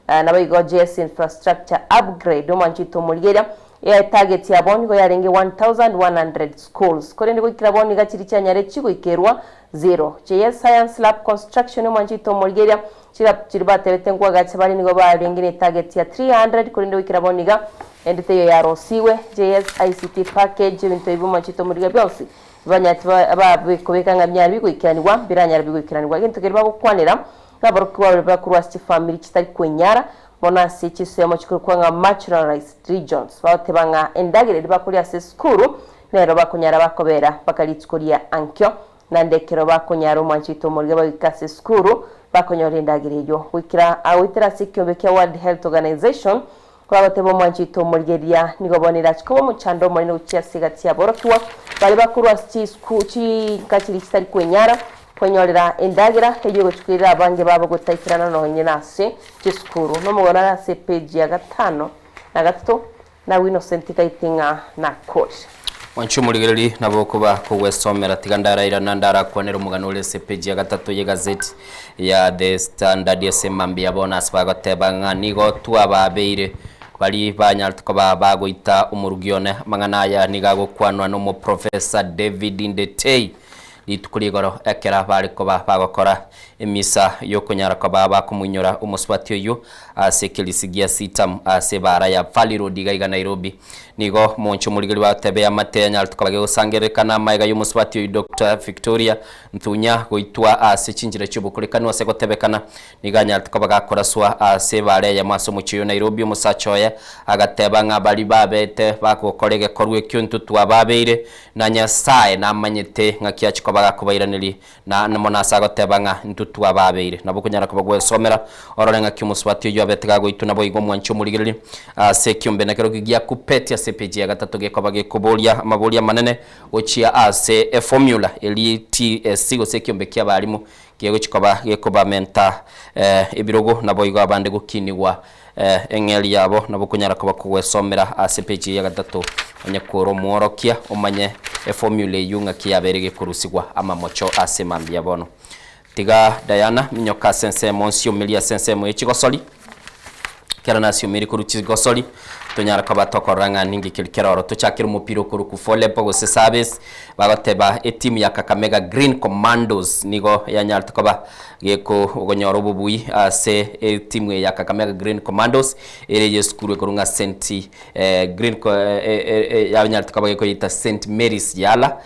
Naboigo JS Infrastructure Upgrade omwanchete omorigereria etarget yabo nigo yarenge 1100 schools. Korende goikera bono nigo chiri chianyare chigoikerwa zero. JS Science Lab Construction omwanchete omorigereria Chilab chiria batebete nkoagacha bare nigo barenge ne target ya 300 korende goikera bono iga ende teiyo yarosigwe. JS ICT package ebinto ebi bw'omwanchete omorigia bionsi bibanyarete babikobeka ng'a binyare bigoikeranigwa mbiranyare bigoikeranigwa. Egento keria bagokwanera naborokigwa baria bakorwa ase chifamiri chitari kwenyara mono ase chisemo chikorokwa ng'a marginalized regions bagoteba ng'a endagera eria bakoria ase esukuru nero bakonyara bakobera mpaka rituko ria ankio. Naende ekero bakonyara omwanchete omorigia bagoika ase esukuru, bakonyora endagera eyio. Goikera agoetera ase ekiombe kia World Health Organization, bagoteba omwanchete omorigeria nigo bono erache koba omochando omonene gochia ase egati y'aborokigwa baria bakorwa ase chisuku chinka chiria chitari kwenyara kwenyorera endagera eyio egochia koirera abange babo gotaikerana nonye nase chisukuru. Nomogano are ase epeji ya gatano na gatato Nawe Innocent gaite ng'a nakorire. Mwanche omorigereri nabo okoba kogwesomera tiga ndarairana ndarakwanere omogano ore ase epeji ya gatato y'egazeti ya The Standard ase mambia bono ase bagoteba ng'a nigo twababeire bari banyarete koba bagoita omorugi one. Amang'ana aya nigo agokwanwa n'omoprofesa David Ndetei rituko rigoro ekero bare koba bagokora Emisa y'okonyara koba bakomoinyora omosubati oyio ase ekerisi gia Sitam ase ebaara ya Valley Road iga iga Nairobi. Nigo omonche omorigeri bagoteba eamate yanyarete koba gegosangererekana amaega y'omosubati oyio Doctor Victoria Nthunya goitwa ase chinchera chi'obokorekanu ase gotebekana nigo anyarete koba gakoraswa ase ebaara eyemo ase omochie oyo Nairobi. Omosacha oye agateba ng'a baria babete bagokora egekorwa ekio intwe twababeire na Nyasae namanyete ng'aki achia koba gakobairaneria Na mono ase agoteba ng'a intwe twababeire, nabo okonyara koba gwesomera, orore ng'aki omosubati oyio abete gagoitwa naboigo omwanche omorigereria ase ekiombe nekerokio gia Kuppet ase epeji ya gatato gekoba gekoboria amaborio amanene gochia ase eformula eria TSC gose ekiombe kia abalimu kegochia koba gekobamenta ebirogo naboigo abande gokinigwa Eng'eria yabo nabo okonyara koba kogwesomera ase epeji eye ya gatato, onye kore omworokia omanye eformula eyio ng'aki yabeire gekorusigwa amamocho ase mambia bono. Tiga Diana minyoka ase ensemo nsiomerie ase ensemo ye chigosori. Kera nasiomire korwa chigosori, tonyara koba tokorora ng'a ninki keri keroro. Tochakere omopira okorokwa volleyball gose service, bagoteba etimu ya Kakamega Green Commandos nigo yanyarete koba gekonyora obobui ase etimu eye ya Kakamega Green Commandos ere eye esukuru ekorwa ng'a St Green yanyarete koba gekoyeita St Mary's Yala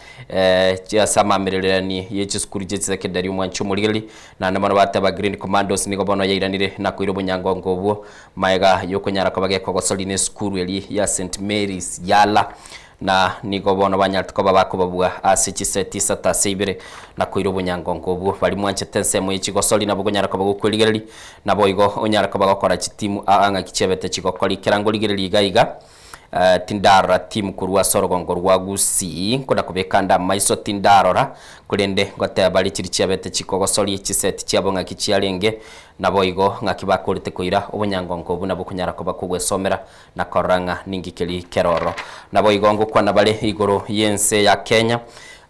ase amamererani ye chisukuru chie chisekendari omwanchi omorigereria. Naende bono bateba Green Commandos nigo bono yairanire na koira obonyangongo obwo maega yokonyara koba gekogosoria nesukuru eria ya St Mary's Yala na nigo bono banyarete koba bakobabua ase chiseti isato ase ibere na koira obonyangongo obwo. Baria mwanchete ensemo ye chigosori nabo okonyara koba gokwerigereria naboigo onyare koba gokora chitimu aa ng'aki chiabete chigokori. Kera ngorigereria iga iga Tindarora timu korwa ase orogongo rwa Gusii, nkona kobeka ande amaiso tindarora, korende ngoteba baria chiria chiabete chikogosoria chiseti chiabo ng'aki chiarenge, naboigo ng'aki bakorete koira obonyangongo obwo nabo okonyara koba kogwesomera na korora ng'a ninki keria keroro. Naboigo ngokwana bare igoro y'ense ya Kenya,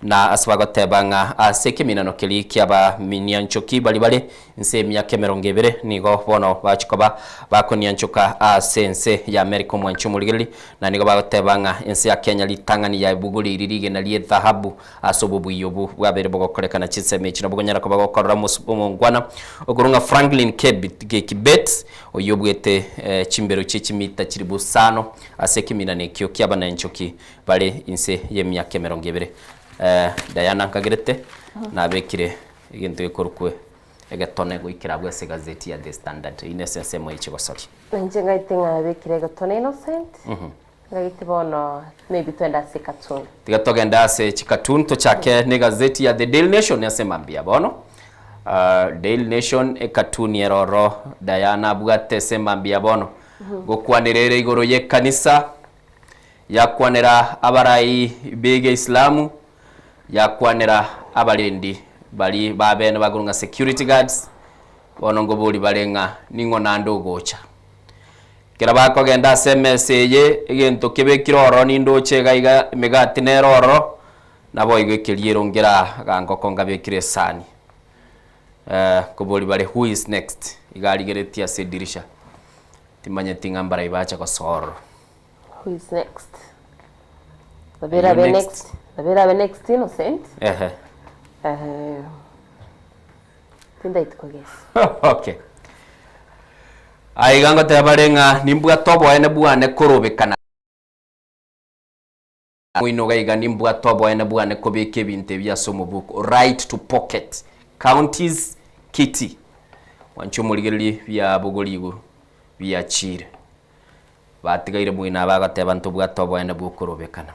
na ase bagoteba ng'a ase ekeminano keria ki'abaminianchoki baria bare Inse y'emiaka emerongo ebere nigo bono bachia koba bakonianchoka ase ense ya Amerika omwanchi omorigereria, na nigo bagoteba ng'a ense ya Kenya ritang'ani yaebugoririe rigena ri'ethahabu ase obobuya obo bwabeire bogokorekana chinsemo echi nabo konyara koba gokorora omongwana okorwa ng'a Franklin Kibet oyio obuete chimbero chie chimita chilifu isano ase ekeminano ekio ki'abananchoki bare inse y'emiaka emerongo ebere. Diana nkagerete nabekire Egento gekorokwa egetone goikera abwo ase egazeti ya The Standard. Eyio nese ensemo ye chigosori. Inche ngaite ng'a nabekire egetone Innocent, ngaite bono maybe twende ase ecartoon. Tiga togende ase chicartoon tochake ne egazeti ya The Daily Nation ase mambia bono. Daily Nation ecartoon ere oro Diana abwate ase mambia bono. Gokwanera ere igoro y'ekanisa, yakwanera abarai b'egeislamu, Yakwanera abarendi baria ba bene bakorwa ng'a security guards, bono nkoboria bare ng'a ning'o naende ogocha. Ekero bakogenda ase emesa eye, egento kebekire ororo nindoche iga iga emegati nere ororo, naboigo ekeriero nkera gangoko nkabekire esani. Nkoboria bare who is next? Iga arigeretie ase edirisha, timanyeti ng'a mbarai bacha gosoa ororo. Who is next? Babere abe next. Babere abe next Innocent. Ehe. Eh. Tindaiti kogesa. Okay. Aiga ngoteba bare ng'a nimbwate oboene bwane korobekana moino iga iga nimbwate oboene bwane kobeka ebinto ebi ase omobuko right to pocket counties kitty mwanche omorigererie biabogorigwe biachire. Batigaire moino aba agateba, Ntobwate oboene bw'okorobekana.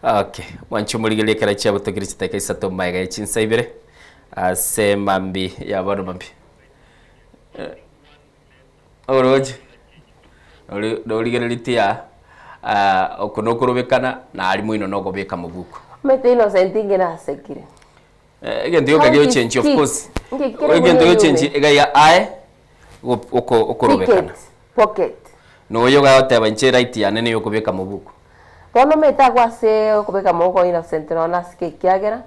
Okay, mwanche omorigererie ekero chiabotokire chidakika isato magega ya chinsa ibere ase mambi ya bono mambi. Oroche ori norigereria tiaa oko nokorobekana na aria moino nokobeka mobuko. Omanyete Innocent inche nasekire. Egento gioka How is giochenchia of it? course Inche kere egento buna giochenchia oyume. iga iga aye go- oko okorobekana. Ticket, pocket. Noyo gagoteba inche right yane niyo okobeka mobuko. Bono omanyete agwo ase okobeka mobuko Innocent nonya nasike ekiagera,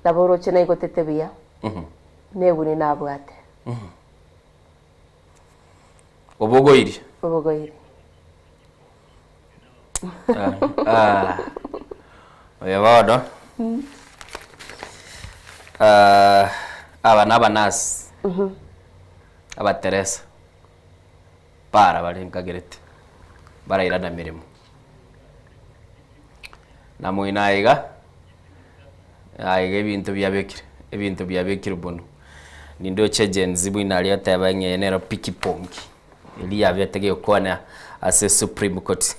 nabo oroche naigotete buya, neguni nabwate. Obogoiri. Obogoiri. Ah, oyo bono ah, aba na abanasi abateresa bara bare nkagerete barairana mirimo na moino aiga Aiga ebinto biabekire, ebinto biabekire bono. Nindoche Gen Z buna aria ateba ng'a eye nero piki pongi, eria yabete gegokwana ase Supreme Court.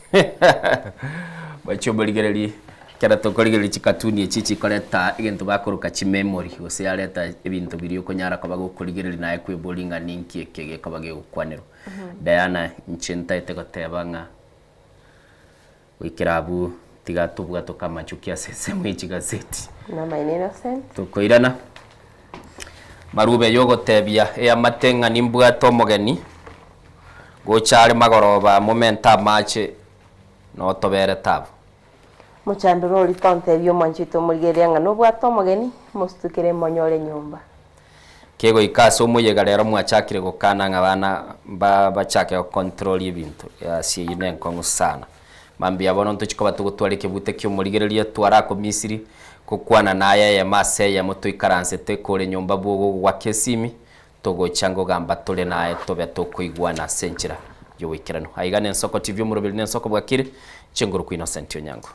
Bachia omorigereria, ekero tokorigereria chikatuni echi chikoreta egento bakoroka chimemory, gose yareta ebinto biria okonyara koba gokorigereria naye kweboria ng'a ninki eke gekoba gegokwanerwa. Diana inche ntaete goteba ng'a. Goikera abwo tiga tobwatoke amachuki ase ensemo ye chigazeti. Namaene Innocent. Tokoirana. Marube yogotebia eamate ng'a nimbwate omogeni, gocha are magoroba momente amache noo toberete abwo. Mochandore oria tontebie omwanchi oito omorigereria ng'a nobwate omogeni, mositukere monyore nyomba. Kegoika ase omoyega rero mwachakire gokana ng'a abana mba bachake gocontrol ebinto, egasi eyio nenkong'u sana. Mambia bono ntochi koba togotwara ekebute ki'omorigereria tware ako Misiri, gokwana naye eyemo ase eyemo toikaransete kore nyomba bw'ogogoaka esimi, togocha ngogamba tore naye tobe tokoigwana ase enchera y'oboikeranu. Aiga n'Ensoko TV omoroberi n'Ensoko bwakire, inche ngorokwa Innocent Onyango.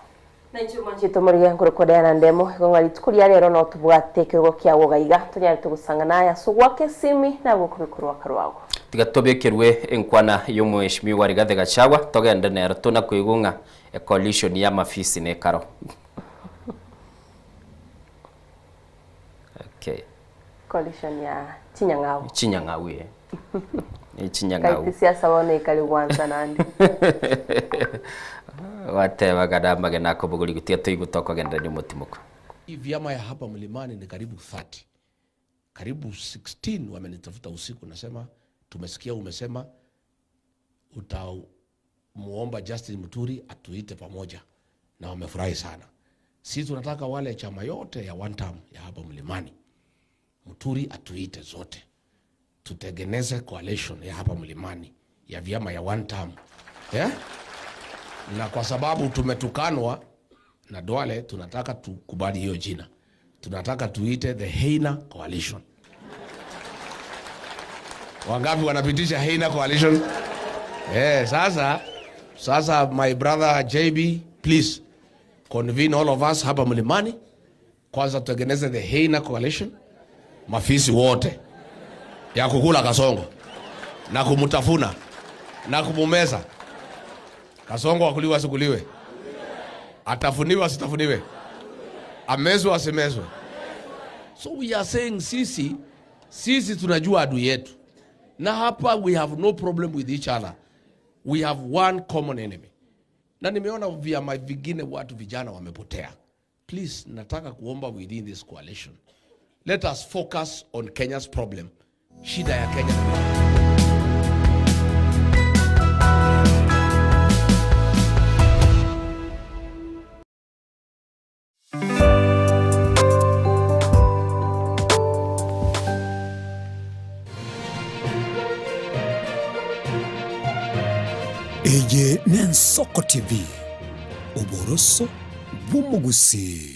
Na inche mwanchete omorige nkorokwa Diana Ndemo, igo ng'a rituko ria rero noo tobwate ekerogo kiago iga iga, tonyarete gosang'ana aye ase ogoaka esimi na gokobeka orwaka rwago. Tiga tobekerwe enkwana y'Omweshimiwa Rigathi Gachagua, togende nero tona koigwa ng'a ecoalition y'amafisi nekaro. Okay. Coalition ya chinyang'au. Chinyang'au eh. Ne chinyang'au. Kaiti siasa bono ekare gwansa naende. Gwatebaga namagena akobogorigwa tiga toigwe tokogenderania omotimoko. Hii vyama ya hapa mlimani ni karibu 30 karibu 16 wamenitafuta usiku, nasema tumesikia umesema utamuomba Justin Muturi atuite pamoja, na wamefurahi sana. Sisi tunataka wale chama yote ya one term ya hapa mlimani, Muturi atuite zote, tutengeneze coalition ya hapa mlimani ya vyama ya one term yeah? Na kwa sababu tumetukanwa na Duale, tunataka tukubali hiyo jina, tunataka tuite the Heina Coalition. Wangapi wanapitisha Heina Coalition? Eh, sasa sasa my brother JB, please convene all of us hapa mlimani, kwanza tutengeneze the Heina Coalition, mafisi wote ya kukula Kasongo na kumutafuna na kumumeza. Kasongo akuliwe asikuliwe, atafuniwe asitafuniwe, amezwe asimezwe. So we are saying sisi sisi tunajua adui yetu, na hapa we have no problem with each other, we have one common enemy. Na nimeona vyama vingine watu vijana wamepotea. Please, nataka kuomba within this coalition, let us focus on Kenya's problem, shida ya Kenya. Eye n'Ensoko TV, oboroso bw'omogusii.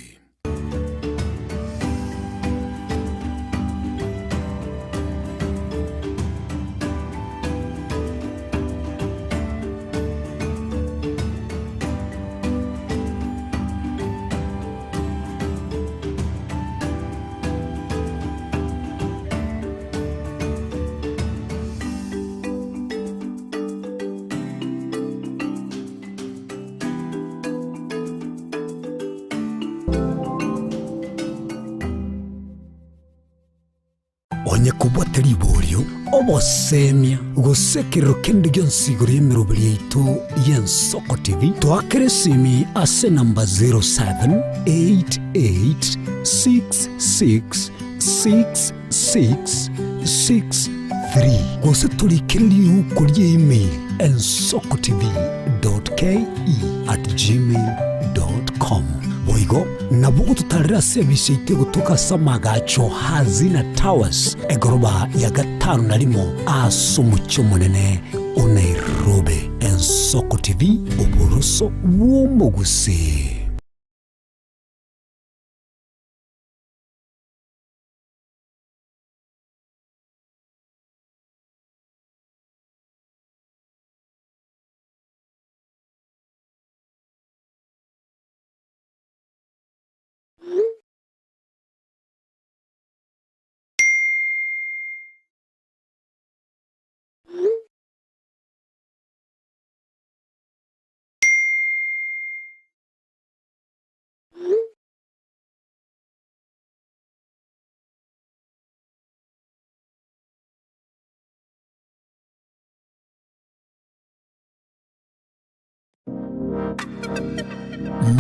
Onye kobwate riborio, obosemia, gose ekerero kende gionsi igoro y'emeroberi yaito y'Ensoko TV, toakere esimi ase enamba 0788666663 gose torikere riuko ria email ensokotv.ke@gmail.com. Boigo nabo ogototarera ase ebise yaito egotoka ase amagacho Hazina Towers, egoroba ya gatano na rimo ase omochie omonene o Nairobi. Ensoko TV, oboroso bw'omogusii.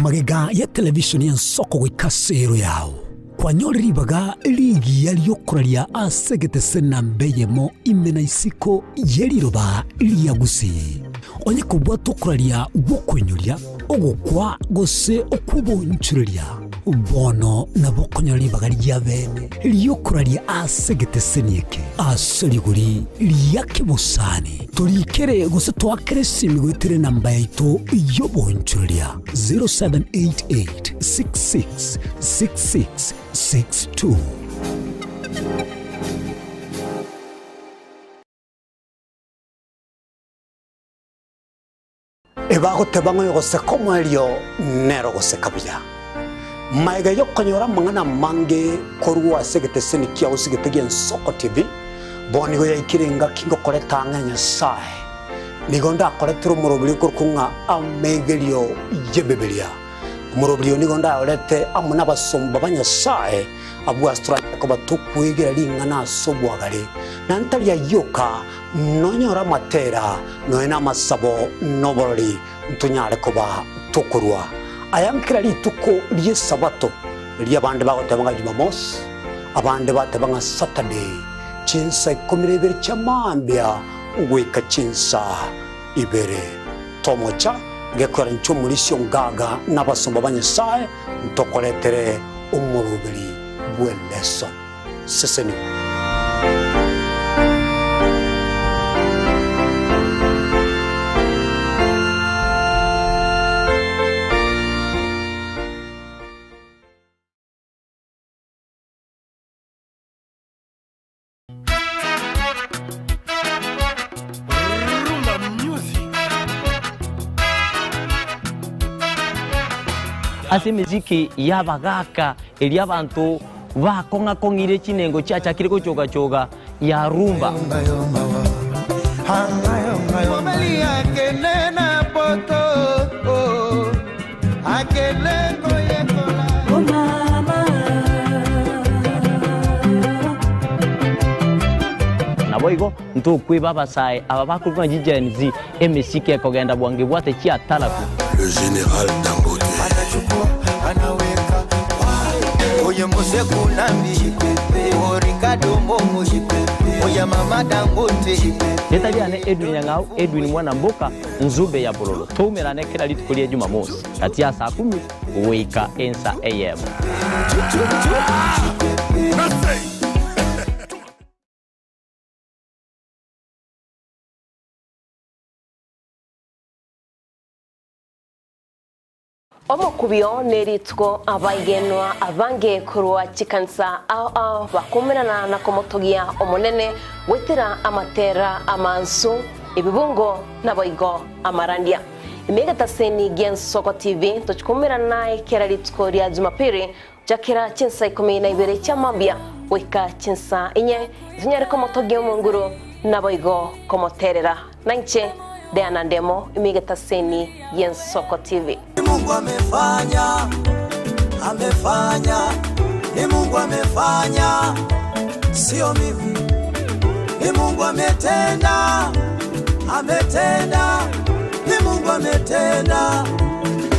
Magega ya televishoni y'ensoko goika ase ero yao, kwanyorire ribaga rigiya ri'okoraria ase egetese namba eyemo ime na isiko ye riroba ria Gusii. Onye kobwate okoraria gw'okoinyoria, Ogokwa gose okw'obonchoreria, bono nabo okonyora ribaga ria bene ri'okoraria ase egeteseni eke ase rigori ria kebosani. Torikere gose toakere esimi goetera enamba yaito y'obonchoreria 0788 66 66 62. Ebagoteba ng'a oyogoseka omoerio nere ogoseka buya. Magega y'okonyora amang'ana amange korwa ase egeteseni kiao ase egete gi'Ensoko TV, bono nigo yaikire engaki ngokoreta ang'e Nyasae. Nigo ndakoretere omoroberi okorokwa ng'a Amegerio y'Ebibilia. Omoroberi oyo nigo ndayorete amo nabasomba ba Nyasae abwo ase toranyare koba tokwegera ring'ana ase obwagare, na ntari ayio oka, Nonyore amatera, nonya namasabo, na oborori, ntonyare koba tokorua aya nkera rituko ri'Esabato, riria abande bagoteba ng'a Jumamosi, abande bateba ng'a Saturday, chinsa ikomi na ibere chia mambia goika chinsa ibere. Tomocha gekoera inche omorisia ongaga na abasomba ba Nyasae ntokoretere omoroberi bw'eleson. Sesenigwa. Rumba music. Ase emesiki y'abagaaka eria abanto bakong'a-kong'ire chinengo chiachakire gochoga-choga ya rumba. Naboigo ntokweba abasae aba bakorokwa ng'a Gen Z, emesiki ekogenda bwango ebwate chiataraku. Le general Dangote. Oye mose kunambi Ricardo Momo Oye mama Dangote Rieta riane Edwin Nyang'au, Edwin mwana mboka, Nzube ya bololo. Toumerane kera rituko ria Jumamosi, gati ya saa kumi goika ensa eyemo. Omokubio nerituko abaigenwa abange korwa chikanisa ao ao bakomerana na komotogia Omonene goetera amatera amansu, ebibungo naboigo amarandia. Ime egetaseni gi'Ensoko TV tochikomerana naye kera rituko ria Jumapili gochakera chinsa ikomi na ibere chia mambia goika chinsa inye, tonyare komotogia Omonguru naboigo komoterera. Nainche Diana Ndemo, ime egetaseni gi'Ensoko TV. Ni Mungu amefanya, amefanya, ni Mungu amefanya, sio mimi. Ni Mungu ametenda, ametenda, ni Mungu ametenda,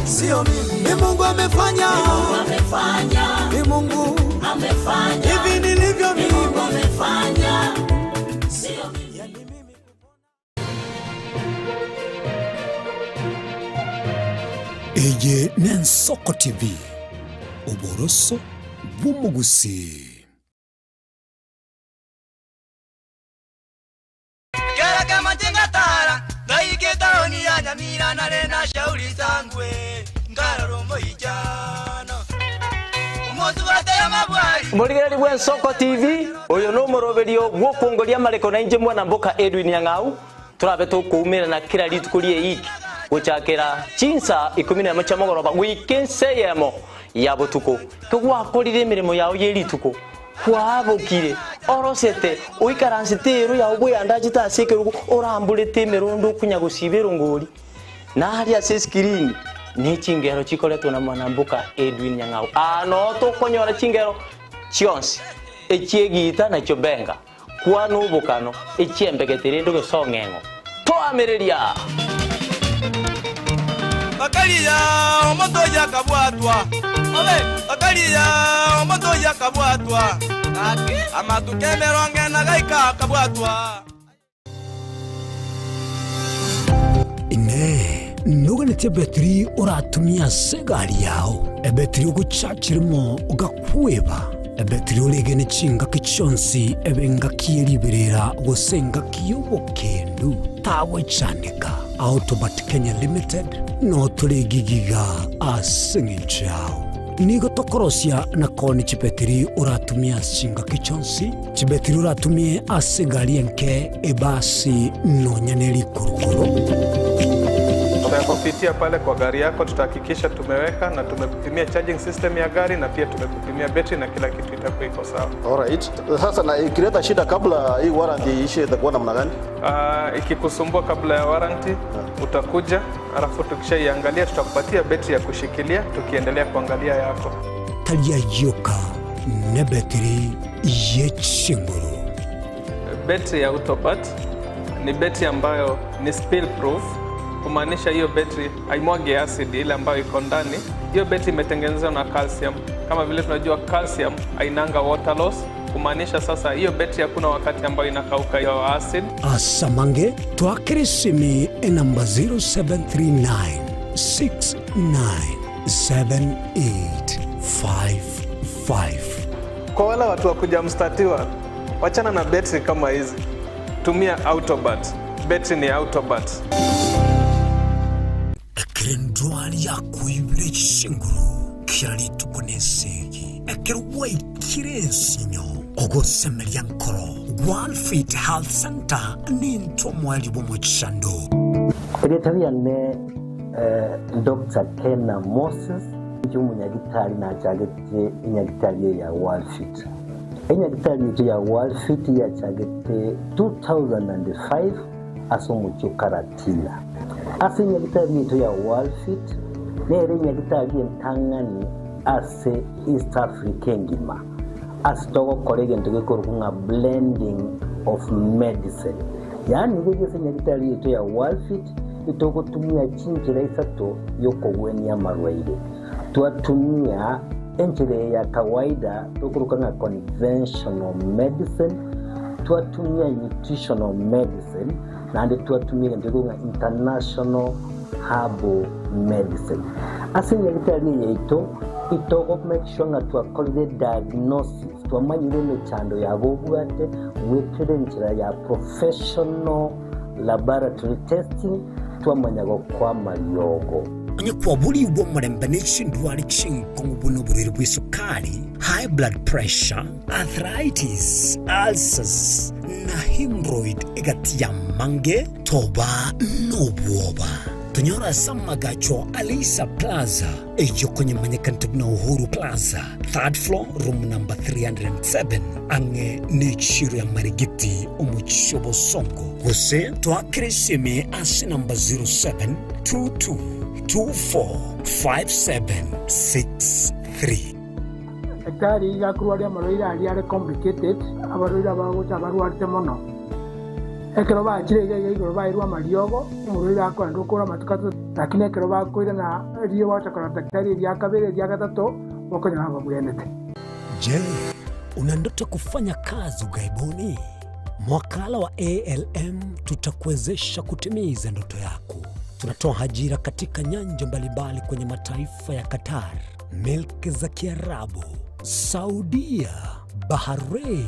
sio mimi. Ni Mungu amefanya, ni Mungu amefanya, ni Mungu amefanya, hivi nilivyo mimi, ni Mungu amefanya, sio mimi. Eye n'Ensoko TV, oboroso bw'omogusii. Kera kamache ngatara ngaika etaoni ya Nyamira nare na shauri sangwe nkarora omoichano omosubate amabwari. Omorigereria bw'Ensoko TV, oyo nomoroberio bw'okwongoria amareko nainche mwana mboka Edwin Nyang'au, torabe tokoumerana kera rituko ri'eiki gochakera chinsa ikomi nemo chia mogoroba goika ensa eyemo ya botuko. Kegwakorire emeremo yao ye rituko, Kwabokire, orosete, oikaransete eero yao bweandachete ase ekerogo, oramborete emerondo okonya gosiba erongori, na aria ase esikirini ne chingero chikoretwa na mwanamboka Edwin Nyang'au. Aa noo tokonyora chingero chionsi, echi'egiita na chiobenga, kwana obokano, echi'embegete rende ogesong'eng'o. Toamereria! Bakaria omonto oyio akabwatwa, bakaria omonto oyio akabwatwa, amatuko emerongo ene gaika akabwatwa. Inee! Noganetie ebetiri oratumie ase egari yao, ebetiri ogochachirimo ogakweba, ebetiri oregene chingaki chionsi ebe engaki ye riberera gose engaki y'obokendu, tagwechandeka. Autobat Kenya Limited noo tore gigiga ase eng'encho yao. Nigo tokorosia na koonia chibetiri oratumie ase chingaki chionsi, chibetiri oratumie ase egari enke, ebasi, nonya ne rikurukuru. Tutakupitia pale kwa gari yako, tutahakikisha tumeweka na tumekupimia charging system ya gari na pia tumekupimia betri na kila kitu itakuwa iko sawa. Alright. Sasa na ikileta shida kabla hii warranty iishe itakuwa namna gani? Ikikusumbua kabla ya warranty utakuja, alafu tukishaiangalia tutakupatia betri ya kushikilia tukiendelea kuangalia yako. Tari ayio ka nebetiri ye chinguru. Betri ya Autobat ni betri ambayo ni spill proof, kumaanisha hiyo betri haimwagi acid ile ambayo iko ndani. Hiyo betri imetengenezwa na calcium. Kama vile tunajua calcium hainanga water loss, kumaanisha sasa hiyo betri hakuna wakati ambayo inakauka hiyo acid. Asamange twakere esimi enamba 0739 697855. Kwa wale watu wa kuja mstatiwa, wachana na betri kama hizi, tumia Autobat. Betri ni Autobat. Ekero endwari yakoibire chinguru kera rituko nesegi, ekero gwaikire ensinyo, ogosemeria nkoro, Walfit Health Centre nintwe omoerio bw'omochando. Erieta riane Doctor Kena Moses, inche omonyagitari nachagete enyagitari eye ya Walfit. Enyagitari yaito ya Walfit yachagete 2005 ase omochie o Karatina. Ase enyagitari yaito ya Walfit nere enyagitari entang'ani ase East Africa engima ase togokora egento gekorokwa ng'a blending of medicine. Yaani riria ase enyagitari yaito ya Walfit itogotumia chinchera isato y'okogwenia amarwaire. Twatumia enchera eye ya kawaida tokoroka ng'a conventional medicine, twatumia nutritional medicine, naende twatumia egento gekorokwa ng'a international herbal medicine. Ase enyagitari eye yaito, itogo make sure ng'a twakorire diagnosis, twamanyire emechando yabo obwate goetera enchera ya professional laboratory testing, twamanya gokoa amariogo. Onye kwaborigwe omorembe ne chindwari chinkong'u buna oborwaire bw'esukari, high blood pressure, arthritis, ulcers, na hemorrhoid egati y'amange, toba nobwoba. Tonyore ase amagacho a Leisa Plaza, eyio konyemanyekanete buna Uhuru Plaza, third floor, room number 307, ang'e nechiiro ya Marigiti, omochie o Bosongo. Gose toakere esimi ase namba 0722245763. Daktari iga akorwaria amarwaire aria are complicated, abarwaire abagocha abarwarete mono. Ekero bachire iga iga igoro bairwe amariogo, omorwaire akoenda okora amatuko atato, lakini ekero bakoirana erio bagocha korora daktari eria kabere eria gatato, bokonyora babwenete. Je, una ndoto ya kufanya kazi ughaibuni? Mwakala wa ALM tutakuwezesha kutimiza ndoto yako. Tunatoa ajira katika nyanja mbalimbali kwenye mataifa ya Qatar, milki za Kiarabu, Saudia, Bahrain,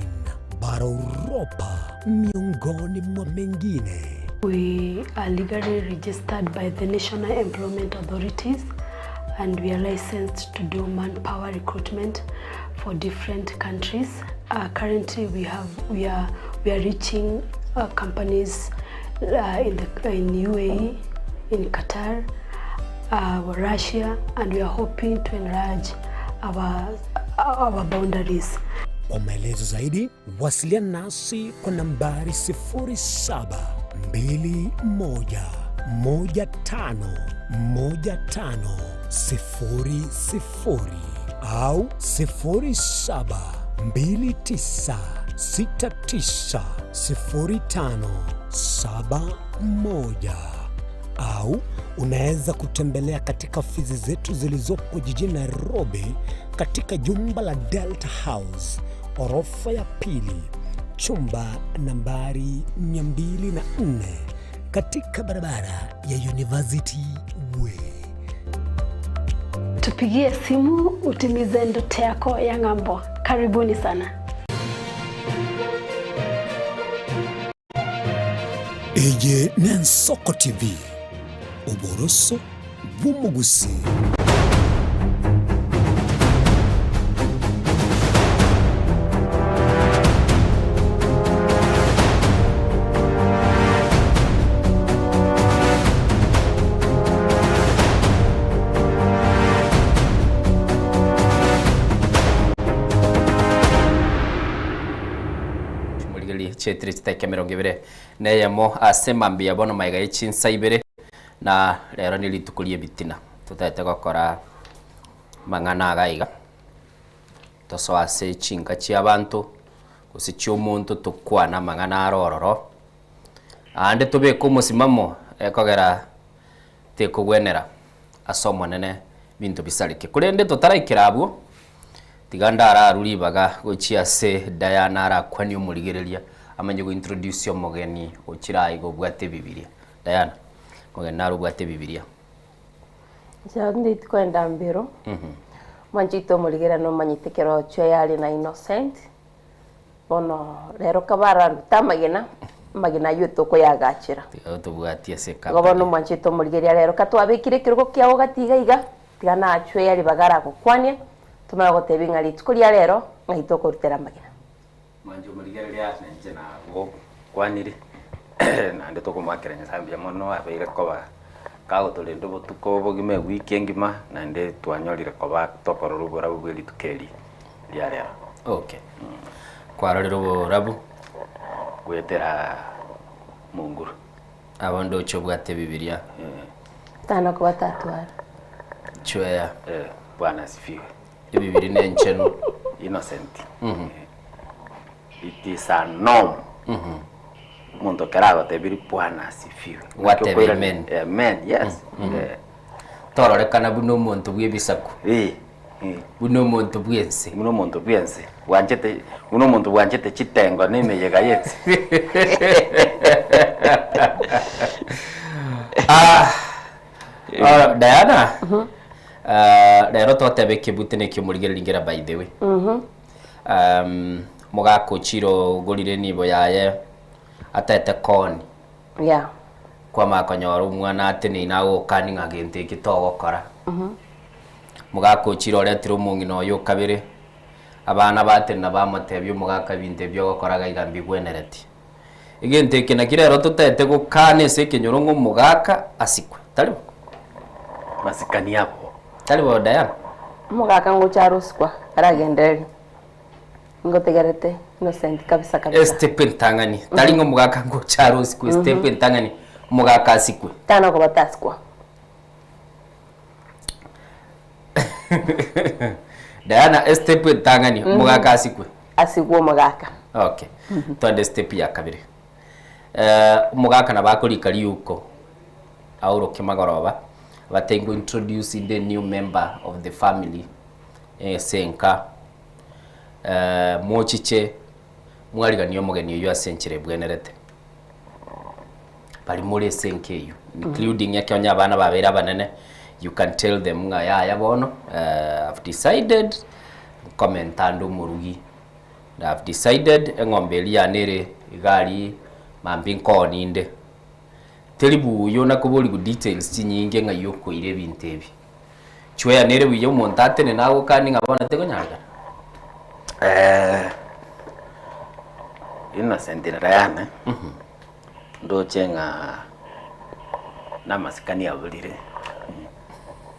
bara Uropa, miongoni mwa mengine. We are legally registered by the National Employment Authorities and we are licensed to do manpower recruitment for different countries. Currently we have we are we are reaching companies in the in UAE, in Qatar, Russia and we are hoping to enlarge our our boundaries. Kwa maelezo zaidi wasiliana nasi kwa nambari 0721151500 au 0729690571 au unaweza kutembelea katika ofisi zetu zilizopo jijini Nairobi katika jumba la Delta House orofa ya pili chumba nambari 204. katika barabara ya University Way. Tupigie simu utimize ndoto yako ya ng'ambo. Karibuni sana. Eye n'Ensoko TV, oboroso bw'omogusii. Morigererie chietire chiteke 21 ase mambia bono maiga ye chinsa ibere na rero ni rituko rie ebitina totagete gokora mang'ana iga iga tosoa ase chinka chia abanto gose chia omonto tokwane amang'ana aro ororo aande tobeke omosimamo ekogera tekogwenera ase omonene binto bisareke korende totaraikera abwo tiga ndararwa ribaga gochia ase Diana arakwanie omorigereria amanye go introduce omogeni ochire aiga obwate ebibiria. Diana, omogeni nare obwate ebibiria. Inche nditi koenda mbero, mwanche oito omorigereria nomanyete ekero ochwe yare na innocent, bono rero kabararute amagena, amagena aywo tokoyagachera. Tiga tobwatie ase Igo ecompany. bono omwanche oito omorigereria rero katwabekire ekerogo kiago gati iga iga, tiga nachwe yari bagara gokwania, tomanye gotebia ng'a rituko ria rero ng'ai tokorutera amagena. Mwanche omorigereria nainche nagokwanire naende tokomoakera Nyasaye mbuya mono abeire koba kagotorenda obotuko obogima ewiki engima naende twanyorire koba tokorora oborabu bwe rituko eri ria rero. Okay. Kwarorire oborabu? Goetera monguru. Abo ndoche obwate ebibiria. Tana kobatatwara. Chweya. Eh, Bwana asifiwe. Ebibiri ne enchenu. Innocent. It is a norm. Omonto ekero agotebiri Bwana asifiwe. Gwateba Naki okoirana- amen. Amen, yes. Eh. Tororekana buna omonto bw'ebisaku. Buna omonto bw'ense. Buna omonto bw'ense. Bwanchete, buna omonto bwanchete chitengo na emeyega y'ense. Ah, ah, Diana. Ah, rero twateba ekebute na ekiomorigereria ngera by the way. Um, mogaka ochire ogorire enibo yaye ataete koni Yeah. kwamanya konyora omwana ateneine agokani ng'a gento eke togokora mogaka ochire oretire omong'ina oyo okabere abana batenena bamotebia omogaka ebinto ebi ogokora iga iga mbigwenereti egento eke naki rero totaete gokana ase ekenyoro ng'a omogaka asikwe tari bo? Masikani abo. Tari bo Diana? Omogaka ngocha arosikwa aragendereria ngotegerete Innocent kabisa kabisa. Estep entang'ani tari ng'a omogaka ngocha arosikwe estep entang'ani omogaka asikwe. Tana koba tasikwa. Diana estep entang'ani omogaka asikwe. Asikwe omogaka. Okay twende estep ya kabere eh, omogaka nabo akorika riuko aoroke magoroba abate ngo introduce the new member of the family ase enka eh, mochiche mwariganie omogeni oyio ase enchera ebwenerete bari more ase enka eyio including ekero onye abana babeire abanene you can tell them ng'a yaya bono eh, I've decided nkomenta ande omorugi I've decided eng'ombe eria yane ere iga aria mambia nkooni inde Teri buya onakoborigwe details chinyinge ng'ai okoira ebinto ebi. Chweya nere buya omonto atenene agokanie ng'a bono tekonyarekana. Eh, Innocent Diana, ndoche ng'a namasikani aborire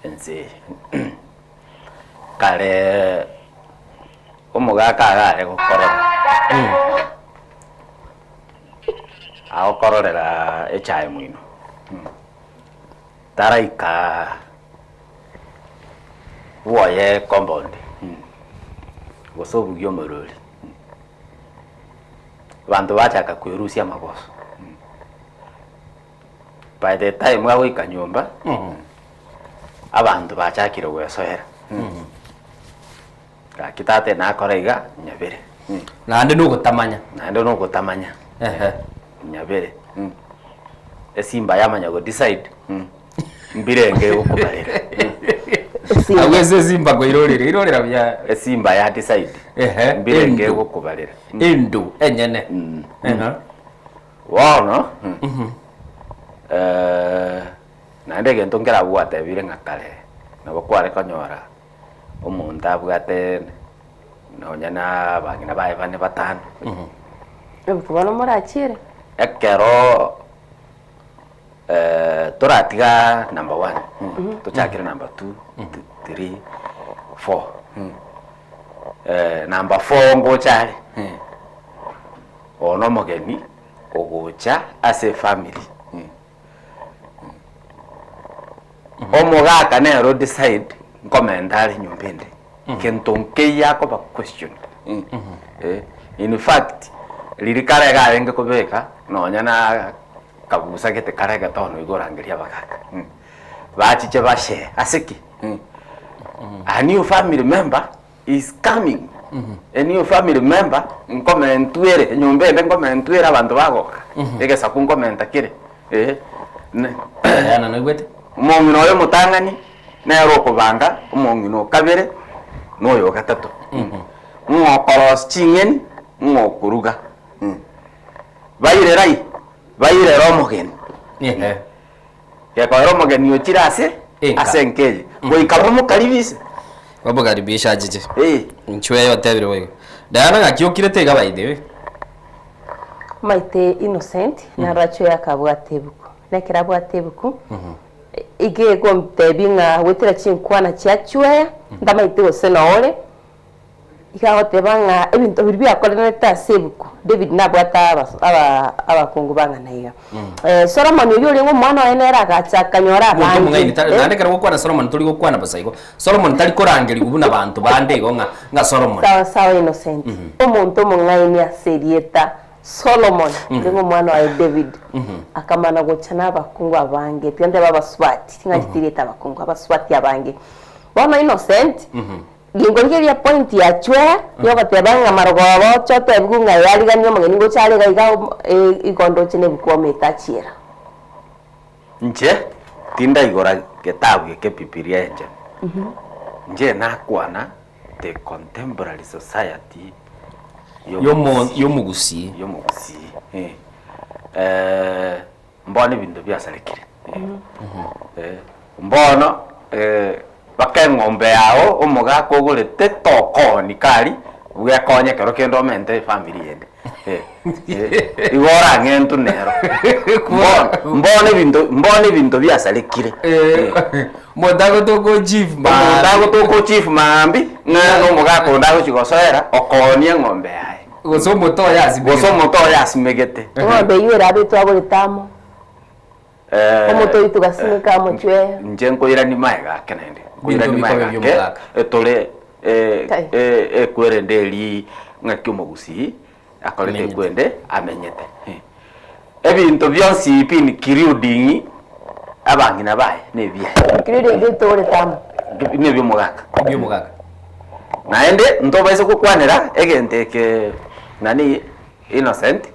ense eye. Kare omogaka iga are gokorora, agokororera echae moino, taraika bwoye compound, gose obugia omorori, abanto bachaka kwerusia amagoso. By the time agoika nyomba, abanto bachakire gwesoera. Gaki tata nakora iga, nyabere. Naende nogotamanya. Naende nogotamanya. Ehe. Nyabere. Esimba yamanya go decide mbirenge egokobarera. Agwo ase esimba koirorera, irorera buya. Esimba ya decide Ehe, mbirenge endo. egokobarera. Endo enyene. Ehe. Bono naende egento nkerabwo gwatebire ng'a kare nabo kware konyora omonto abwate nonya na abang'ina baye bane batano. Obotuko bono morachiere. Ekero toratiga number one, tochakere number two, three, four. Number four ngocha are, oyo na omogeni ogocha ase efamiri. Omogaka nere o decide nkomenta are nyomba ende, kento nkeiyo akoba questioned. In fact, riria kare iga arenge kobeka nonya na kabusa gete kare getono igo orangeria abagaka, bachiche bashare ase ki? A new family member is coming, a new family member nkomentwa ere, enyomba ende nkomentwa ere abanto bagoka, egesaku nkomenta kere eh. Diana noigwete? Omong'ina oyo omotang'ani nere okobanga, omong'ina o kabere, na oyo o gatato. Ng'a okorosia ching'eni, ng'a okoruga. Bairera ai? Bairera omogeni. Gekoera omogeni ochire ase ase enka eye. Goika bamokaribise. Bamokaribishe achiche. Inchuo eye otebire boigo. Diana ng'aki okirete iga by the way? Omanyete Innocent naro achwe akabwata ebuku. Na ekero abwate ebuku, iga egontebia ng'a goetera chinkwana chia chweya, ntamanyete gose noo ore, iga agoteba ng'a ebinto biria biakoreranete ase ebuku, David nabwate abas- aba- abakungu bang'ana iga. Solomon oyio orenge omwana oye nere agacha akanyora Omonto abange, omong'aini tari, eh. naende ekero gokwana Solomon tori gokwana bosa igo. Solomon tari korangerigwa buna abanto bande igo ng'a ng'a Solomon. Sawa sawa Innocent, omonto omong'aini ase erieta Solomon, orenge omwana oye David, akamana gocha nabakungu abange, tiga ntebe abasubati, ting'ancheti erieta abakungu, abasubati abange. Bono Innocent, Ginkorigereria point ya chwea, yogoteba ng'a marogoba oche otebigwe ng'a yariganie omogeni ngocha are iga iga igo ndoche nebuku omete achiera. Inche tindaigora getabu eke Bibilia enchenu. Inche nakwana the contemporary society Y'omogusii. Y'omogusii. Mbono ebinto biasarekire. Mbono mpaka eng'ombe yao omogaka ogorete tokooni kari bwekonye ekero kende omente efamiri yende. Igo orang'entwe nero. Mbono mbono ebinto mbono ebinto biasarekire. Omonto agotoka ochief Omonto maambia. agotoka ochief maambia, ng'a na omogaka onde agochi gosoera okoonia eng'ombe yaye. Gose omote oye asimegete. Gose omote oye asimegete. Eng'ombe eyio erabe twagorete amo, omote oyio togasimeka amo chwee. Inche nkoirania magega ake naende, Binto nkoirania bikobe magega ake, bi'omogaka. etore Tai. ekwerende eria ng'aki omogusii akorete Amenyete. ekwende amenyete. Ebinto bionsi pi including abang'ina baye nebiaye. Including ebi togorete amo. Nebi'omogaka. Ebi'omogaka. Naende ntobaisa gokwanera egento eke nani Innocent,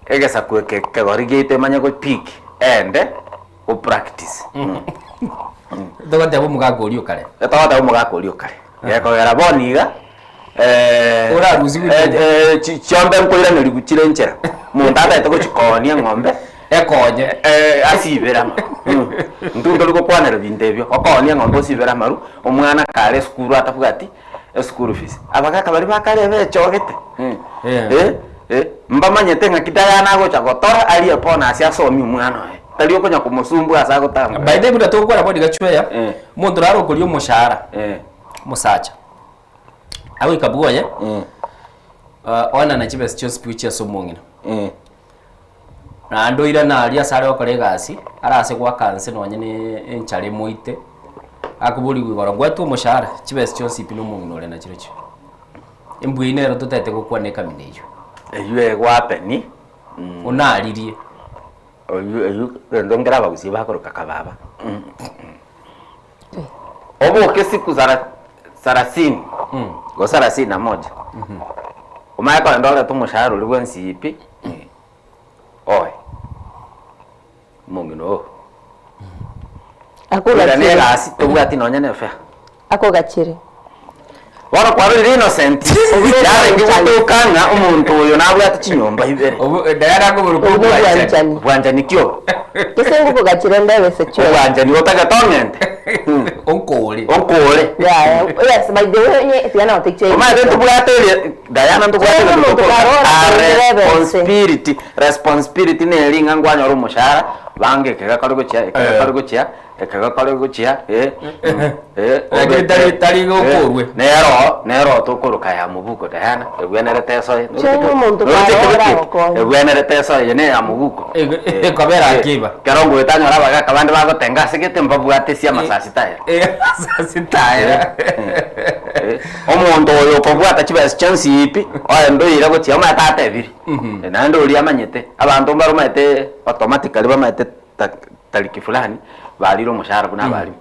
egesaku eke kegori giaito emanye go pick ende go practice. Togoteba omogaka oria okare. Togoteba omogaka oria okare. Gekogera bono iga Orarusigwe nyomba. chiombe nkoiranerigwa chire enchera, omonto atagete gochikoonia eng'ombe, Ekonye. asibere amaru. Intwe ntori gokwanera ebinto ebio, okoonia eng'ombe osibere amaru, omwana kare esukuru atabwati eschool fees. Abagaka baria bakare bechogete, mbamanyete ng'aki Diana agocha gotora arie bonus asomie omwana oye, tari okonya komosumbua ase agotambora. By the way buna togokwana bono iga chweya, omonto nare okoria omoshahara, omosacha. Agoika bwoye, oenana chibesa chionsi pi gochia ase omong'ina. Naende oirane aria ase are gokora egasi, arase goaka nse nonye na enchara emoite, akoborigwa igoro ngwetwe omoshahara, chibesa chionsi pi na omong'ina ore nachirochio. Embwa eyio nero totaete gokwana ekamina eyio. Eyio egwapeni. Onaririe. Oyio eyio egento nkere abagusii bakoroka kababa. Oboke siku sara sarasini gose sarasini na moja omanye kogenda orete omoshahara oria bwensi pi oe. Omong'ina oo. Oira na egasi tobwati nonya na efare. Akogachere. Bono kwarorire Innocent yarenge gotoka ng'a omonto oyo nabwate chinyomba ibere. Obwo nobwanchani. Bwanchani ki obo? Gese ngokogachere ndebese chwe. Obwanchani otagete ong'ente. Onkore. Onkore. Yaya, yes, by the way, onye tiga nagotekia Omanyete ntobwate eri Diana ntobwate Chwe egento omonto tokoroka karora a ndebese. responsibility. Responsibility neri ng'a nkwanyora omoshahara, banga eke gekore gochia, eke gekore gochia, eke gekore gochia, eh, eh, Lakini tari- tari gokorwe. Nero, nero tokoroka ya mobuko Diana, ebwenerete esoe. Chwe omonto Noroche karora ekebeti? agokonye. Ebwenerete esoe eye ne ya mobuko. Ekobera akiba. Ekero ngoeta nyora abagaka bande bagotenga ase gete mbabwate ase amasasi tayera. Amasasi tayera. Omonto oyo okobwata chibesa chionsi pi, oende oire gochia omanyete atebire. Naende oria amanyete, abanto mbare omanyete automatically bamaete ta- tariki fulani, barire omoshahara buna abarimu.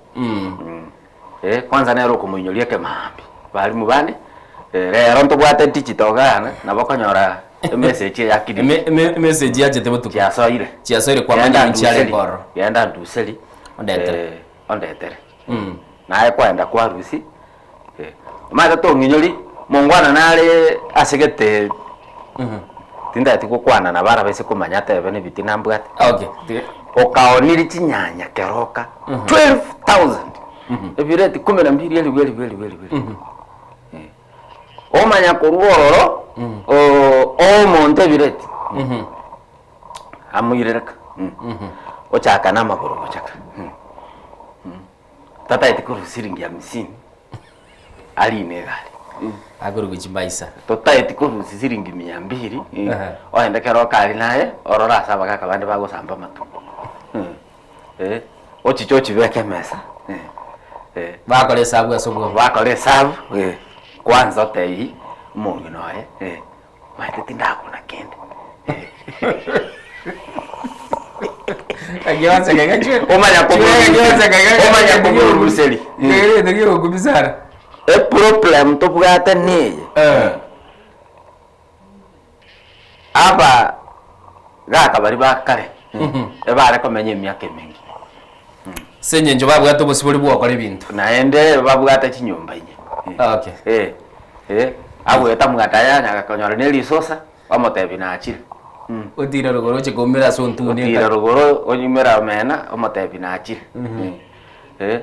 Kwanza nere okomoinyoria ekemaambia, barimu bande, rero ntobwate digital iga nabo okonyora emessage eye yakirire. Emessage yachete botuko. Chiasoire. Chiasoire kwamanya Genda inchi are nduseri, korora. Genda nduseri. Ondetere. Ondetere. Naye kwaenda kwarusia, omanyete tong'inyori, mongwana nare asegete tintageti gokwana nabo arabaise komanya atebe na ebitina mbwate. Okay. Okaoniri chinyanya keroka 12,000 ebireti kumi na mbili elifu elifu elifu elifu elifu. Omanya korwa ororo omonto ebireti amoirereka ochaka na amagoro gochaka tataeti korwa siringi hamsini arine egari Akorwa chimbaisa totaeti korwa siringi mia mbili oende keroka aria naye orore ase abagaka bande bagosamba amatuko ochiche ochibeke emesa Bakora esabu ase obwabo. Bakora esabu kwanza otebie omong'ina oye omanyete tindakuna kende. Omanya omanya komoruseria. Eproblem tobwate neye, aba gaka baria ba kare ebare komenya emiaka emenge. Ase eng'encho babwate obosibori bwa gokora ebinto. Naende babwate chinyomba inye. Okay. Eh, eh, agoeta mwataya akonyora ne risosa, omotebia nachire. Otira rogoro oche koumera ase ontune. Otira rogoro onyumera omena, omotebia nachire. Eh.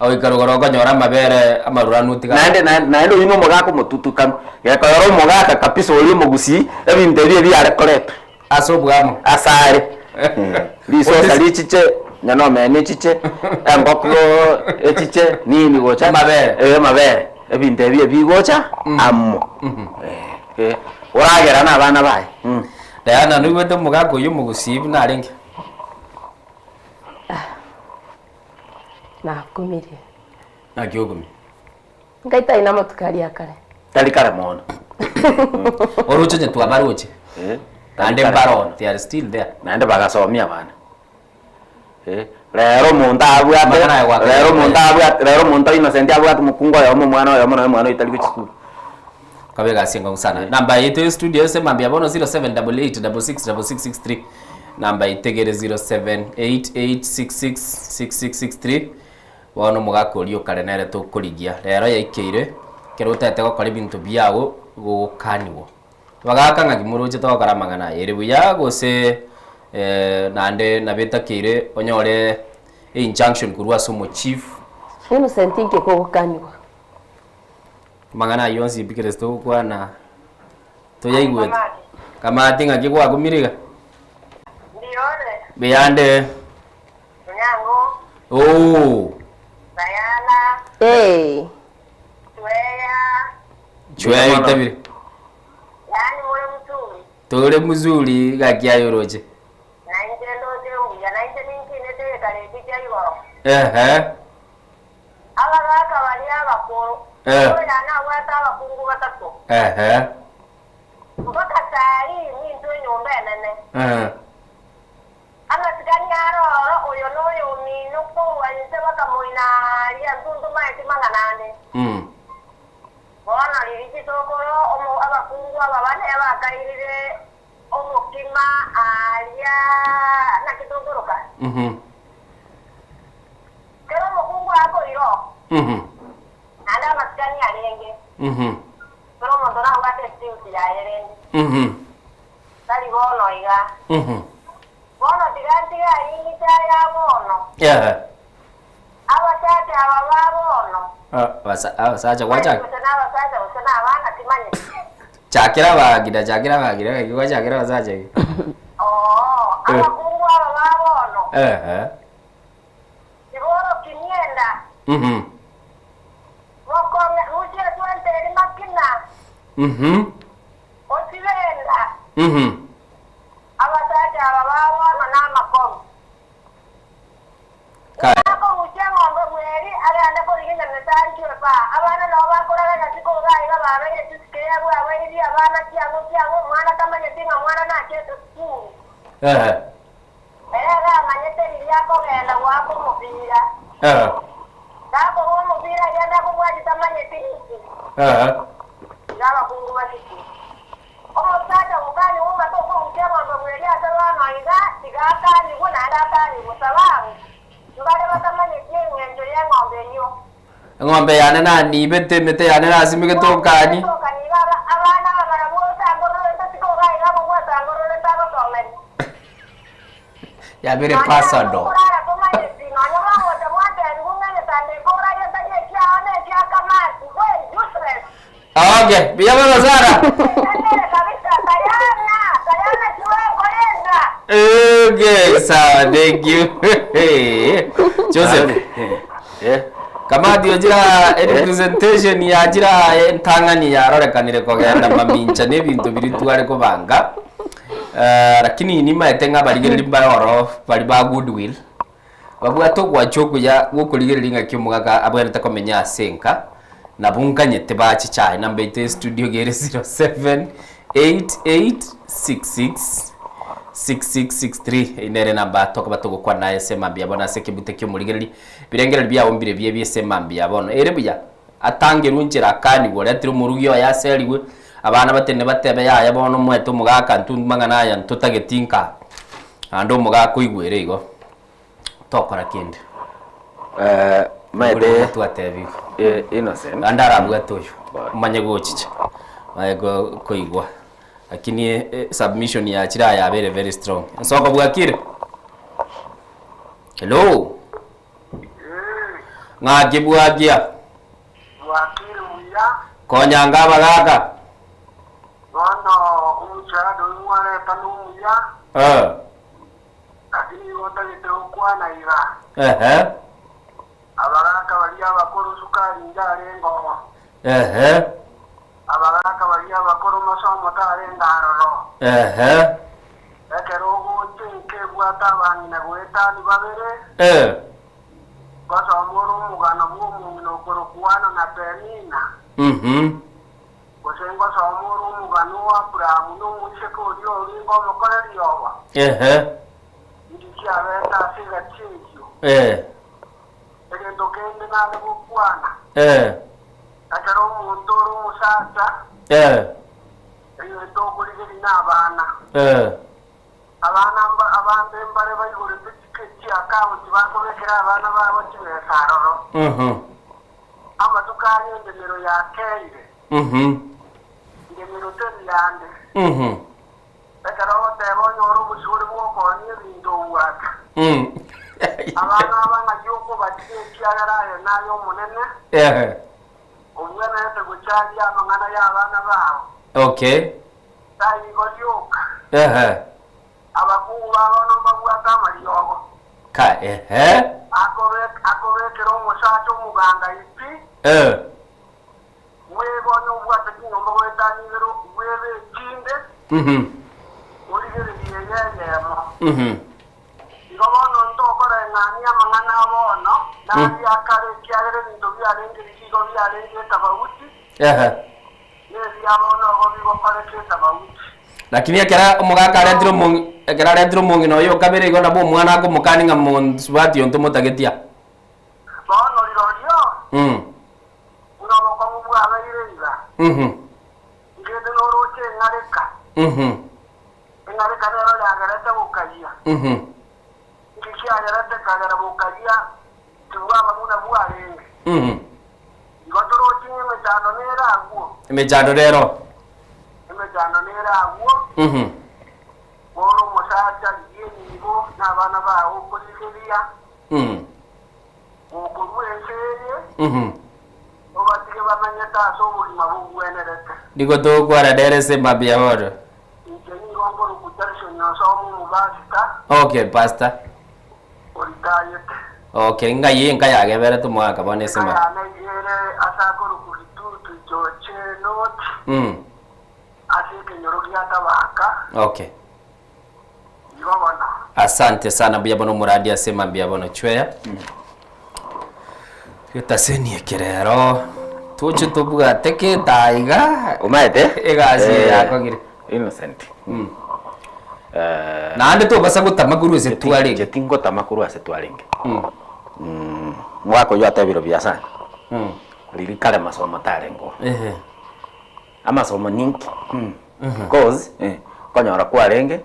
Ogoika rogoro okonyora amabere amaruranu otiga. Naende naende oyio na omogaka omotutukanu, gekoyora omogaka kabisa oria omogusii, ebinto ebi ebiare koretwa. Ase obwamo. Ase are. Risosa richiche, onye na omena echiche, engoko echiche, nini gocha. Amabere. Eh, amabere. Ebinto ebi ebigocha amo. Eh, oragera na abana baye. Diana noigwete omogaka oyio omogusii buna arenge? Nakumirie. Naki okumia? Ngai tari namatuko aria akare. Tari kare mono. Oroche onye twabaroche. Naende mbaro, they are still there. Naende bagasomia abana. Rero omonto abwate, rero omonto abwate, rero omonto Innocent abwate omokungu oyomo, omwana oyomo, nonya omwana oyio tari gochia sukuru. Kabe egasi engong'u sana. Namba yaito ya studio ase mambia bono 0788666663 namba itegere 0788666663 bono omogaka oria okare nere tokorigia rero yaikeire ekero otagete gokora ebinto biago gogokaniwa. Bagaka ng'aki moroche togokora amang'ana aya ere buya gose naende nabo etakeire onyore einjunction korwa ase omochief. Innocent inki kogokanigwa? Amang'ana ayio onsi pi kereste togokwana toyaigwete. Kamati ng'aki gwakumire iga? Mbuyande. Ooh. Ee. Chweya oitabire. Tore mzuri gaki aye oroche. Ehe. Abagaaka baria abakoro, Eh. oyo nabwate abakungu batato, Ehe. mpaka saa hii nintwe enyomba enene. Eh. Amasikani aro ororo, oyo noyo omino korwa inse bakamoina aaria ntuntumaeti mang'ana ande. Bono riria chisokoro omo abakungu aba bane bakairire omokima aaria naki tokoroka? Kera omokungu akoira oo, naende amasikani arenge, kera omonto nabwate excuse yaye rende. Tari bono iga. Bono tiga ntige ayio ing'iche aya bono. Abasacha aba ba bono. Abasacha gwachaka. Gose nabasacha gose nabana timanyeti. Chakera abagina, chakera abagina, gaki gwachakera abasacha iga. Oo, abakungu aba ba bono. Tiboroki nienda. Mokong'e, rusia eswenta eri makina. Osibe enda. Abasacha aba ba bono namakongu. Kare. Akorusia eng'ombe bweri, agende korigia nyamesanchu epaa. Abana nabo bakoraga nyasi korwa aiga babeire chisike abwo abairi abana chiang'u chiang'u, omwana tamanyeti ng'a mwana nachete sukuru. Ere iga amanyete riria akogenda goaka omopira. Gakorwa omopira agende akobwatia tamanyeti inki. Iga abakungu basike. Omosacha gokaniwa omate okorusia eng'ombe bweri ase bono iga, tiga akanigwe naende akanigwe, sababu mbare batamanyeti eng'encho y'eng'ombe eyio. Eng'ombe yane nanibete, emete yane nasimegete okani. Tokaniba abana aba barabwo osangororete siko iga iga abwo gwasangororete agosomeri. Yabere personal. Okorara tomanyeti, nonya mwagocha mwatebiwa ng'a egetanda ekoraria tari ekiao na ekiakamasi, we useless. Okay, buya mono Sara. Enere kabisa, tayana, tayana chiwe korenda. Okay, sawa, thank you. Joseph. Kamati ojira representation ya jira entang'ani yarorekanire kogenda mamincha na ebinto biri tware kobanga. Lakini nimaete ng'a barigereria mbare oro bari ba goodwill babwate ogwacha okuya gokorigereria ng'aki omogaka abwenerete komenya ase enka nabo nkanyete bachichae namba ite studio gere 078866 6663 inere namba tokoba togokwana ase mambia bono ase ekebute kia omorigereria birengererio biago mbire bie biase mambia bono ere buya atangerwe nchera akanigwe oretire omorugi oye aserigwe abana batene batebe yaya bono omwete omogaka ntu mang'ana aya ntotageti nka ande omogaka oigwere igo tokora kende. Maete twatebiwe Innocent ande arabwate oyo omanye gochicha maye koigwa lakini submission ya chira yabere very strong. Nsoko bwakire. Hello, ng'aki bwakia? Bwakire buya. Konyanga abagaka. Bono omuchado oyo mwareta nomuya. Lakini igo ntagete gokwana iga. Abagaka baria abakoro sukari njarengo. Abagaka baria abakoro masomo tarenga aroro. Ekero ogoche nkebwata abang'ina goetani babere. Basomora omogano bwa omong'ina okorokwana na Penina. Gose ngosomora omogano wa Abrahamu na omoiseke oria oringa omokoreri oba. Ndikiabeta ase egati eyio. Egento kende nare gokwana. Ekero omonto ore omosacha. Egento okorigeria na abana. Abana abande mbare baigorete chiakaunti bakobekera abana babo chibesa aroro. Amatuko aria endemero yakeire. Ndemero teri yande. Ekero ogoteba onyore obosibore bwokonia ebinto obwata. Abana aba ng'aki okobatia ekiagera aye naye omonene. Obwenerete gocharia amang'ana ya abana bao. Taigo rioka. Abakungu babono mbabwate amariogo. Ka Akobekera omosacha omoganga ipi. Bwebonya obwate chinyomba goetania igoro bwebe echinde. Origererie eyeyemo. Igo bono ntokoreng'ania amang'ana abono naria akare ekiagera ebinto biarenge bigo biarenge etofauti. Nebia bono ogo bigokoreka etofauti. Lakini ekera omogaka aretire omong'i ekera aretire omong'ina oyo okabere igo nabo omwana akomokani ng'a monsubati onto motagetia. Bono rirorio buna obokong'u bwabeire iga. Ngende noroche eng'areka. Eng'areka nero yagerete gokayia. Ngikia ekagera bokaria tibwaba buna bwarenge. Igo toroche ng'a emechando nere agwo. Emechando nero. Emechando nere agwo. Bono omosacha rigia enibo na abana bao okorigereria, gokorua ense eye, obatige bamenyete ase obogima bogwenerete. Nigo togokwana nere ase mambia bono. Inche nigo nkorokwa Jackson Onsomo omopastor. Okay pastor. Oritayete. Okay ng'ai enka yageberete omogaka bono ase Enka mambia? yane iga ere ase akorokwa Gitutu Choche North. Ase ekenyoro gia Tabaka. Okay. Igo bono. Asante sana mbuya bono omoradi ase mambia bono chweya. Getaseni eke rero toche tobwate keta iga. Omaete? Egasi Eh, yakogire. Innocent. Naende tobasa gotama korwa ase twarenge. Inche tingotama korwa ase twarenge. Mwaka oyio atebire buya sana. Riria kare masomo tarenge oo. Amasomo ninki? Because konyora kwarenge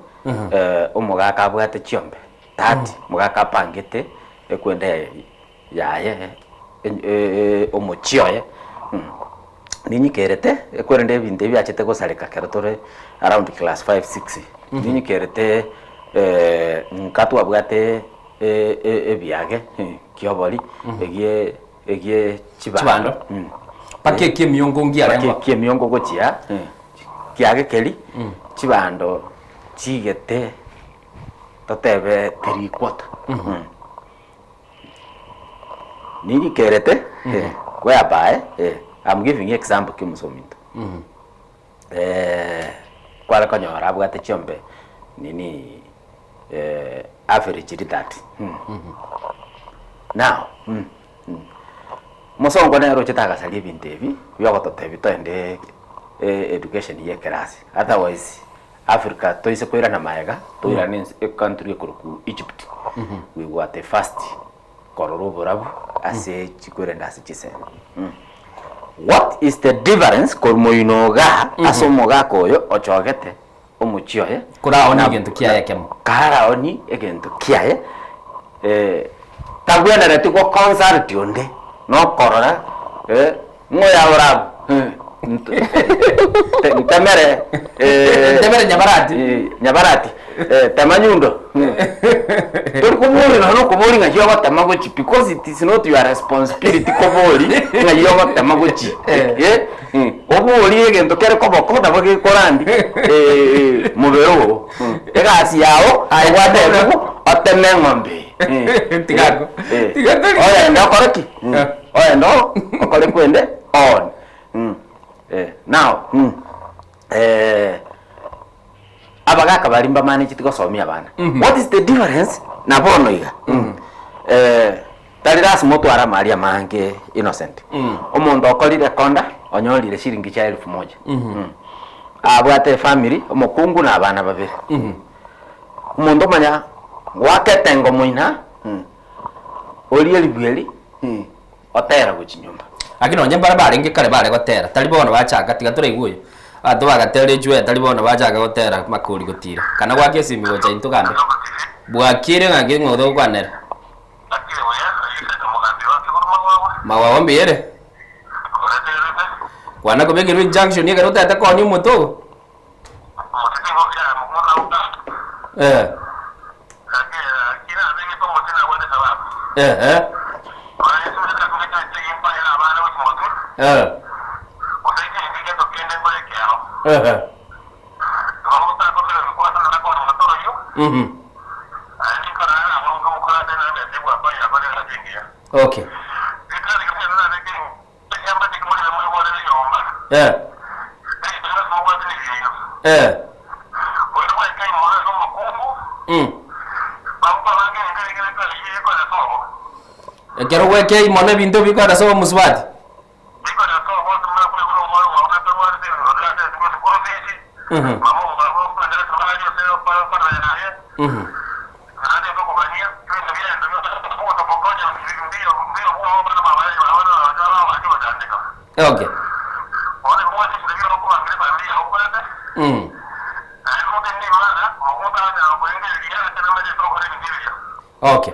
omogaka abwate chiombe thirty, omogaka apangete ekwenda yaye omochie oye, ninyikerete ekwerende ebinto ebi biachete gosareka ekero tore around class five six, ninyikerete nka twabwate ebiage kiobori egie egie Chibando. Mpaka ekie emiongo ngiarengwa. Mpaka ekie emiongo gochia kiage keri chibando chigete totebe three quarter. Nirikerete whereby I'm giving you example ki omosominto. Kware konyora abwate chiombe nini average 30. Now Omosongo nere ochete agasaria ebinto ebi biogototebia toende education ye ekerasi otherwise Africa toise koirana maega toirane ense ecountry ekorokwa Egypt we were the first korora oborabu ase chikwerende ase chisemi. What is the difference korwa moino igaa ase omogaka oyo ochogete omochie oye Koraonie egento kiaye ekemo. Karaonie egento kiaye Tagwenereti go consult onde, nokorora ng'o oyabora abwo ntemere Ntemere nyabarati. Nyabarati tema nyundo tori kobori nonya nokobori ng'ai ogotema gochia because it is not your responsibility kobori ng'ai ogotema gochia obori egento kere koboko nabo gekorandi mobere oo egasi yago obwate ebuku oteme eng'ombe eye. Tiga tiga tori. Oyende okore ki? Oyende okore kwende oone. Now abagaka baria mbamanecheti gosomia abana. What is the difference na bono iga? Tari lasima otware amari amange Innocent. Omonto okorire konda onyorire shilingi chia elfu moja. Abwate efamiri omokungu na abana babere. Omonto omanya goaka etengo moina, orie ribueri, otera gochia nyomba. Lakini nonye mbare barenge kare bare gotera, tari bono bachaka, tiga toraigwe oyo. Abanto bagatera echwe tari bono bachaka gotera makori gotira. Kana goaka esimi gocha intwe gambe. Bwakire ng'aki ng'o togokwanera. Magwago mbuya ere? Kwana kobekerwa injunction ekero otagete koonia omote ogo? Eh. Ehe. Eh. Ehe. Mhm. Okay. Eh. Eh. Ekero gwekei mono ebinto bikora ase omosubati. Okay. Okay.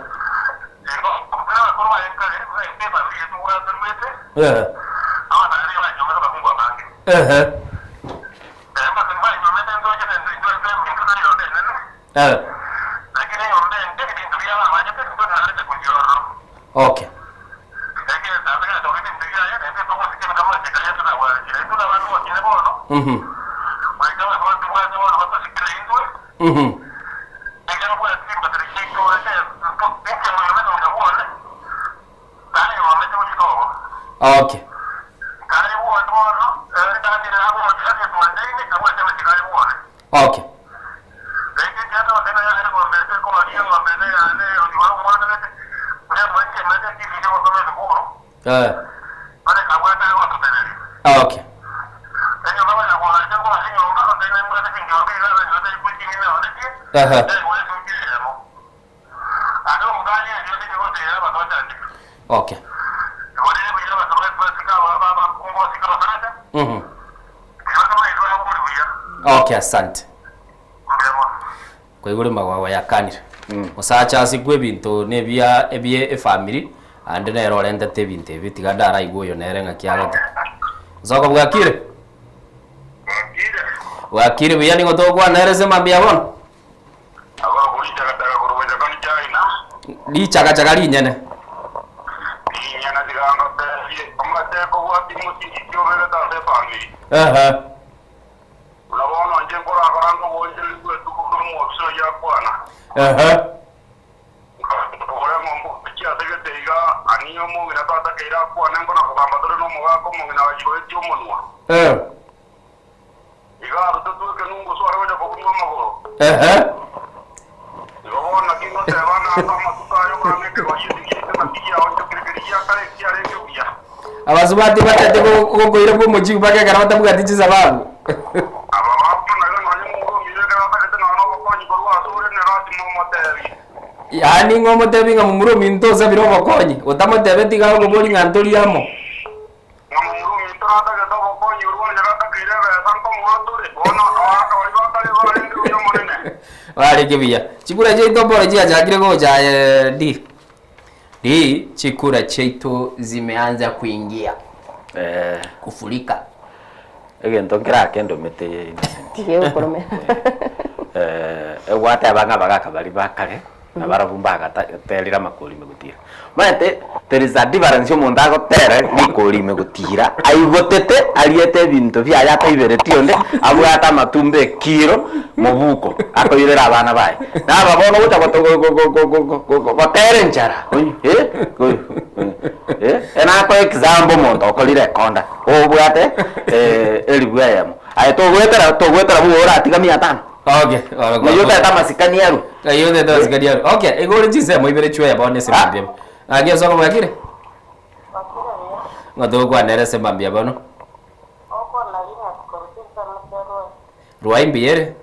Ehe. Ehe. Eh. Okay. Mhm. Mhm. Okay. Okay. Eh. Okay. Aha. Okay. Mhm. Okay, asante. Kwaigure magwago yakanire. Osacha asikwe ebinto na ebia ebie efamiri ande nere orentete ebinto ebi tiga ndaraigwe oyo nere ng'aki agote. Osoko bwakire? Bwakire buya nigo togokwana ere ase mambia bono? Richagachaga rinyene. Ehe. Ehe. Eh. Ehe. Abasubati batete gokoira bwa omochibu mpaka ekero batabwati chisababu. Yaani ng'a omotebi ng'a momura ominto osabire obokonyi, otamotebeti iga agokobori ng'a ntori amo. Barenge buya. Chikura chiaito bono chiachakire gocha aye di. Di chikura chiaito zimeanza kuingia. Eh. Kufurika. Egento nkerake ndomete Innocent. Tigegokoromera. Eh, egwateba ng'a abagaka baria ba kare, nabarabwo mbagaterire amakori ime gotira. Omanyete there is a difference omonto agotera rikori ime gotira, aigotete ariete ebinto biaye ataibereti onde, abwate amatumbo ekiro mobuko, akoirera abana baye. Na aba bono ogocha goto go- go- go- go- go- go- go- gotera enchara onye eh, eh, nakoe example omonto okorire ekonda, obwate elifu eyemo, aye togoetera togoetera buna oratiga mia tano. Okay, oro Ng'ai otete amasikani arwe. Ng'ai otete amasikani arwe. Okay, igo ore chinsemo ibere chweye bono ase mambia. Ng'aki ase okobua kire? Ng'a togokwana ere ase mambia bono. Rwai mbuya ere?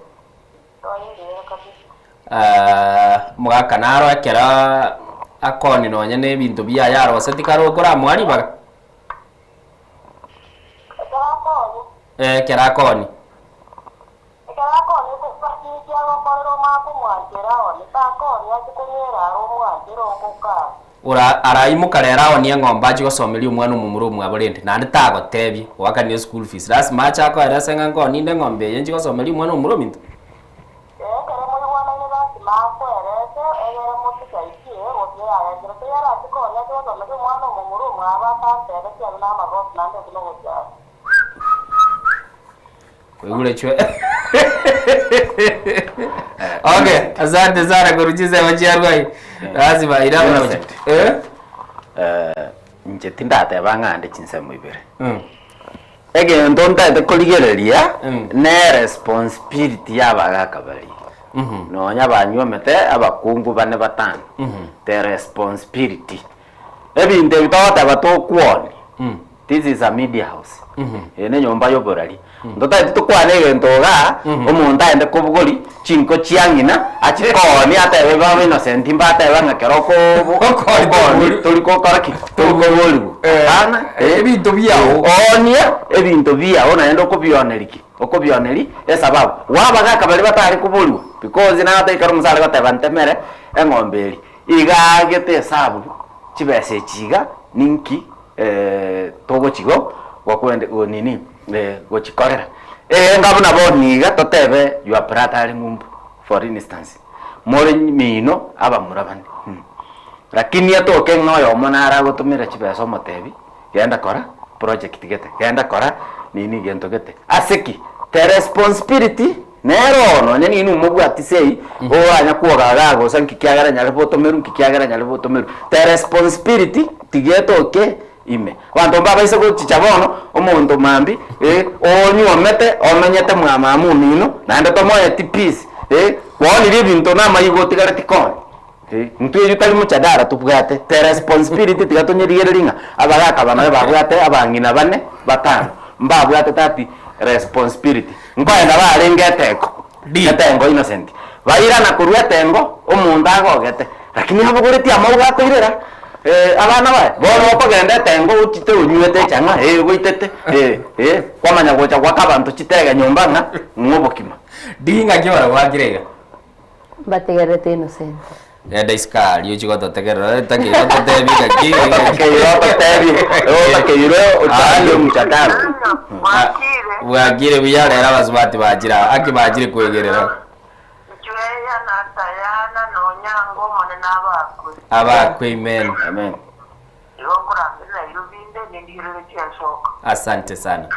Ah, omogaka naro ekero akoni nonye na ebinto biaye aroseti kare okoramoa ribaga? Eh, ekero akoni. Ekero akoonete ekiagera agokorera omwaka omwanchera one, takooni ase konyuera are omwanchera ogokaa. Ora araimoka rero aonie eng'ombe achie gosomeria omwana omomura omwabo rende, naende tagotebia, oakanire school fees. Lasima ache akoerese ng'a nkooninde eng'ombe eye nchie gosomeria omwana omomura ominto. Ee, ekero moigwanaine lasima akwerese, egere motigaitie, gose yarentere. Teiyo arache koonia ache gosomeria omwana omomura omwabo atantebetie abe namagoso naende okwo nogochaya. Koigure chwe. Okay, asante sana kuruchiza machiarwai. Lazima ira Innocent. Eh? Eh, inche tindateba ng'a ande chinsemo ibere. Egento ntaete korigereria ne responsibility ya abagaka baria. Nonya banywomete abakungu bane batano. The responsibility. Ebinto ebi togoteba tokwoni, this is a media house, eye ne enyomba y'oborari. Ntotaeti tokwane egento igaa, omonto aende kobogori chinko chia ng'ina, achie koonia atebe baba Innocent mbateba ng'a kero okobo okooni tori gokora ki? Tori koborigwa. Hapana, Ebinto biao. Oonia ebinto biao naende okobioneria ki? Okobioneria esababu, wabagaka baria batare koborigwa because nagoteba ekero omonto are goteba ntemere eng'ombe eria, Iga agete esabu chibesa echi iga ninki? Togochi go gokwende go nini gochikorera. Enga buna bono iga totebe your brother are ng'umbu for instance, more mino abamura bane lakini atoke ng'a oyomo nare agotomera chibesa omotebi genda kora project gete, genda kora nini gento gete. Ase ki? The responsibility nere oo nonye ninwe mobwati sei, oranya kwoga igaa gose nki kiagera nyare botomeru nki kiagera nyare botomeru. The responsibility tiga etoke ime. Abanto mbabaise gochicha bono, omonto mambia eh, onyuomete omenyete mwa mama omino, naende tomoeti peace eh, kwaonirie ebinto na amaiga otigareti koonia. Eh, intwe eyio tari mchadara tobwate, the responsibility tiga tonyerigererie ng'a abagaka aba nabe babwate abang'ina bane batano, mbabwate that responsibility. Nkoenda barenge etengo, etengo innocent, bairana korwa etengo omonto agogete, lakini abogoretie amauga akoirera abana baye, bono okogenda etengo ochite onywete echang'a eh goitete eh eh, kwamanya gocha goaka abanto chitege nyomba ng'a ng'a obokima. Di ng'aki baragwakire iga? Mbategererete Innocent. Genda isiko aria ochie gototegerera otakeire ototebie ng'aki Otakeire ototebie, otakeire ochake omochakano. Bwakire buya rero abasubati bachire aa aki bachire koegerera. Abakwe amen. Amen. Asante sana.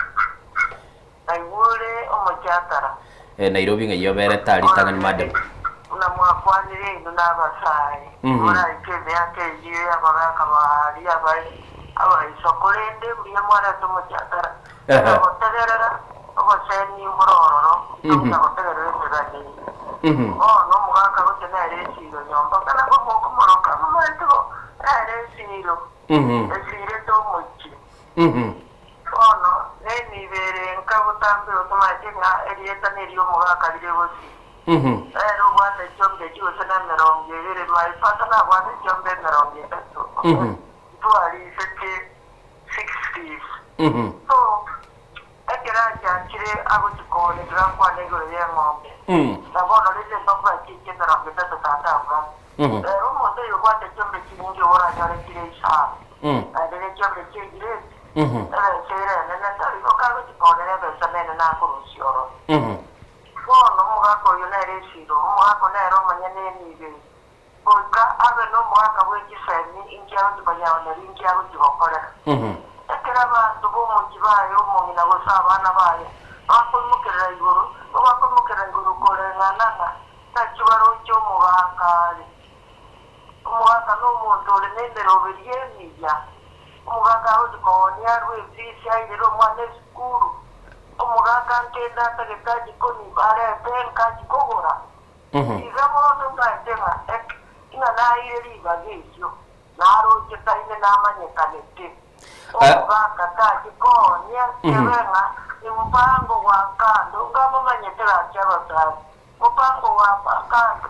Naigure omochatara. Eh, Nairobi ng'ai oberete aria ritang'ani madam. Buna mwakwanire inwe nabasae, moraike emiaka eyio y'abagaaka baria abaiso, korende mbuya mwarete omochatara, tokagotegerera obosemi mbore ororo, togocha gotegerera emegano eye. Bono omogaka gocha nere esiiro nyomba, buna mokomoroka, momaete bo, nere esiiro, esiirete omochie. Bono nenibo ere nka botambe otomaete ng'a erieta neri'omogaka rire bosio. Ere obwate chiombe echi gose nemerongo ebere, my father nabwate chiombe emerongo etato, ntwarisetie sixties. So, ekero achakire agochikonya tiga nkwane igoro y'eng'ombe, na bono rende mbabwatie echi emerongo etato tata abwate. Rero omonto oyobwate chiombe chinyinge oranyore chire isano, naende ne chiombe chi'egireti, ebesa ere enene, tari gokagochikonera ebesa nenene akorusia ororo. Bono omogaka oyio nere esiro, omogaka nere omonyene enibo eye. Goika abe nomogaka bwe chisemi inki agochia konyaoneria, inki agochia gokorera. Ekero abanto b'omochie baye omong'ina gose abana baye bakoimokerera igoro, nigo bakoimokerera igoro koreng'ana ng'a naki baroche omogaka are. Omogaka nomonto ore nemeroberi emiya. Omogaka agochia koonia arue efisi airere omwana esukuru. Omogaka nkende atagete achie koniba arete nka achie kogora. Iga bono mbaete ng'a ek ng'a naeire ribaga erio, naroche taine namanyekanete. Omogaka tachie koonia kebe ng'a nimpango gwa kando nkamomanyete gaki abasani. Mopango gwa kando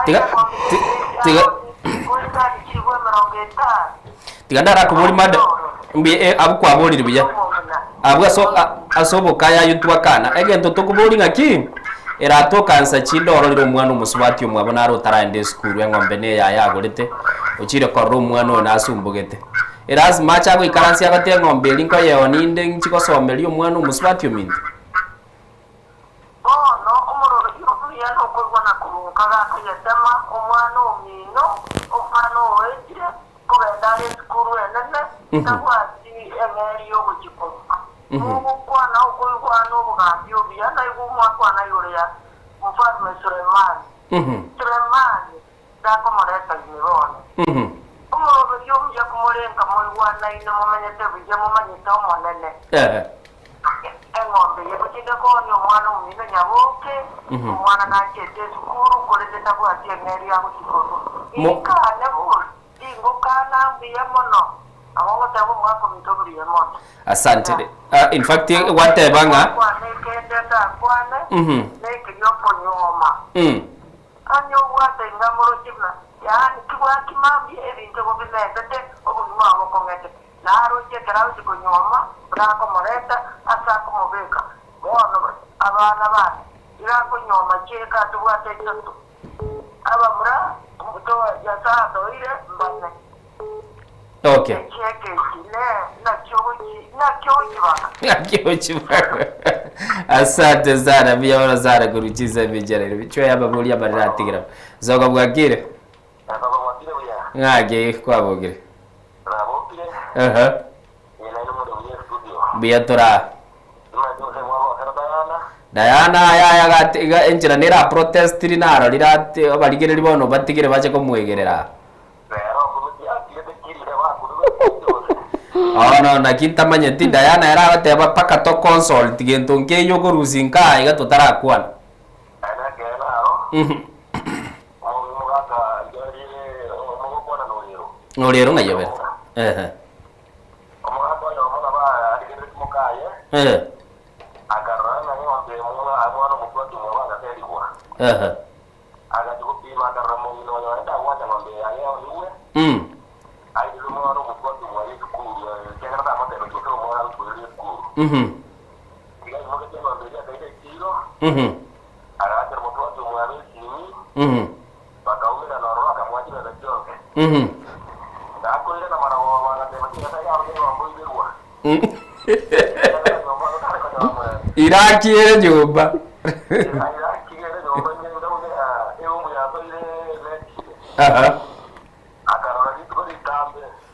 Tiga aye ng'ombe ti- tiga goika chilifu emerongo etano. Tiga ndarakobori madam mbuya eh, abwo kwaborire buya abwo aso a- ase obokaya aywo twakana egento tokobori ng'aki eratoka nsa chinde ororire omwana omosubati omwabo naro otaraenda esukuru eng'ombe na eyaye agorete ochire korora omwana oyo nasumbugete erasima ache agoikaransia agote eng'ombe eria nkoyeoni inde nchi gosomeria omwana omosubati ominto. Bono omoroberi omuya nokoigwa na korunka gakoyetema omwana omino, omwana oetire kogenda are esukuru enene, tabwati eng'eria y'ogochia korwa. Mogokwana okoigwana obogambi obuya, naigwe mwakwana igoro ya Mfalme Sulemani. Sulemani takomoreta ime bono. Omoroberi omuya komorenka moigwanaine momenyete buya momanyete Omonene. Eng'ombe eye gochia koonia omwana omino nyaboke, omwana nachete esukuru korende tabwati eng'eria agochia korwa. Inkane bori, tingokana mbuya mono, nabo ngoteba omwaka ominto mbuya mono. Asante. Ah, in fact gwateba ng'a Nkwane kende ndakwane, nekeria okonyuoma. Onye obwate inga moroche buna, yaani tibwaki mambia ebinto bobimentete obogima obo bokong'ete. Naroche ekero agochia konyuoma, buna akomoreta ase akomobeka. Bono abana bane, iga akonyuoma chieka tobwate isato, abamura Nyasae atoire mbane. Okay. Echieka echi ne. Ng'aki ochibaga. Asante sana mbuya mono sana korwa chinsemo echi chia Nairobi. Chwaya amabori amanene atigira. Soka bwakire? Ng'aki kwabokire? Aha. Mbuya toraa. Diana yaya gati iga enchera nera protestiri narorire ati abarigereri bono batigire bache komwegerera. Bono naki ntamanyeti Diana ere agoteba mpaka to consult gento nkeiyo okorusia nkaa iga totarakwana. Mhm. Orero ng'ai oberete? Ehe. Ehe. Ehe. Mm. Mhm. Mhm. Mhm. Mhm. Mm. Irakiere nyomba. Aha.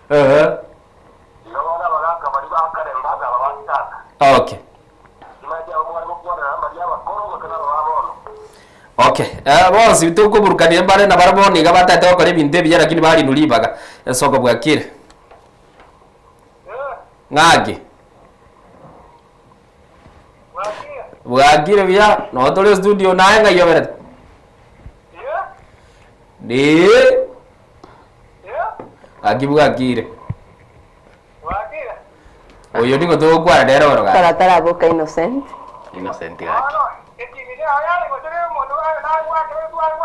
Aha. Okay. Okay. Eh, bonsi tokoburukania mbare na barabwo niga batete gokora ebinto ebiya lakini barinwa ribaga. Esoko bwakire. Ng'aki? Bwakire buya, noo tore studio naye ng'ai oberete? Ee. Gaki bwakire. Oyo nigo togokwana nere oro gaki. Tarataraboka Innocent. Innocent gaki.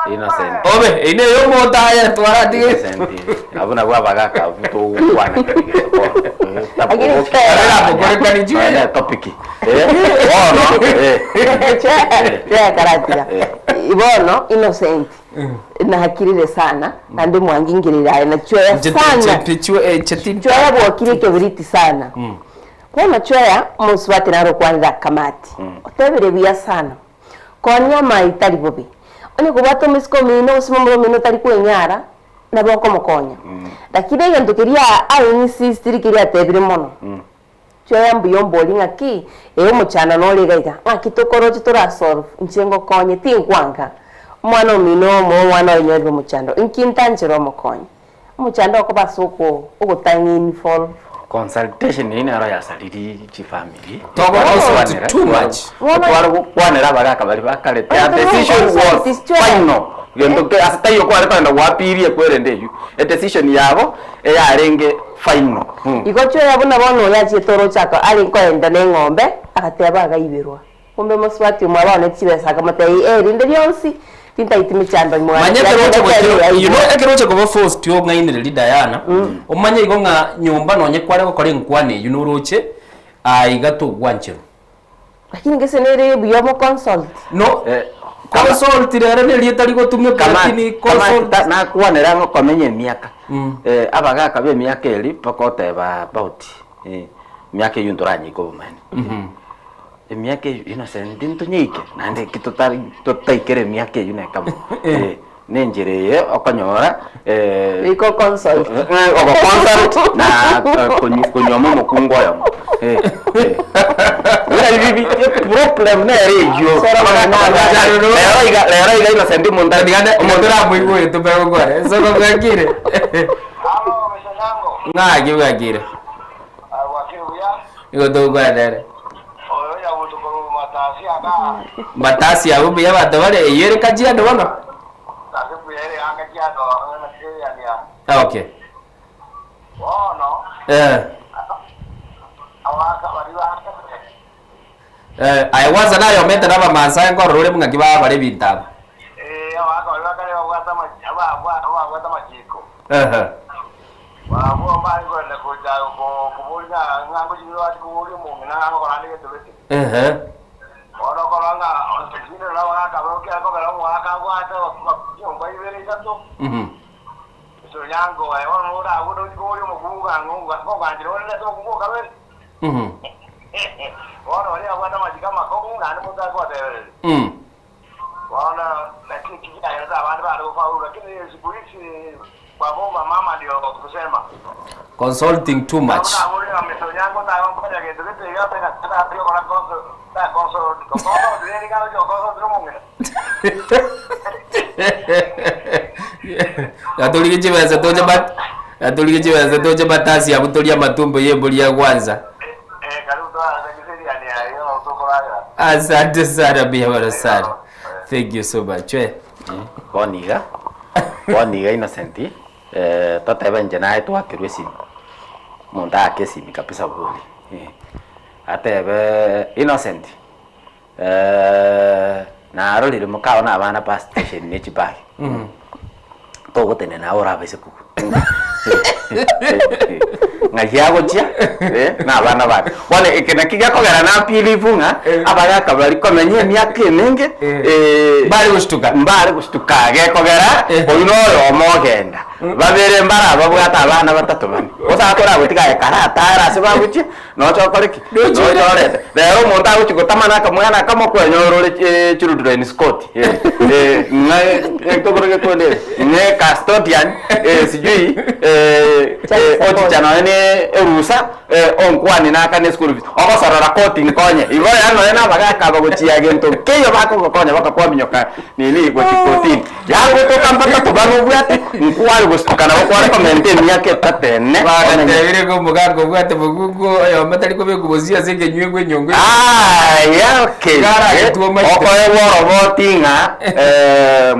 Innocent. Obe, eye neye omonto aye twaratige. Innocent. Abwo nabwo abagaka abwo togokwana topic. Bono Chwea karatiga. Bono Innocent nakirire sana naende mwangingirire aye na chwea sana. Chwea bwokire ekebiriti sana. Bono chwea omosubati naro okwanera akamati. Otebire buya sana. Konia amayi tari bobe. Onye kobwate omosike omino gose momura omino otari kwenyara, nabo okomokonya. Lakini egento keria a insistiri keria atebire mono, chwea mbuya ombori ng'aki, ee omochando nore iga iga, ng'aki tokoroche tora solve, inche ngokonye tinkwanga. Omwana omino omo omwana oinyorire omochando, inki ntanchere omokonye? Omochando okoba ase oko ogotang'a involve. Consultation eyio nero yasaririe chifamiri. Togo consult too much. Tware gokwanera abagaka baria bakare their decision was final. Gento ke ase taiyo kware kogenda gwapirie kwerende eyio. Edecision yabo eyarenge final. Igo chwea buna bono oyo achiete oroche aka are nkoenda na eng'ombe, agateba agaiberwa. Kumbe mosubati omwabo one chibesa akamotebia eh rinde rionsi tintaiti mechando mwane Manya ekiagera ekero oche ekero gochia you know yaigwa. ekero oche koba forced ong'ainereria Diana, omanye igo ng'a nyomba nonye kware gokora enkwana eywo noroche aiga togwancherwa. Lakini gese nere buya omo consult. No, consult rero na erieta rigotumeka lakini consult. Nakwanera ng'a okomenya emiaka, abagaka ba emiaka eria mpaka oteba about emiaka eywo ntoranyeike obomani. Emiaka eywo innocent ntonyeike naende eki totari totaikere emiaka eywo nekamo. Na enchera eye okonyora Goika oconsult. Ogoconsult na konyuoma omokungu oyomo. Buna ribi problem nere eywo. Rero iga rero iga Innocent omonto Omonto oramoigwe tobe gokwana. Soko bwakire. Ng'aki bwakire. Nigo togokwana nere. Matasi abwo mbuya abanto bare eyio ere Kajiado bono? Okay. Eh. Eh, aye kwanza naye omete na abamansae nkorora ore ng'aki babare ebinto aba. Ehe. Ehe. Mhm. Bono oria abwate amachiko amakong'u naende monto akobatebereria. Bono naki eki kiagerete abande bare gofaulu, lakini siku hizi baba mama ndio kusema. Consulting too much. Buna abore ng'a Mr. Onyango tagonkonya gento gete iga ase ng'a tari gokora consult, ta consult, consult rende iga agochi goconsult nomong'ina. Gatorige chibesa toche bat gatorige chibesa toche batasi abwo torie amatumbo ye embori ya kwanza. Asante sana mbuya mono sana. Thank you so much. Chwe. Bono iga, bono iga Innocent, eh, totebe inche naye twakerwa esimi, omonto aake esimi kabisa bori, eh, atebe Innocent, Narorire mokao na abana pa station ne chibag togotenena aye orabaise kogwa ng'ai agochia na abana bane. Bono eke naki gekogera na believe ng'a abagaka baria komenya emiaka emenge Mbare goshtuka. mbare goshtuka gekogera oyio na oyomo ogenda babere mbare ababwate abana batato bane gose akoragotiga aye karatare ase bagochia Noche okore ki? Noche orete. Rero omonto agochia gotama na akamwana akamo kwenyora ore eh, children Scott. Eh, eh, ng'a ekogoro gekonde ere. Ng'a custodian eh, sijui eh, eh, ochicha nonya ne erusa eh, onkwane nakane school fees. Ogosorora koti nkonye. Igo yaani nonya na abagaka aba gochia gento nkeiyo bakogokonya bakakoaminyoka nini gochia kotini. Yagotoka mpaka toba nobwate nkware gosuka nabo kware komenta emiaka etato ene. Bagatebire ng'a omogaka obwate bokungu oyomo tari kobekwa bosio ase ekenyuegu enyongo ime. Aya okay. Iga aragetwe omaite. Okoegwa oroboti ng'a eh,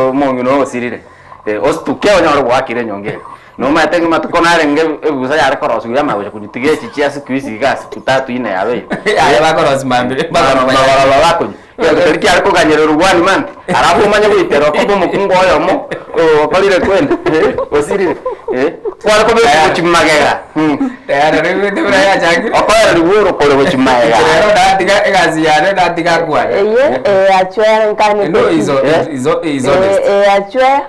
omong'ina oyo osirire Eh, osituke onyore goakire enyongo ere. Nomanyete ng'a amatuko narenge ebusa yare korosiwa yamanya gocha konywa tiga echi chia siku hizi iga siku tatu ine yabeire. Aye bakorosia mambia magoroba bakonywa. Egento keria kiare koganyererwa one month, alafu omanye goitera okoba omokungu oyomo okorire kwenda eh, osirire eh, kware kobekwa gochia magega Diana rero buna yachakire. Okoererigwa orokore gochia magega. Rero ndatiga egasi yane ndatiga akwane. Eye eh, achwera nkane No, he's, he's, he's honest. Eh, eh, achwera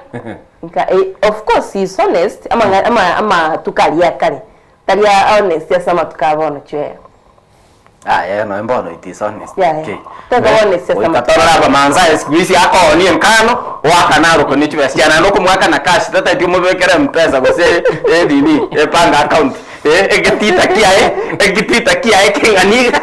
Nka, eh, of course he's honest ama ama amatuko aria akare tari honest ase amatuko a bono chwera. Aye nonya mbono it is honest. Yaya. Okay. Toka honest ase Goika amatuko. torore abamansa eye siku hizi akoonia enkano, oakana arokwo ne chibesa chiane naende okomoakana cash tataeti omobekere mpesa gose enini ebank account eh, egetita kiaye egetita kiaye keng'ani iga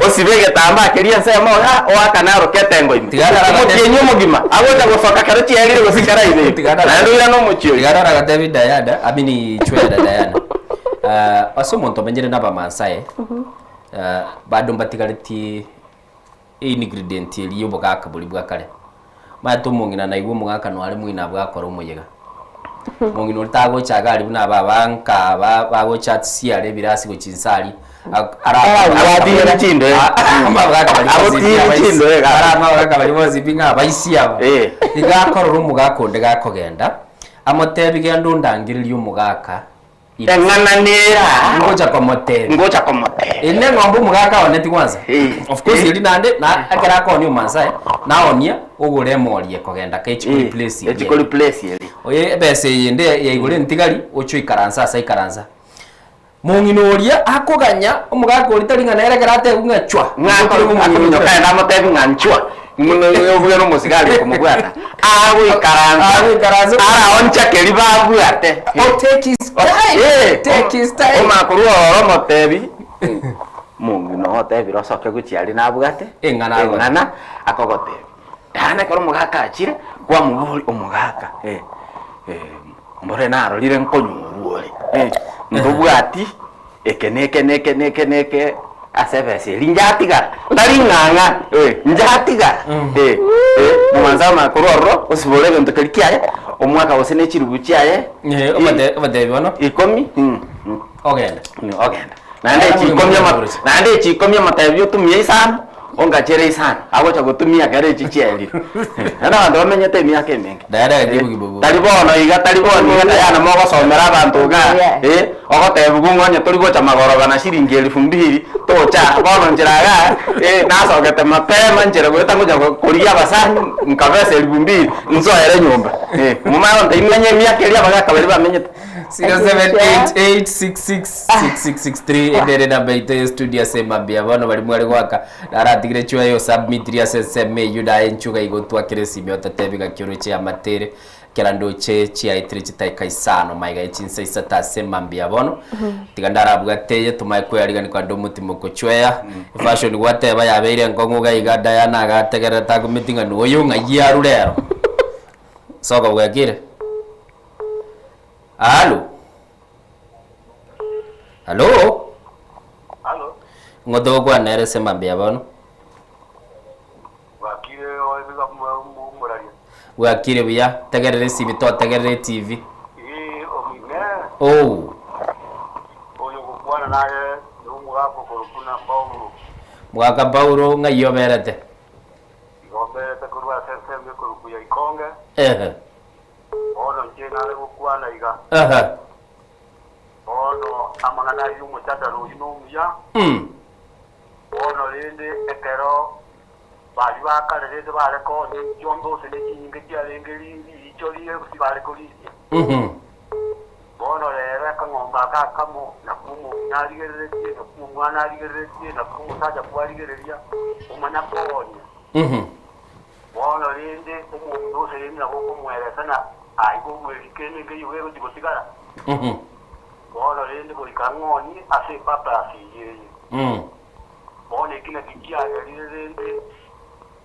osibe egetambaa keria ensemo iga oakane aroke etengo ime. Omotienyi omogima agocha gosoka kero chiaerire gose kera ibeire naende oirane omochie oyio. Tiga rora gatebi Diana, I mean Chwera Diana. Uh, ase omonto omenyire na abamansae uh, bado mbatigaretie ingredient eria ya obogaka boria bwa kare. Omanyete omong'ina naigwe omogaka noare moino abwo akore omoyega. Omong'ina oria tagocha iga aria buna aba abanka aba bagocha siare ebirasi gochia inse aria, Abwatire chindoe. Abotire chindoe iga. Abagaka baria bonsi pi ng'a abaisia aba. Iga akorora omogaka onde gakogenda, amotebi genda ondangererie omogaka Eng'ana nere aa. Ngocha komotebia. Ngocha komotebia. Eri neng'ombe omogaka aoneti kwanza. Of course eri naende na ekero akoonia omonsae, naonia ogore emori ekogenda ka echi koreplace Echi koreplace eri. Oye ebesa eye ende ya igoro entigari oche oikaranse ase aikaransa. Mong'ina oria akoganya omogaka oria tari ng'a nere ekero atebiwa ng'a chwa, Ng'a akominyoka aye namotebi ng'a nchwa, obuya na omosigari okomobwata, agoikaransa, Agoikaransa. araonchakeri babwate. Oh, take his time, take his time. Omanya korwa ororo omotebi, mong'ina oo otebire osoke gochia aria nabwate, Eng'ana agote. eng'ana akogotebia. Yaani ekero omogaka achire, kwamoboria omogaka eh, eh, mbore narorire nkonyorwa ore, eh, ntobwati eke na eke na eke na eke na eke ase ebesa eria njatigara, tari ng'ang'a eh, njatigara eh, eh, omwansa amanye korwa ororo, osibore egento keria kiaye, omwaka gose na echirubu chiaye Eh, omate- omotebi bono ikomi ogenda ogenda Naende echi ikomi ama- naende echi ikomi amatebi otumie isano, ongachere isano, agocha gotumia ekero echi chiaerire. Naende abanto bamenyete emiaka emenge. Tari bono iga, tari bono iga tayana mogosomera abanto iga, eh, ogotebiwa ng'a onye tori gocha magoroba na shilingi elfu mbili, tocha bono nchera igaa, eh, nasogete mapema nchera goeta ngocha korigia abasani, nkabesa elfu mbili, nsoere nyomba. Momanye gontebia imenye emiaka eria abagaka baria bamenyete. 0788666663 endere namba ito ya studio ase mambia bono bari mware gwaka naratigire chwa yo submit ria ase ensemo eywo naye nchuga igo twakere esimi ototebi gaki oroche amatere kera ndoche chiaetire chitaika isano maiga ya chinsa isato ase mambia bono tiga ndarabwate eye tomae kweyarigani kwande omotimo kochweya efashion gwateba yabeire enkong'u iga iga Diana agategerera tagometi ng'a noyo ng'ai arure ero soka bwakire. Halo. Halo. Halo. Ng'o togokwana nere ase mambia bono? Bwakire oebiga omuraria. Bwakire buya, tegerera esimi totegerera eTV. Ee omine. Oh. Oyo ogokwana naye nomogaka okorokwa na Paulo. Mogaka Paulo ng'ai oberete? Igo mberete korwa ase ensemo ekorokwa ya Ikonge. Ehe. Bono inche nare gokwana iga. Ehe. Bono amang'ana ayio omochandaro oyio nomuya. Bono rende ekero baria ba kare rende bare koonya chiombe gose ne chinyinga chiarenge riicho riire gose bare korisia. Bono rero akang'ombe aka akamo, nakwo omong'ina arigereretie, nakwo omwana arigereretie, nakwo omosacha kwarigereria, omanya koonya. Bono rende omong'ina ose rende nabo okomoeresa na aigwe obweriko enengo eyio egochia gotigara. Bono rende goika ng'onie ase epapasi eyio eye. Bono eki nakio kiagerire rende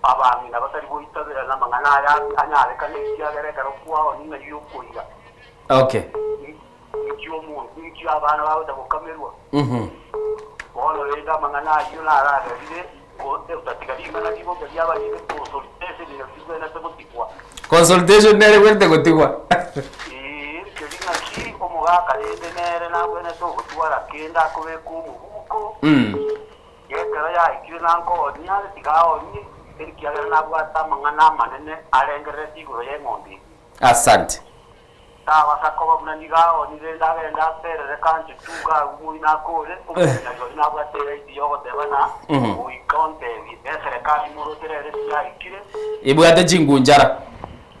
abang'ina batari goitabera namang'ana aya anyarekane, ekiagera ekero kwaonia ng'ai okoira. Okay. Inki omonto, inki abana bagocha gokamerwa? Bono rende amang'ana ayio naragerire, gose otatiga ring'ana rigocha riaba rire consultation nario ribwenerete gotigwa. Consultation nere ebwenerete gotigwa. Ee, keri ng'aki omogaka rende nere nabwenerete ogotwara kende akobeka omobuko, ekero yaikire nankoonia, tiga aonie, ekiagera nabwate amang'ana amanene arengerereti igoro y'eng'ombe eyio. Asante. Tabasa koba buna nigo aonire rende agende aterere kanche chunga agwo moino akore, omong'ina rirorio nabwate eraiti y'ogoteba ng'a goika ontebie, Eserekari moroche rero tiyaikire. Ebwate chingunchara.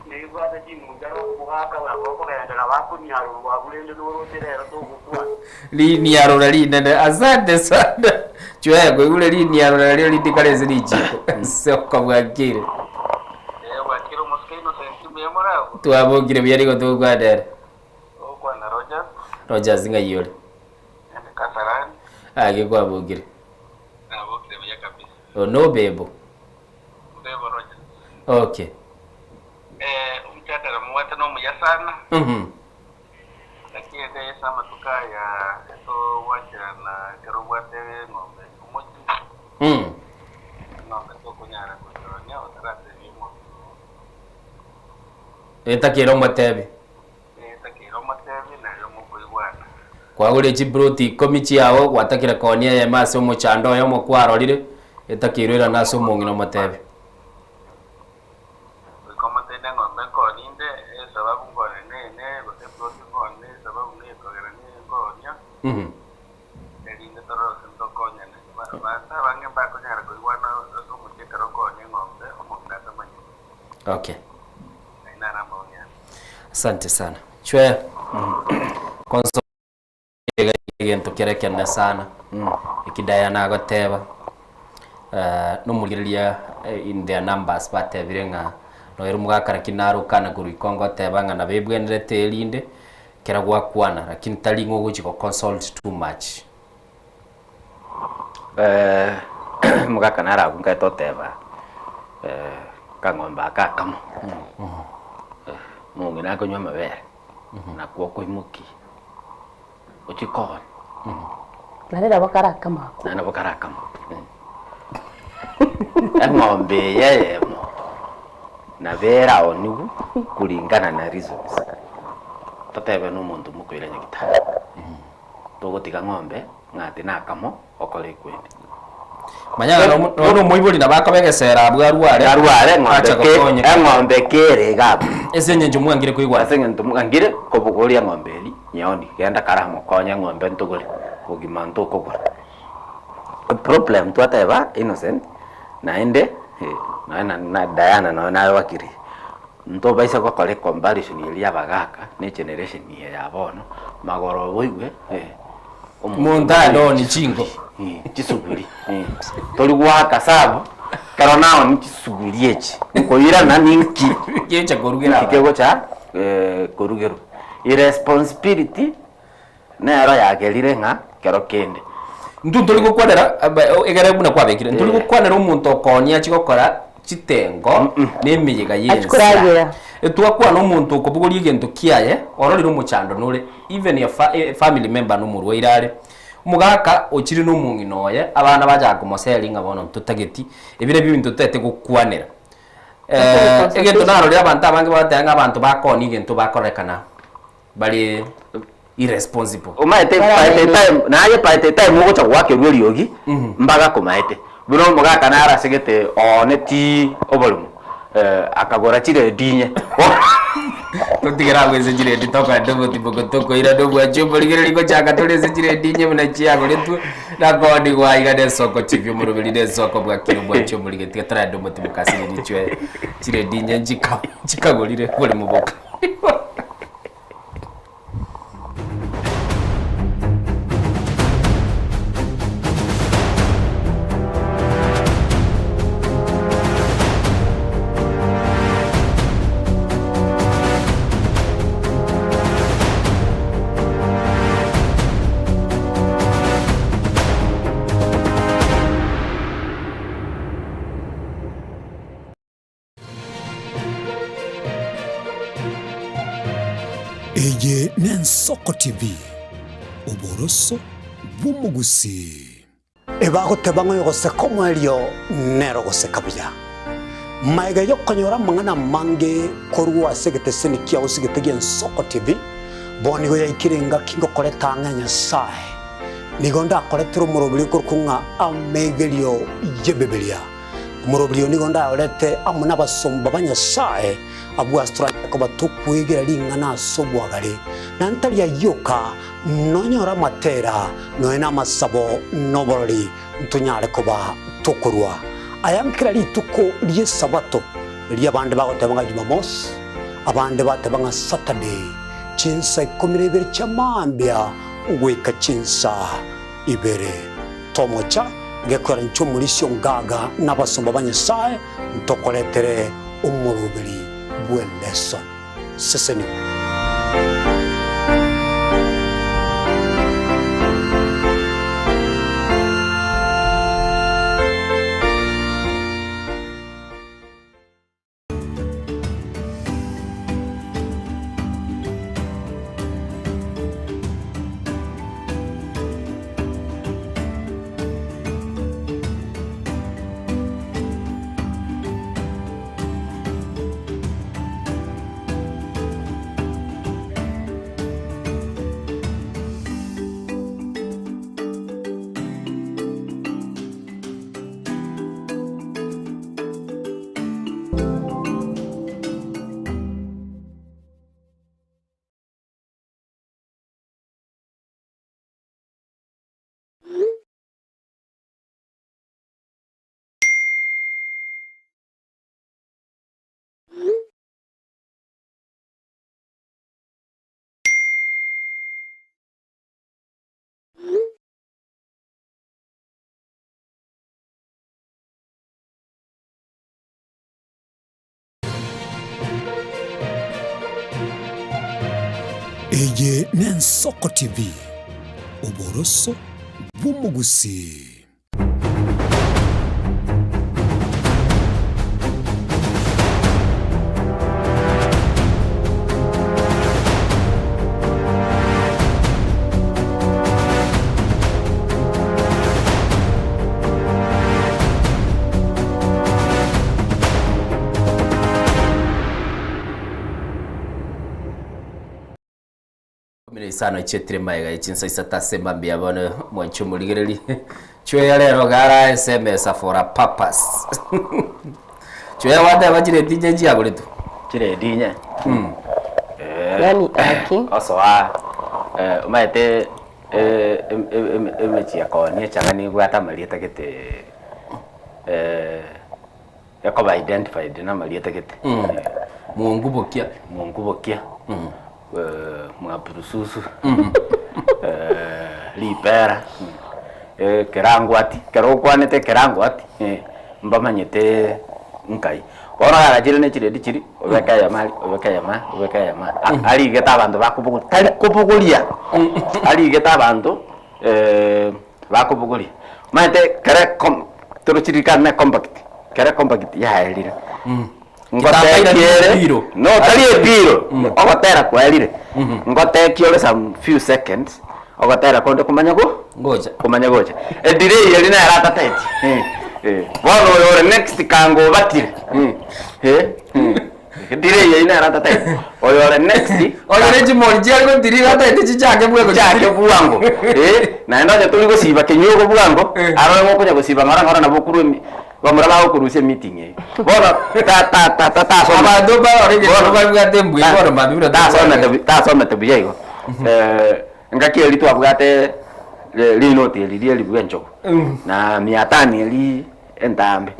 Nebwate chingunchara omogaka nabo okogenda nabo akoniarorwa abwo rende noroche rero togokwana. Riniarora rinene asante sana chwee koigure riniarora nario rindikare ase richiko ase okobwakire. Eh, bwakire omosike Innocent mbuya more abwo? Twabokire buya nigo togokwana ere. Ogokwana Rogers. Rogers ng'ai ore? Inde Kasarani. Ake kwabokire. Nabokire buya kabisa. Oh, no bebo. Mbebo Rogers. Okay. Eh, omchadara mobwate nomuya sana. Naki ende ase amatuko aya togwancherana ekero obwate eng'ombe omochie, eng'ombe tokonyara koyeonia otaratebia omonto. Etakeire omotebi. Etakeire omotebi nario mokoigwana. Kwagorire chiploti ikomi chiao gwatakire koonia eyemo ase omochando oyomo kwarorire, etakeirwe erane ase omong'ina omotebi. Goika omotende eng'ombe nkooninde, esababu nkoone nene, gose eploti nkoone, esababu nekogera ninkoonia, erinde torore gose ntokonyane. Abanto abange mbakonyara koigwana ase omochie ekero okoonia eng'ombe, omong'ina atamanyeti. Okay. Ayio naro amaoni ane. Asante sana. Chwea. Konso egento kere ekenene sana eki Diana agoteba nomorigereria in their numbers batebire ng'a nonya omogaka lakini naro okana korwa ikongo oteba ng'a nabo ebwenerete erinde kera gwakwana lakini tari ng'a ogochi go consult too much. Omogaka naro abwo nkaete oteba akang'ombe aka akamo, omong'ina akonywa amabere. Nakwo okoimokia ochie koonya. Naende nabo karakama akwo. Naende nabo karakama. Eng'ombe eye eyemo nabo eraoniwu kulingana na reasons. Totebe na omonto mokoira nyagitari, togotiga ng'ombe ng'a ati nakamo okore ekwende. Manya ng'a nomo- nonya omoibori nabo akoba egesera abwo arware, Arware eng'ombe acha ke gokonyeka. eng'ombe kere iga abwo. Ase eng'encho mwangire koigwana. Ase eng'encho mwangire kobogoria eng'ombe eria nyeoni, genda kare amo konya eng'ombe ntogore, bogima ntokogora. Eproblem twateba Innocent, naende nonya na Diana nonya naye wakiri. Ntobaisa gokora ecomparison eria y'abagaka na egeneration eye ya bono, magoro oboigwe Omonto aye oni chingo. Chisuguri tori goaka sabu ekero naoni chisuguri echi nkoirana ninki Gecha korugera ninki kegocha korugerwa. Irresponsibility nero yagerire ng'a kero kende. Intwe ntori gokwanera egere buna kwabekire, ntori gokwanera omonto okoonia achie gokora chitengo na emeyega Achie y'ensa. koragera. Etwakwana omonto okobogoria egento kiaye, ororire omochando nore, even a fa a family member nomorwaire are, omogaka ochire na omong'ina oye, abana bachaka komoseria ng'a bono ntotageti, ebi nabio ebinto totaete gokwanera. Egento narorire abanto abange bagoteba ng'a abanto bakoonia egento bakorekana bare irresponsible. Omaete by the time naye by the time ogocha goakerwa eriogi mbagakomaete buna omogaka nare asegete ooneti oboremo akagora chiredi inye. Totigere abwo ase chiredi tokogenda obotimoko tokoirana obwanchi omorigereria gochaka tore ase chiredi inye buna chiagoretwe nakoonigwa aiga na esoko chibi omoroberi na esoko bwakire obwanchi omorigereria tiga toragende omotimoko ase riria chiredi inye chikagorire oboremo boka. Eye n'Ensoko TV, oboroso bw'omogusii. Ebagoteba ng'a oyogoseka omoerio nere ogoseka buya. Magega y'okonyora amang'ana amange korwa ase egeteseni kiao ase egete gi'Ensoko TV, bono nigo yaikire engaki ngokoreta ang'e a Nyasae. Nigo ndakoretere omoroberi okorokwa ng'a Amegerio y'Ebibilia. Omoroberi oyo nigo ndaorete amo nabasomba ba Nyasae, abwo ase toranyare koba tokwegera ring'ana ase obwagare, na ntari ayio oka, nonyore amatera, nonya namasabo, na oborori, ntonyare koba tokorua aya nkera rituko ri'Esabato, riria abande bagoteba ng'a Jumamosi, abande bateba ng'a Saturday, chinsa ikomi na ibere chia mambia goika chinsa ibere. Tomocha gekwera inche omorisia ongaga na abasomba ba Nyasae ntokoretere omoroberi bw'eleson. Sesenigwa. Eye n'Ensoko TV, oboroso bw'omogusii. Ikomi na isano chietire magega ye chinsa isato ase mambia bono mwanche omorigereri chweya rero gara ase emesa for a purpose chweya gwateba chireti inye nchiagoretwe Chiredi inye Yani aki. Osoa omanyete emechie koonia echang'a nigo ebwate amarieta gete ekoba identified na amarieta gete. Mwongu bokia. Mwongu bokia. Mwapurususu. Ripera. Kerangwati. Ekero okwanete ekerangwati, mbamanyete nkai. Bono agachire ne chiredi chiria, obeke eyemo aria, obeke eyemo aa, obeke eyemo aa. Arigete abanto bakobogoria, tari kobogoria, arigete abanto bakobogoria. Omanyete kere com torochi rikana ne compact, kere compact yaerire. Kitambaira Ngotekia ere, epiro. no tari epiro, ogotera kwaerire. Ngotekia ore some few seconds, ogotera konde komanya go Ngocha. komanya gocha. Edelay eria nere atateti. Bono oyo ore next kanga obatire. Delay eyio nere atateti. Oyo ore next Oyo ne chimori chiare gotirira atagete chichake bwango chichake bwango. Naende onye tori gosiba kenywa igo bwango, arore ngokonya gosiba ng'ora ng'ora nabo okorwa emi bamura bagokorusia emeeting eyio. Bono ta ta ta ta tasoma Abanto mbarore egento babwate embwa bono mambia buna tasomete bu tasomete buya igo. Engaki eria twabwate rinoti eri ria elifu enchogu na mia tano eria entambe.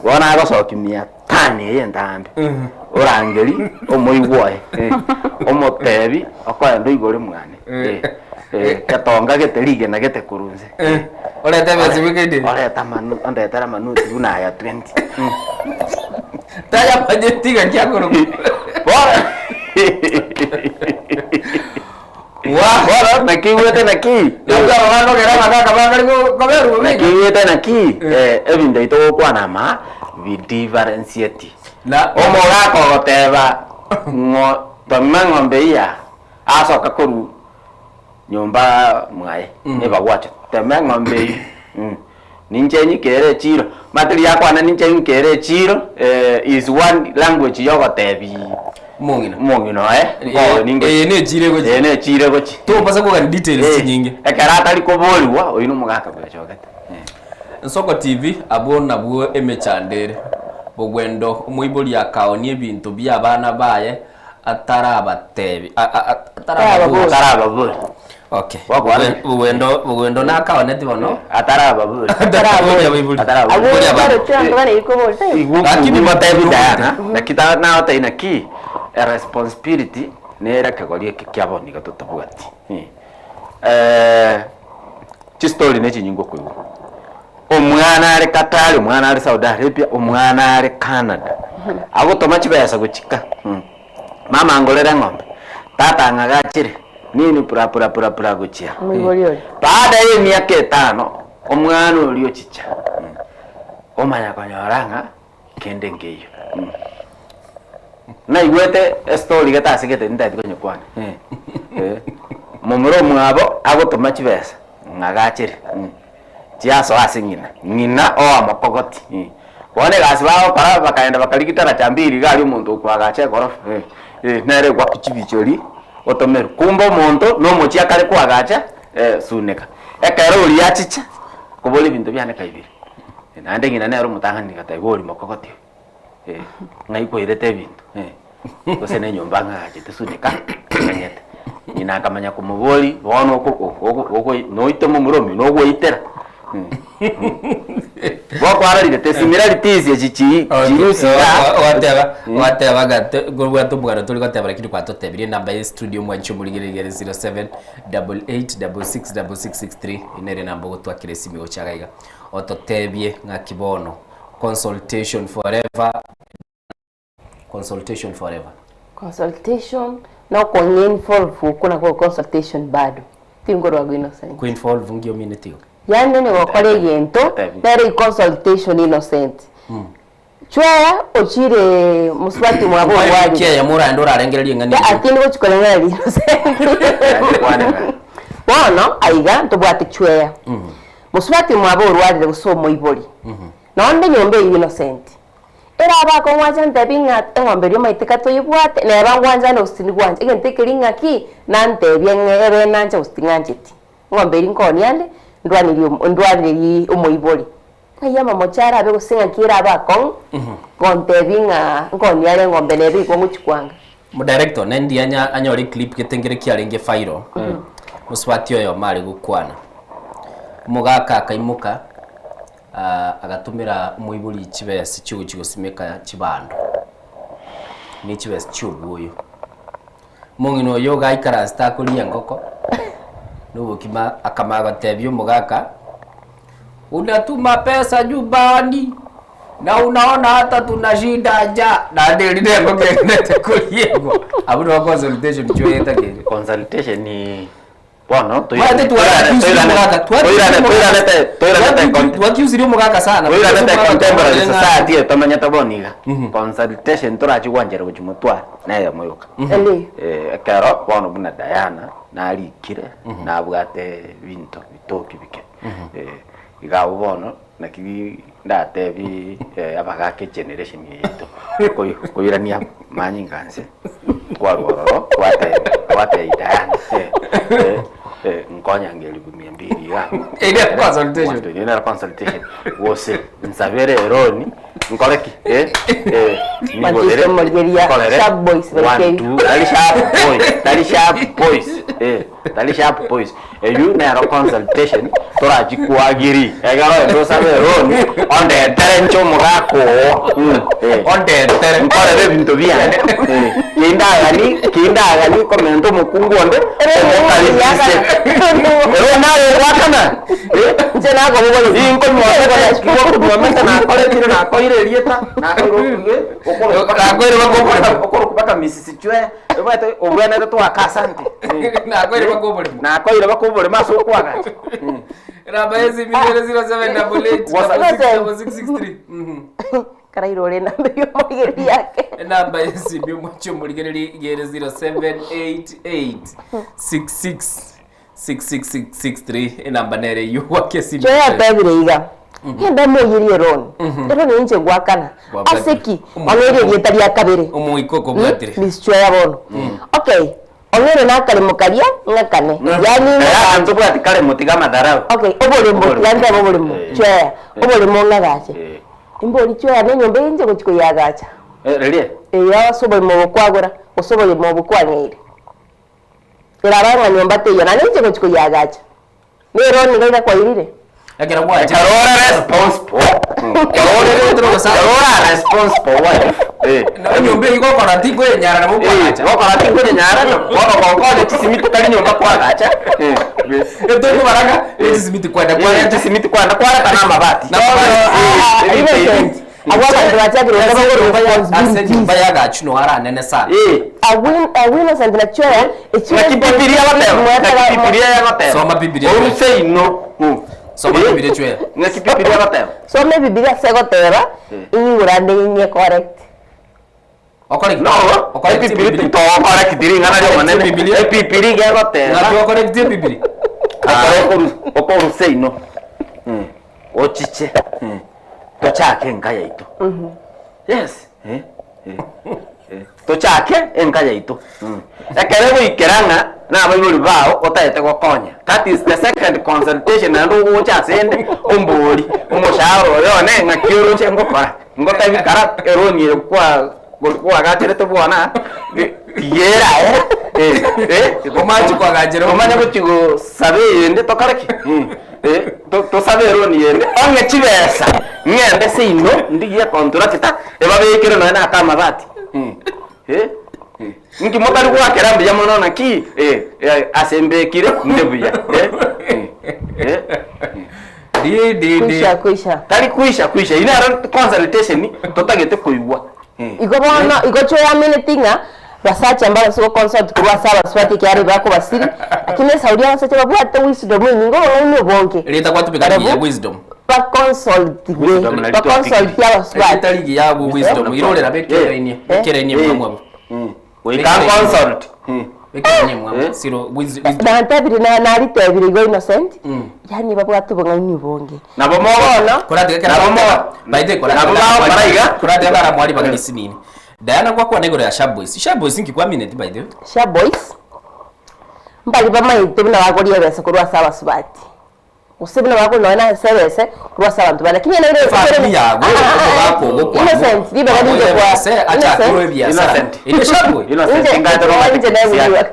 Bono agosokia mia tano eye entambe, orangeri omoigwa oye, omotebi okoenda oigore mwane, getonga gete rigena gete korwa inse. Orete ebesa bwekaine? Orete amanu ondetere amanoti buna aya twenty. Tayamanyeti gaki akorokwa. Bono Bono naki igwete naki? Naki igwete naki? Ebinto ebi togokwana ama bidifferentiate. Omogaka ogoteba ng'o toma eng'ombe eyio aa, asoka korwa nyomba mwaye nebagwacha, tema eng'ombe eyio ninche nyikere echiro. Omanyete riria akwana ninche nyikere echiro is one language yogotebi Omong'ina. omong'ina oye Eh, ningo eye ne echiro egochi. eye ne echiro egochi. Tobasa kogani details Eh, chinyinge. Ekero atari koborigwa oyio nomogaka bwechogete. Nsoko TV abwo nabwo emechando ere. Bogwendo omoibori akaonia ebinto bia abana baye atarabatebi atarababori. Atarababori. Okay. Bogwendo bogwendo nakaoneti bono. Atarababori. Atarababori abaibori. Atarababori. Lakini Ngotebi Diana, naki ta nagotebi naki a responsibility nere ekegori eke kia bono iga totabwati. Chistory ne chinyinga okoigwa. Omwana are Qatar, omwana are Saudi Arabia, omwana are Canada, agotoma chibesa gochika, mama ngorere eng'ombe, tata ng'agachere, nini pura pura pura pura gochia. Omoibori oria. Baada ya emiaka etano, omwana oria ochicha, omanya konyora ng'a kende nkeiyo. Naigwete estory gete ase gete ntagete konyekwana, momura omwabo agotoma chibesa ng'agachere. Chiasoa ase ng'ina, ng'ina oa mokogoti. Bono egasi bagokora, bakaenda bakarigia taracha mbiri iga aria omonto okoagacha egorofa, nere egwakwa chibicha oria otomerwe. Kumbe omonto na omochie akare koagacha suneka. Ekero oria achicha, kobora ebinto biane kaibire. Naende ng'ina nere omotang'ani agateba oria mokogoti oyo, ng'ai kwairete ebinto, gose na enyomba ng'agachete suneka ng'anyete. Ng'ina akamanya komoboria bono oko oko oko noite momura omino nogoitera bokwarorire the similarities echi chi chirusi igaa. Ogoteba ogoteba ng'a kobwate omogano tori goteba lakini kwatotebirie enamba ya estudio mwanche omorigereria ere 0788666663 eyio nere enamba ogotwakera esimi gocha iga iga ototebie ng'aki bono consultation forever Consultation forever. Consultation na okong'ia involve okwo nakwo consultation bado tinkorwa agwo innocent. Ko involve nki omineti igo? Yaani onye gokora egento nere i consultation innocent. Chwaya ochire mosubati mwabo orwarire. Kiaya moraende orarengererie ng'a ninche. Atindi gochi korengereria innocent. Bono aiga ntobwate chweya. Mosubati mwabo orwarire gose omoibori. Nonde nyomba eywo innocent. Ere abakong'wancha ntebi ng'a eng'ombe eria omaete ka toyebwate, neba ngwanchane gose tindigwancha, egento ekeri ng'a ki, nantebie ng'a ebe nancha gose ting'ancheti. Eng'ombe eria nkooni ande, ndwanerie omo ndwanerie omoibori. Ng'ai amamocho arabe gose ng'aki erabe akong'u, gontebi ng'a nkooni are eng'ombe nebe igo ngochia kwanga. Omodirector, ne ndiye anya anyore eclip gete nkere kiarenge viral, mosubati oyomo are gokwana, omogaka akaimoka. Agatomera omoibori chibesa chiogochia gosimeka chibando. Ne chibesa chi'obwoyo. Omong'ina oyo iga aikaransete akoria engoko, na obokima akamanya gotebia omogaka, unatuma pesa nyumbani na unaona hata tunashinda njaa, naende eria na engoko egenderete koriegwa. Abwo nabo consultation chigoetagete. Consultation Bono Omanyete twakiusirie omogaka, twakiusirie omogaka sana. Toiranete contemporary society eye tomenyete bono iga, consultation torachi gwanchera gochia motware neyemo yoka. Ekero bono buna Diana narikire nabwate ebinto bitoki bike, iga abwo bono naki ndatebi abagaka egeneration eye yaito koirania manyinga nse. Twarwa ororo twatebia twatebia Diana eh, eh, nkonya ng'elifu mia mbili iga abwo. Ere consultation. Ere nero consultation. Gose nsabere eroni nkore ki? Eh, eh, nigorere, Manchester Morigeria, nkorere Sharp Boys one, baikeri. two, tari sharp boys, tari sharp boys, eh, tari sharp boys. Eywo nero consultation torachi kwagiri ekero ende osabe eroni ondetere inche omogaka oo Ondetere. nkorere ebinto biane kindagani kindagani komenta omokungu onde omokaribishe ero naye ogwakana Inche nakobogoretie. inkonywomete nakoretire nakoire erieta Nakoire bakoboremo. okorokwa mpaka Mrs. Chwe Omanyete obwenerete toake asante. Nakoire baka oborimo. Nakoire baka oborimo ase okwagacha. Namba ya esimu igere 0788 666663. Mhm. Karaire ore enamba ya omorigereria yake. Enamba ya esimu y'omochie omorigereria igere 0788 66 66663 enamba nere eyio gwaka esimu. Joy atebire iga, Genda moiyerie Eroni, Eroni inche ngwakana. Gwabwatire. Ase ki? Ong'eire erieta ria kabere. Omoika okobwatire. Miss Chweya bono. Okay, ong'eire nakaremo karia ng'akane. Yaani ng'agache. Ntobwati karemo tiga amadharau. Okay, oboremo, tiga ntebe oboremo. Chweya, oboremo ng'agache. Imbori Chweya nenyomba eye inche gochia koyeagacha. Riria? Eeh, ase oboremo obo kwagora, gose oboremo obo kwang'eire. Erabae ng'a nyomba teiyo, naende inche ngochia koyiagacha. Nero nigo iga kwairire. Ekero gwacha Ekero ore responsible, ekero ore ekero ore a responsible wife, eh, enyomba eyio gokora tikwenyara nabo okoagacha. Gokora tikwenyara bono gokonya chisimiti tari nyomba kwagacha. Etokobaraga echisimiti kwenda kwareta chisimiti kwenda kwareta na amabati. Na amabati. Innocent. Abwo abanto bachakire Ase goteba ng'a enyomba ya- ase responsibilities. enyomba yagachwa noyo aranene sana. Agwo Innocent na Chweya, echio Naki Bibilia egoteba, naki Bibilia egoteba. Soma Bibilia. Oruse ino. Soma Bibilia Chweya. Naki Bibilia egoteba. Soma Ebibilia ase egoteba, inyigure ande inye correct. Okore ki? No, Okorect Ebibilia Ebibilia. titogocorrect ring'ana ri'Omonene. Ebibilia. Ebibilia iga egoteba. Naki okorect Ebibilia? Ekero okoru- okorusa ino, ochiche. Tochake enka yaito. Yes. Eh, eh, eh. Tochake enka yaito. Ekero egoikera ng'a nabaibori bao otagete gokonya. That is the second consultation naende ogocha asende ombori omoshahara oyo one ng'aki oroche ngokora. Ngotebi kara eroni eye kwa kwagacherete bwana tiyera eh, eh, Omache kwagachera omanye gochi gosaba eyende tokore ki? Eh, tosabe eroni ende, ong'e chibesa, ng'ende seino, ndigie econtractor, ebabekere nonya na aka amabati. Eh, inki motari goakera mbuya mono naki ase mbekire inde buya. Eh, Di, di, di. Kwisha, kwisha. Tari kwisha, kwisha. Eye nero consultation totagete koigwa. Igo bono, igo choyamineti ng'a Basacha mbarase goconsult korwa ase abasubati ekiagera ebakobasiri, lakini esauri abasacha babwate wisdom enyinge obong'aini obonge. Erieta gwatubeka rigiya Barabwo wisdom. baconsultigwe, Wisdom nari baconsultie abasubati. Erieta rigiya abwo wisdom. Irorera bekerainie, bekerainie mwamu abwo. Goika consult. Bekerainie mwamu. Siro wisdom. Nantebire na naritebire igo Innocent, yaani babwate obong'aini obonge. Nabo mogono. Koratiga kera Nabo mo. By the way, Nabo bagokora iga. Koratiga kara mwari bagari sinini. Diana gwakwana igoro ya Sharp Boys. Sharp Boys inki kwamineti by the way? Sharp Boys mbari bamaete buna bakoria ebese korwa ase abasubati, gose buna bakoria nonya na ase ebese korwa ase abanto bande. Lakini ere Efamiri yago, omogaka ogo kwabo, Innocent, ribaga kwabo ninche kwa ebese, achakire Innocent. ebiasara. Innocent. Ere Sharp Boy? Innocent, Inche- ingate romate inche nebuiwa.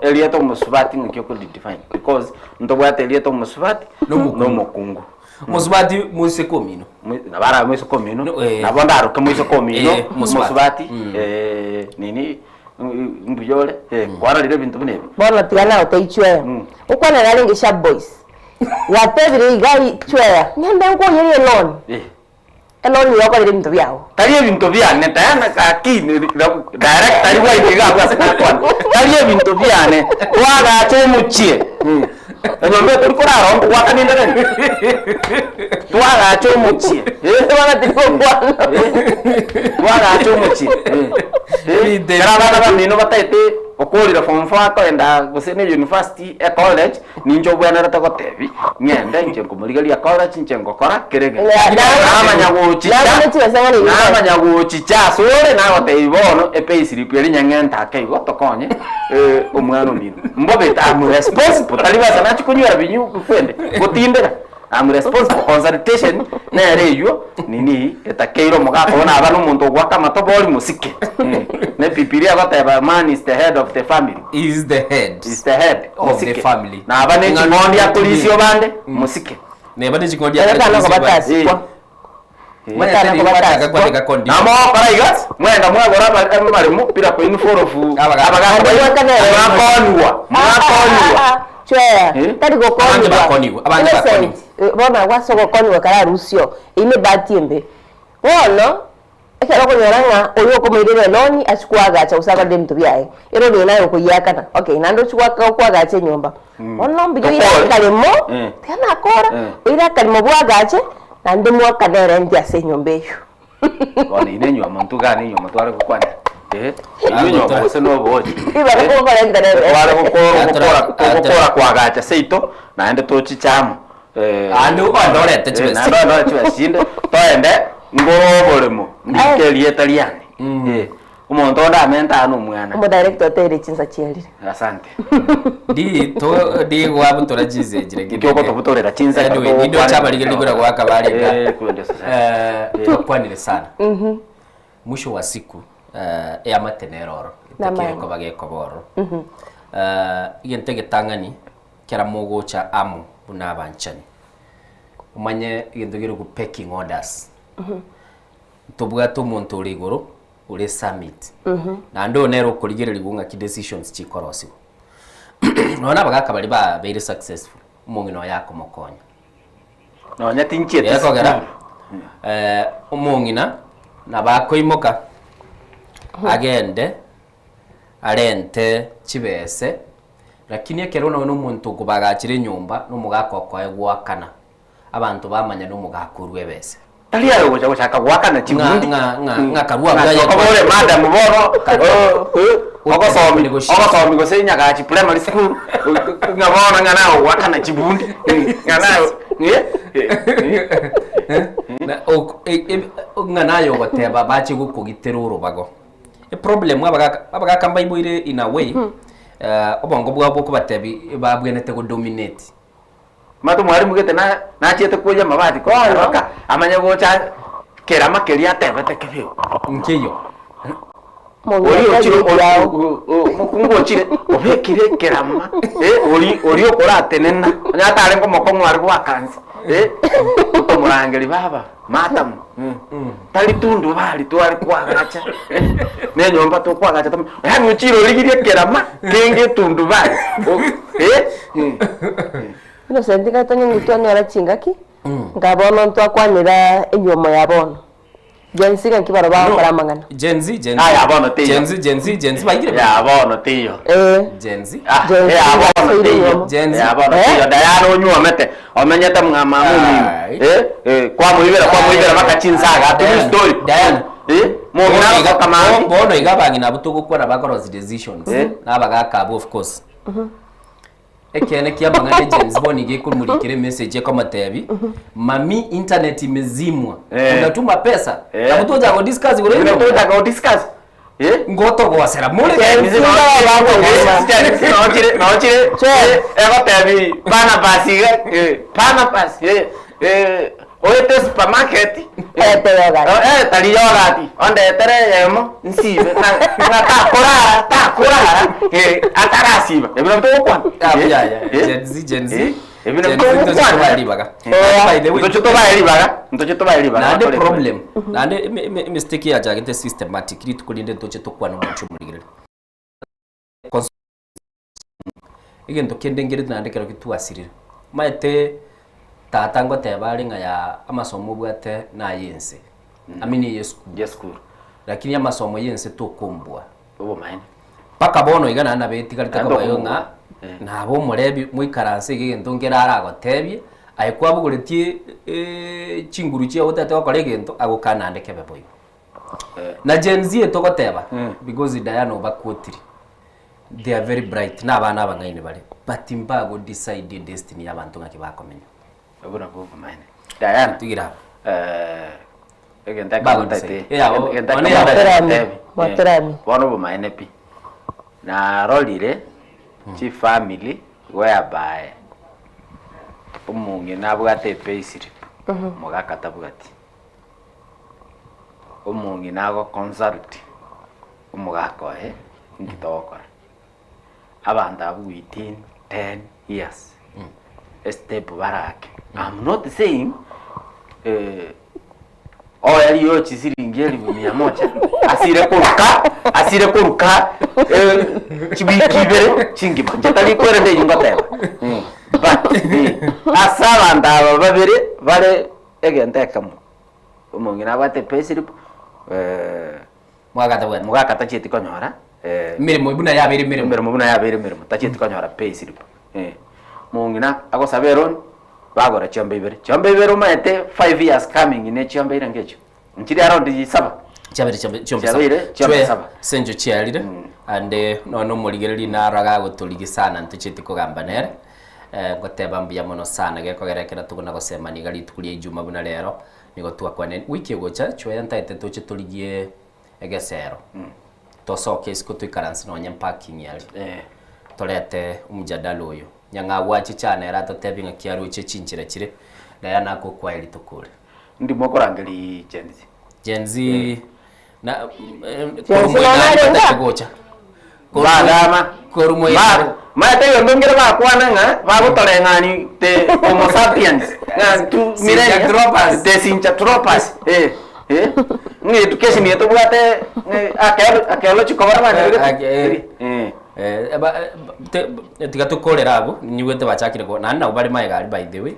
Erieta omosubati ng'aki okoridefine because ntobwate erieta omosubati Nomokungu. nomokungu. Mosubati moiseke omino. Nabo arabe moiseke omino, Eh. nabo ndaroke moiseke omino, Eh, mosubati. mosubati, eh, nini, mbuya ore, eh, kwarorire ebinto buna ebi. Bono tiga naye otaichweya. Okwanera arenge sharp boys. Gwatebire iga chweya, ng'ende nkoyerie eloni. Eh. Eloni nigo okorire ebinto biago. Tari ebinto biane, Diana gaki direct tari gwaika iga abwo ase nakwana. Tari ebinto biane, twagacha omochie. Enyomba eye tori korara oo nkogwakana inde rende. Twagacha omochie. Twagacha omochie. Ekero abana bamino bataete okorire form four akoenda gose ne university, ecollege, Ninche obwenerete gotebi, ng'ende inche nkomorigereria college inche ngokora kera egento. Namanya gochicha, namanya gochicha asore nagotebi bono epayslip eria nyang'ente ake igo tokonye omwana omino. Mbobe am responsible tari besa nachia konywera binywa kwende gotindera am responsible consultation nere eywo nini etakeire omogaka bono aba na omonto ogoaka amatobori mosike. Ne bibilia egoteba man is the head of the family. Is the head. Is the head. Of the Mosike. family. Naba ne ching'ondi akorisia obande, mosike. Neba ne ching'ondi Ere akorisia kana obande. kobatasibwa. Manya teri gwachaka kwandika condition. Namokora iga, mwenda mwagora amaremo bila koinvolve abagaka mwakoniwa, mwakoniwa. Chwea, Eh? tari Abange gokoniwa. bakoniwa, abange Innocent, bakoniwa. bono agwo ase ogokoniwa kararusio, eyio ne bahati embe. Bono, Ekero okonyora ng'a oyo okomoirera eloni achie koagacha gose akorere ebinto biaye, eroni eye naye okoyiakana, okay, naende ochie goaka koagacha enyomba. Bono mbuya oire Tokore. akaremo, Eh. tiga nakora, Eh. oire akaremo bwagache, naende mwakane erenti ase enyomba eywo. Bono ine enywomo ntugane enywomo tware gokwanera. Eh, inwe enywomo gose na obochi. Ribaga Eh, kokorenta rero. Tware gokora Atora- gokora togokora koagacha seito, naende tochiche amo. Naende ondorete chibesa. Naende ondorete chibesa chinde, toende ngore oboremo, mbike erieta riane. Eh, omonto onde amente aa nomwana. Omodirector oteire chinsa chiarire. Asante. Ndi to ndi gwabutora chinsa echi lakini Nki ogotobutorera chinsa ekero Anyway, togokwana nindoche abarigeri kura gwaka barenga. Eh, kwende sasa. Eh, twakwanire sana. Mwisho wa siku eh, eamate nere oro Namani. etakere koba gekoba oro. Eh, egento egetang'ani Kera mogocha amo buna abanchani, omanye egento kerokwa pecking orders. Tobwate omonto ore igoro ore summit, naende oyo nere okorigererigwa ng'aki decisions chikorosiwa. Nonya na abagaka baria babeire successful, omong'ina oye akomokonya. Nonya tinchieti Gekogera sukuru. omong'ina nabo akoimoka agende arente chibese, lakini ekero nonya nomonto okobagachera enyomba, na omogaka okoe goakana, abanto bamanya na omogaka orwa ebese. Tari aye ogocha gochaka goakana chibundi. Ng'a- ng'a- ng'a karua Ng'a abwo aye tokobore madam bono, ogosomi, Negotiate. ogosomi gose Nyagachi primary school, ng'a bono ng'a naye ogoakana chibundi, ng'a naye Na ok- e- e- ng'a naye ogoteba bache gokogitera orobago. Eproblem abagaka abagaka mbaiboire in a way eh, obongo bwabo bokobatebi babwenerete godominate. Omanyete omwalimu gete na nachiete kwoyia amabati kooroka amanye gocha kerama keria atebete kebeo. Nkeiyo. Oria ochire omokungu ochire obekire ekerama eh, ori oria okoratenena onye atarenge omokong'u are goakansa eh, okomorangeria baba. Matamu tari tundubari tware koagacha na enyomba tokoagacha tome yaani ochire origirie ekerama kenge etundubari eh. Innocent iga tonyeni twanyora chingaki nka bono ntwakwanera enywomo ya bono. Gen Z ng'aki barobwo bagokora amang'ana. Gen Z, Gen Z. Ah, ya bono teiyo. Gen Z, Gen Z, Gen Z baikire. Ya bono teiyo. Eh. Gen Z. Ah, Gen Z ya bono basoire teiyo. enywomo. Gen Z. Ya bono Eh? teiyo. Diana onyuomete omenyete mwa mama omino. Ai. Eh, eh, kwamoibera kwamoibera mpaka chinsaga. True Diana. story. Diana. Eh, mong'ina agosoka mambia. Bono iga abang'ina abwo togokwana bakorosia decisions. Eh. Na abagaka abwo of course. Ekeene kia amang'ana Agents bono iga ekomorikera emessage ekomotebi mami internet imezimwa Eh. unatuma pesa Eh. nabo tocha go discuss igoro Buna y'enyomba. tocha go discuss Eh? Ngotogosera more Gen Z nochire nochire egotebi Barnabas iga eh, Barnabas eh, eh, oete supermarket Erete yogurt. Eh, tari yogurt ondetere eyemo nsibe na na takorara takorara eh, atarasiba ebiro togokwana Ah, Eh, yeah, yeah. eh, Gen Z, Gen Z. eh. Ebi nabio togokwana. Ribaga. Eh, By the way, ntoche tobae ribaga, ntoche tobae ribaga. Naende bakore problem, naende emistake yachagete systematic rituko rinde ntoche tokwana omonche omorigereria. Egento kende nkere naende ekero getwasirire, omanyete tata ngoteba are ng'a ya amasomo obwate naye ense, I mean eye esukuru. Ye esukuru. Lakini amasomo ya ense tokombua. Obomaene. Mpaka bono iga naende nabo etigarete Naende koba igo okombua. ng'a nabo omorebi moikaranse iga egento nkere aragotebie, aye kwabogoretie chinguru chiago otagete gokora egento, agokana naende kebe boigo. Na Gen Z togoteba, because Diana obakwotiri, they are very bright, na abana abang'aini bare, but mbago decide destiny ya abanto ng'aki bakomenya. Obwo nabwo obomaene. Diana. Tigera abwo. Egento Bago ekemo decide. ntaete- Eh, abo- egento bono ekemo yabo- ntaete Mwaterani, gotebi. mwaterani. Bono obomaene pi. Narorire chifamily whereby omong'ina abwate epayslip, omogaka tabwati. Omong'ina ago consult omogaka oye inki togokora. Abanto abwo within 10 years estep barake. I'm not saying oya riyo chisiringi elifu mia moja asire koruka asire koruka chiwiki ibere chingima inche tari kwerenda eywo ngoteba but ase abanto aba babere bare egento ekemo omong'ina abwate payslip Mogaka tabwati. Mogaka tachieti konyora Emeremo buna yabeire emeremo. Emeremo buna yabeire emeremo tachieti konyora payslip. Mong'ina agosaba eloan bagora chiombe ibere, chiombe ibere omanyete 5 years coming ne chiombe ira nkechio nchiri around saba. Chiabeire chiombe chiombe saba. Chiabeire chiombe Chwe saba. ase enchera chiarire ande nonya omorigereria naro agagotorigia sana ntochieti kogamba nere ngoteba mbuya mono sana gekogera ekero tokona gosemania iga rituko ria ijuma buna rero nigo twakwanire wiki egocha chweya ntaete toche torigie egesero tosoke isiko toikaranse nonya parking aria torete omjadala oyo nyang'au achiche nere atotebie ng'a kiaroche chinchera chire Diana akokwae rituko ore. Ndimo okorangeria Gen Z. Gen Z na Gen Z korwa gocha. Badama. Korwa Maete egento nkere bakwana ng'a bagotoreng'ani te homo sapiens ng'a tu Sincha millennials, troopers. te sincha troopers ng'a education eye tobwate archaeological bara banyorete. Tiga tokorera abwo nyigwete bachakire ko naende nabo bare maega aria by the way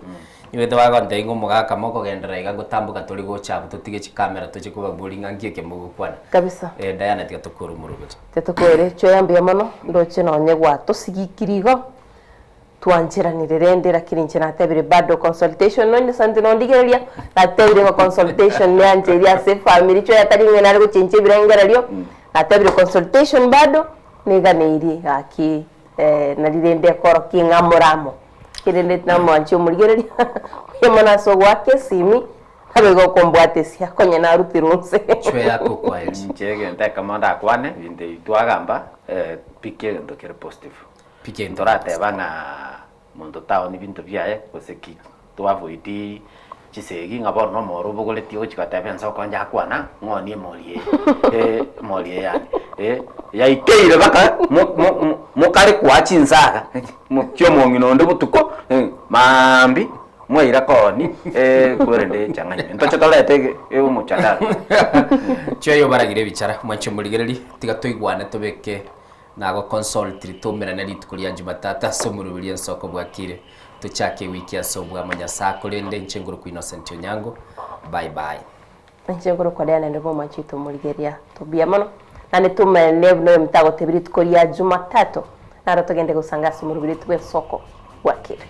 nyigwete bagontebia ng'a omogaka mokogenderera iga ngotamboka tori gocha abwo totige chikamera toche kobabori ng'a nki eke mogokwana. Kabisa. Diana tiga tokore omoroberi. Tetokwere chweya mbuya mono ndoche nonye gwatosigikiri igo twancheranire rende lakini inche natebire bado consultation nonye sante nondigereria natebire ng'a consultation neancheria ase efamily chweya tari ng'a nare gochenchia ebirengererio natebire consultation bado niganeirie gaki nari rende ekorokia ng'a moramo kerende namwanchi omorigereria mbuya mono ase ogoaka esimi nabo igo okombwatesia konya narutirwe nse. Inche egento ekemo ndakwane ebinto ebi twagamba piki egento kere positive. Torateba ng'a monto taoni binto biaye gose ki twavoid chisegi ng'a bono omoro obogoretie ogochia goteba ense okonye akwana ng'onie emori eye emori eye yane yaikeire mpaka mokare koa chinsaga chia omong'ina onde botuko maambia mwaira kooni kwerende echang'anyi ntoche torete omochadara. Chioyo baragire ebichara mwanche omorigereria tiga toigwane tobeke nago consult toumerane rituko ria Jumatatu ase omoroberi ensoko bwakire tochake ewiki ase obwamo Nyasae akorende inche ngorokwa Innocent Onyango bye bye. Inche ngorokwa Diana nde bomwanche oito omorigereria tobuya mono naende toumerane buna oyo motagotebia rituko ria Jumatatu naro togende gosanga ase omoroberi oito bw'ensoko bwakire.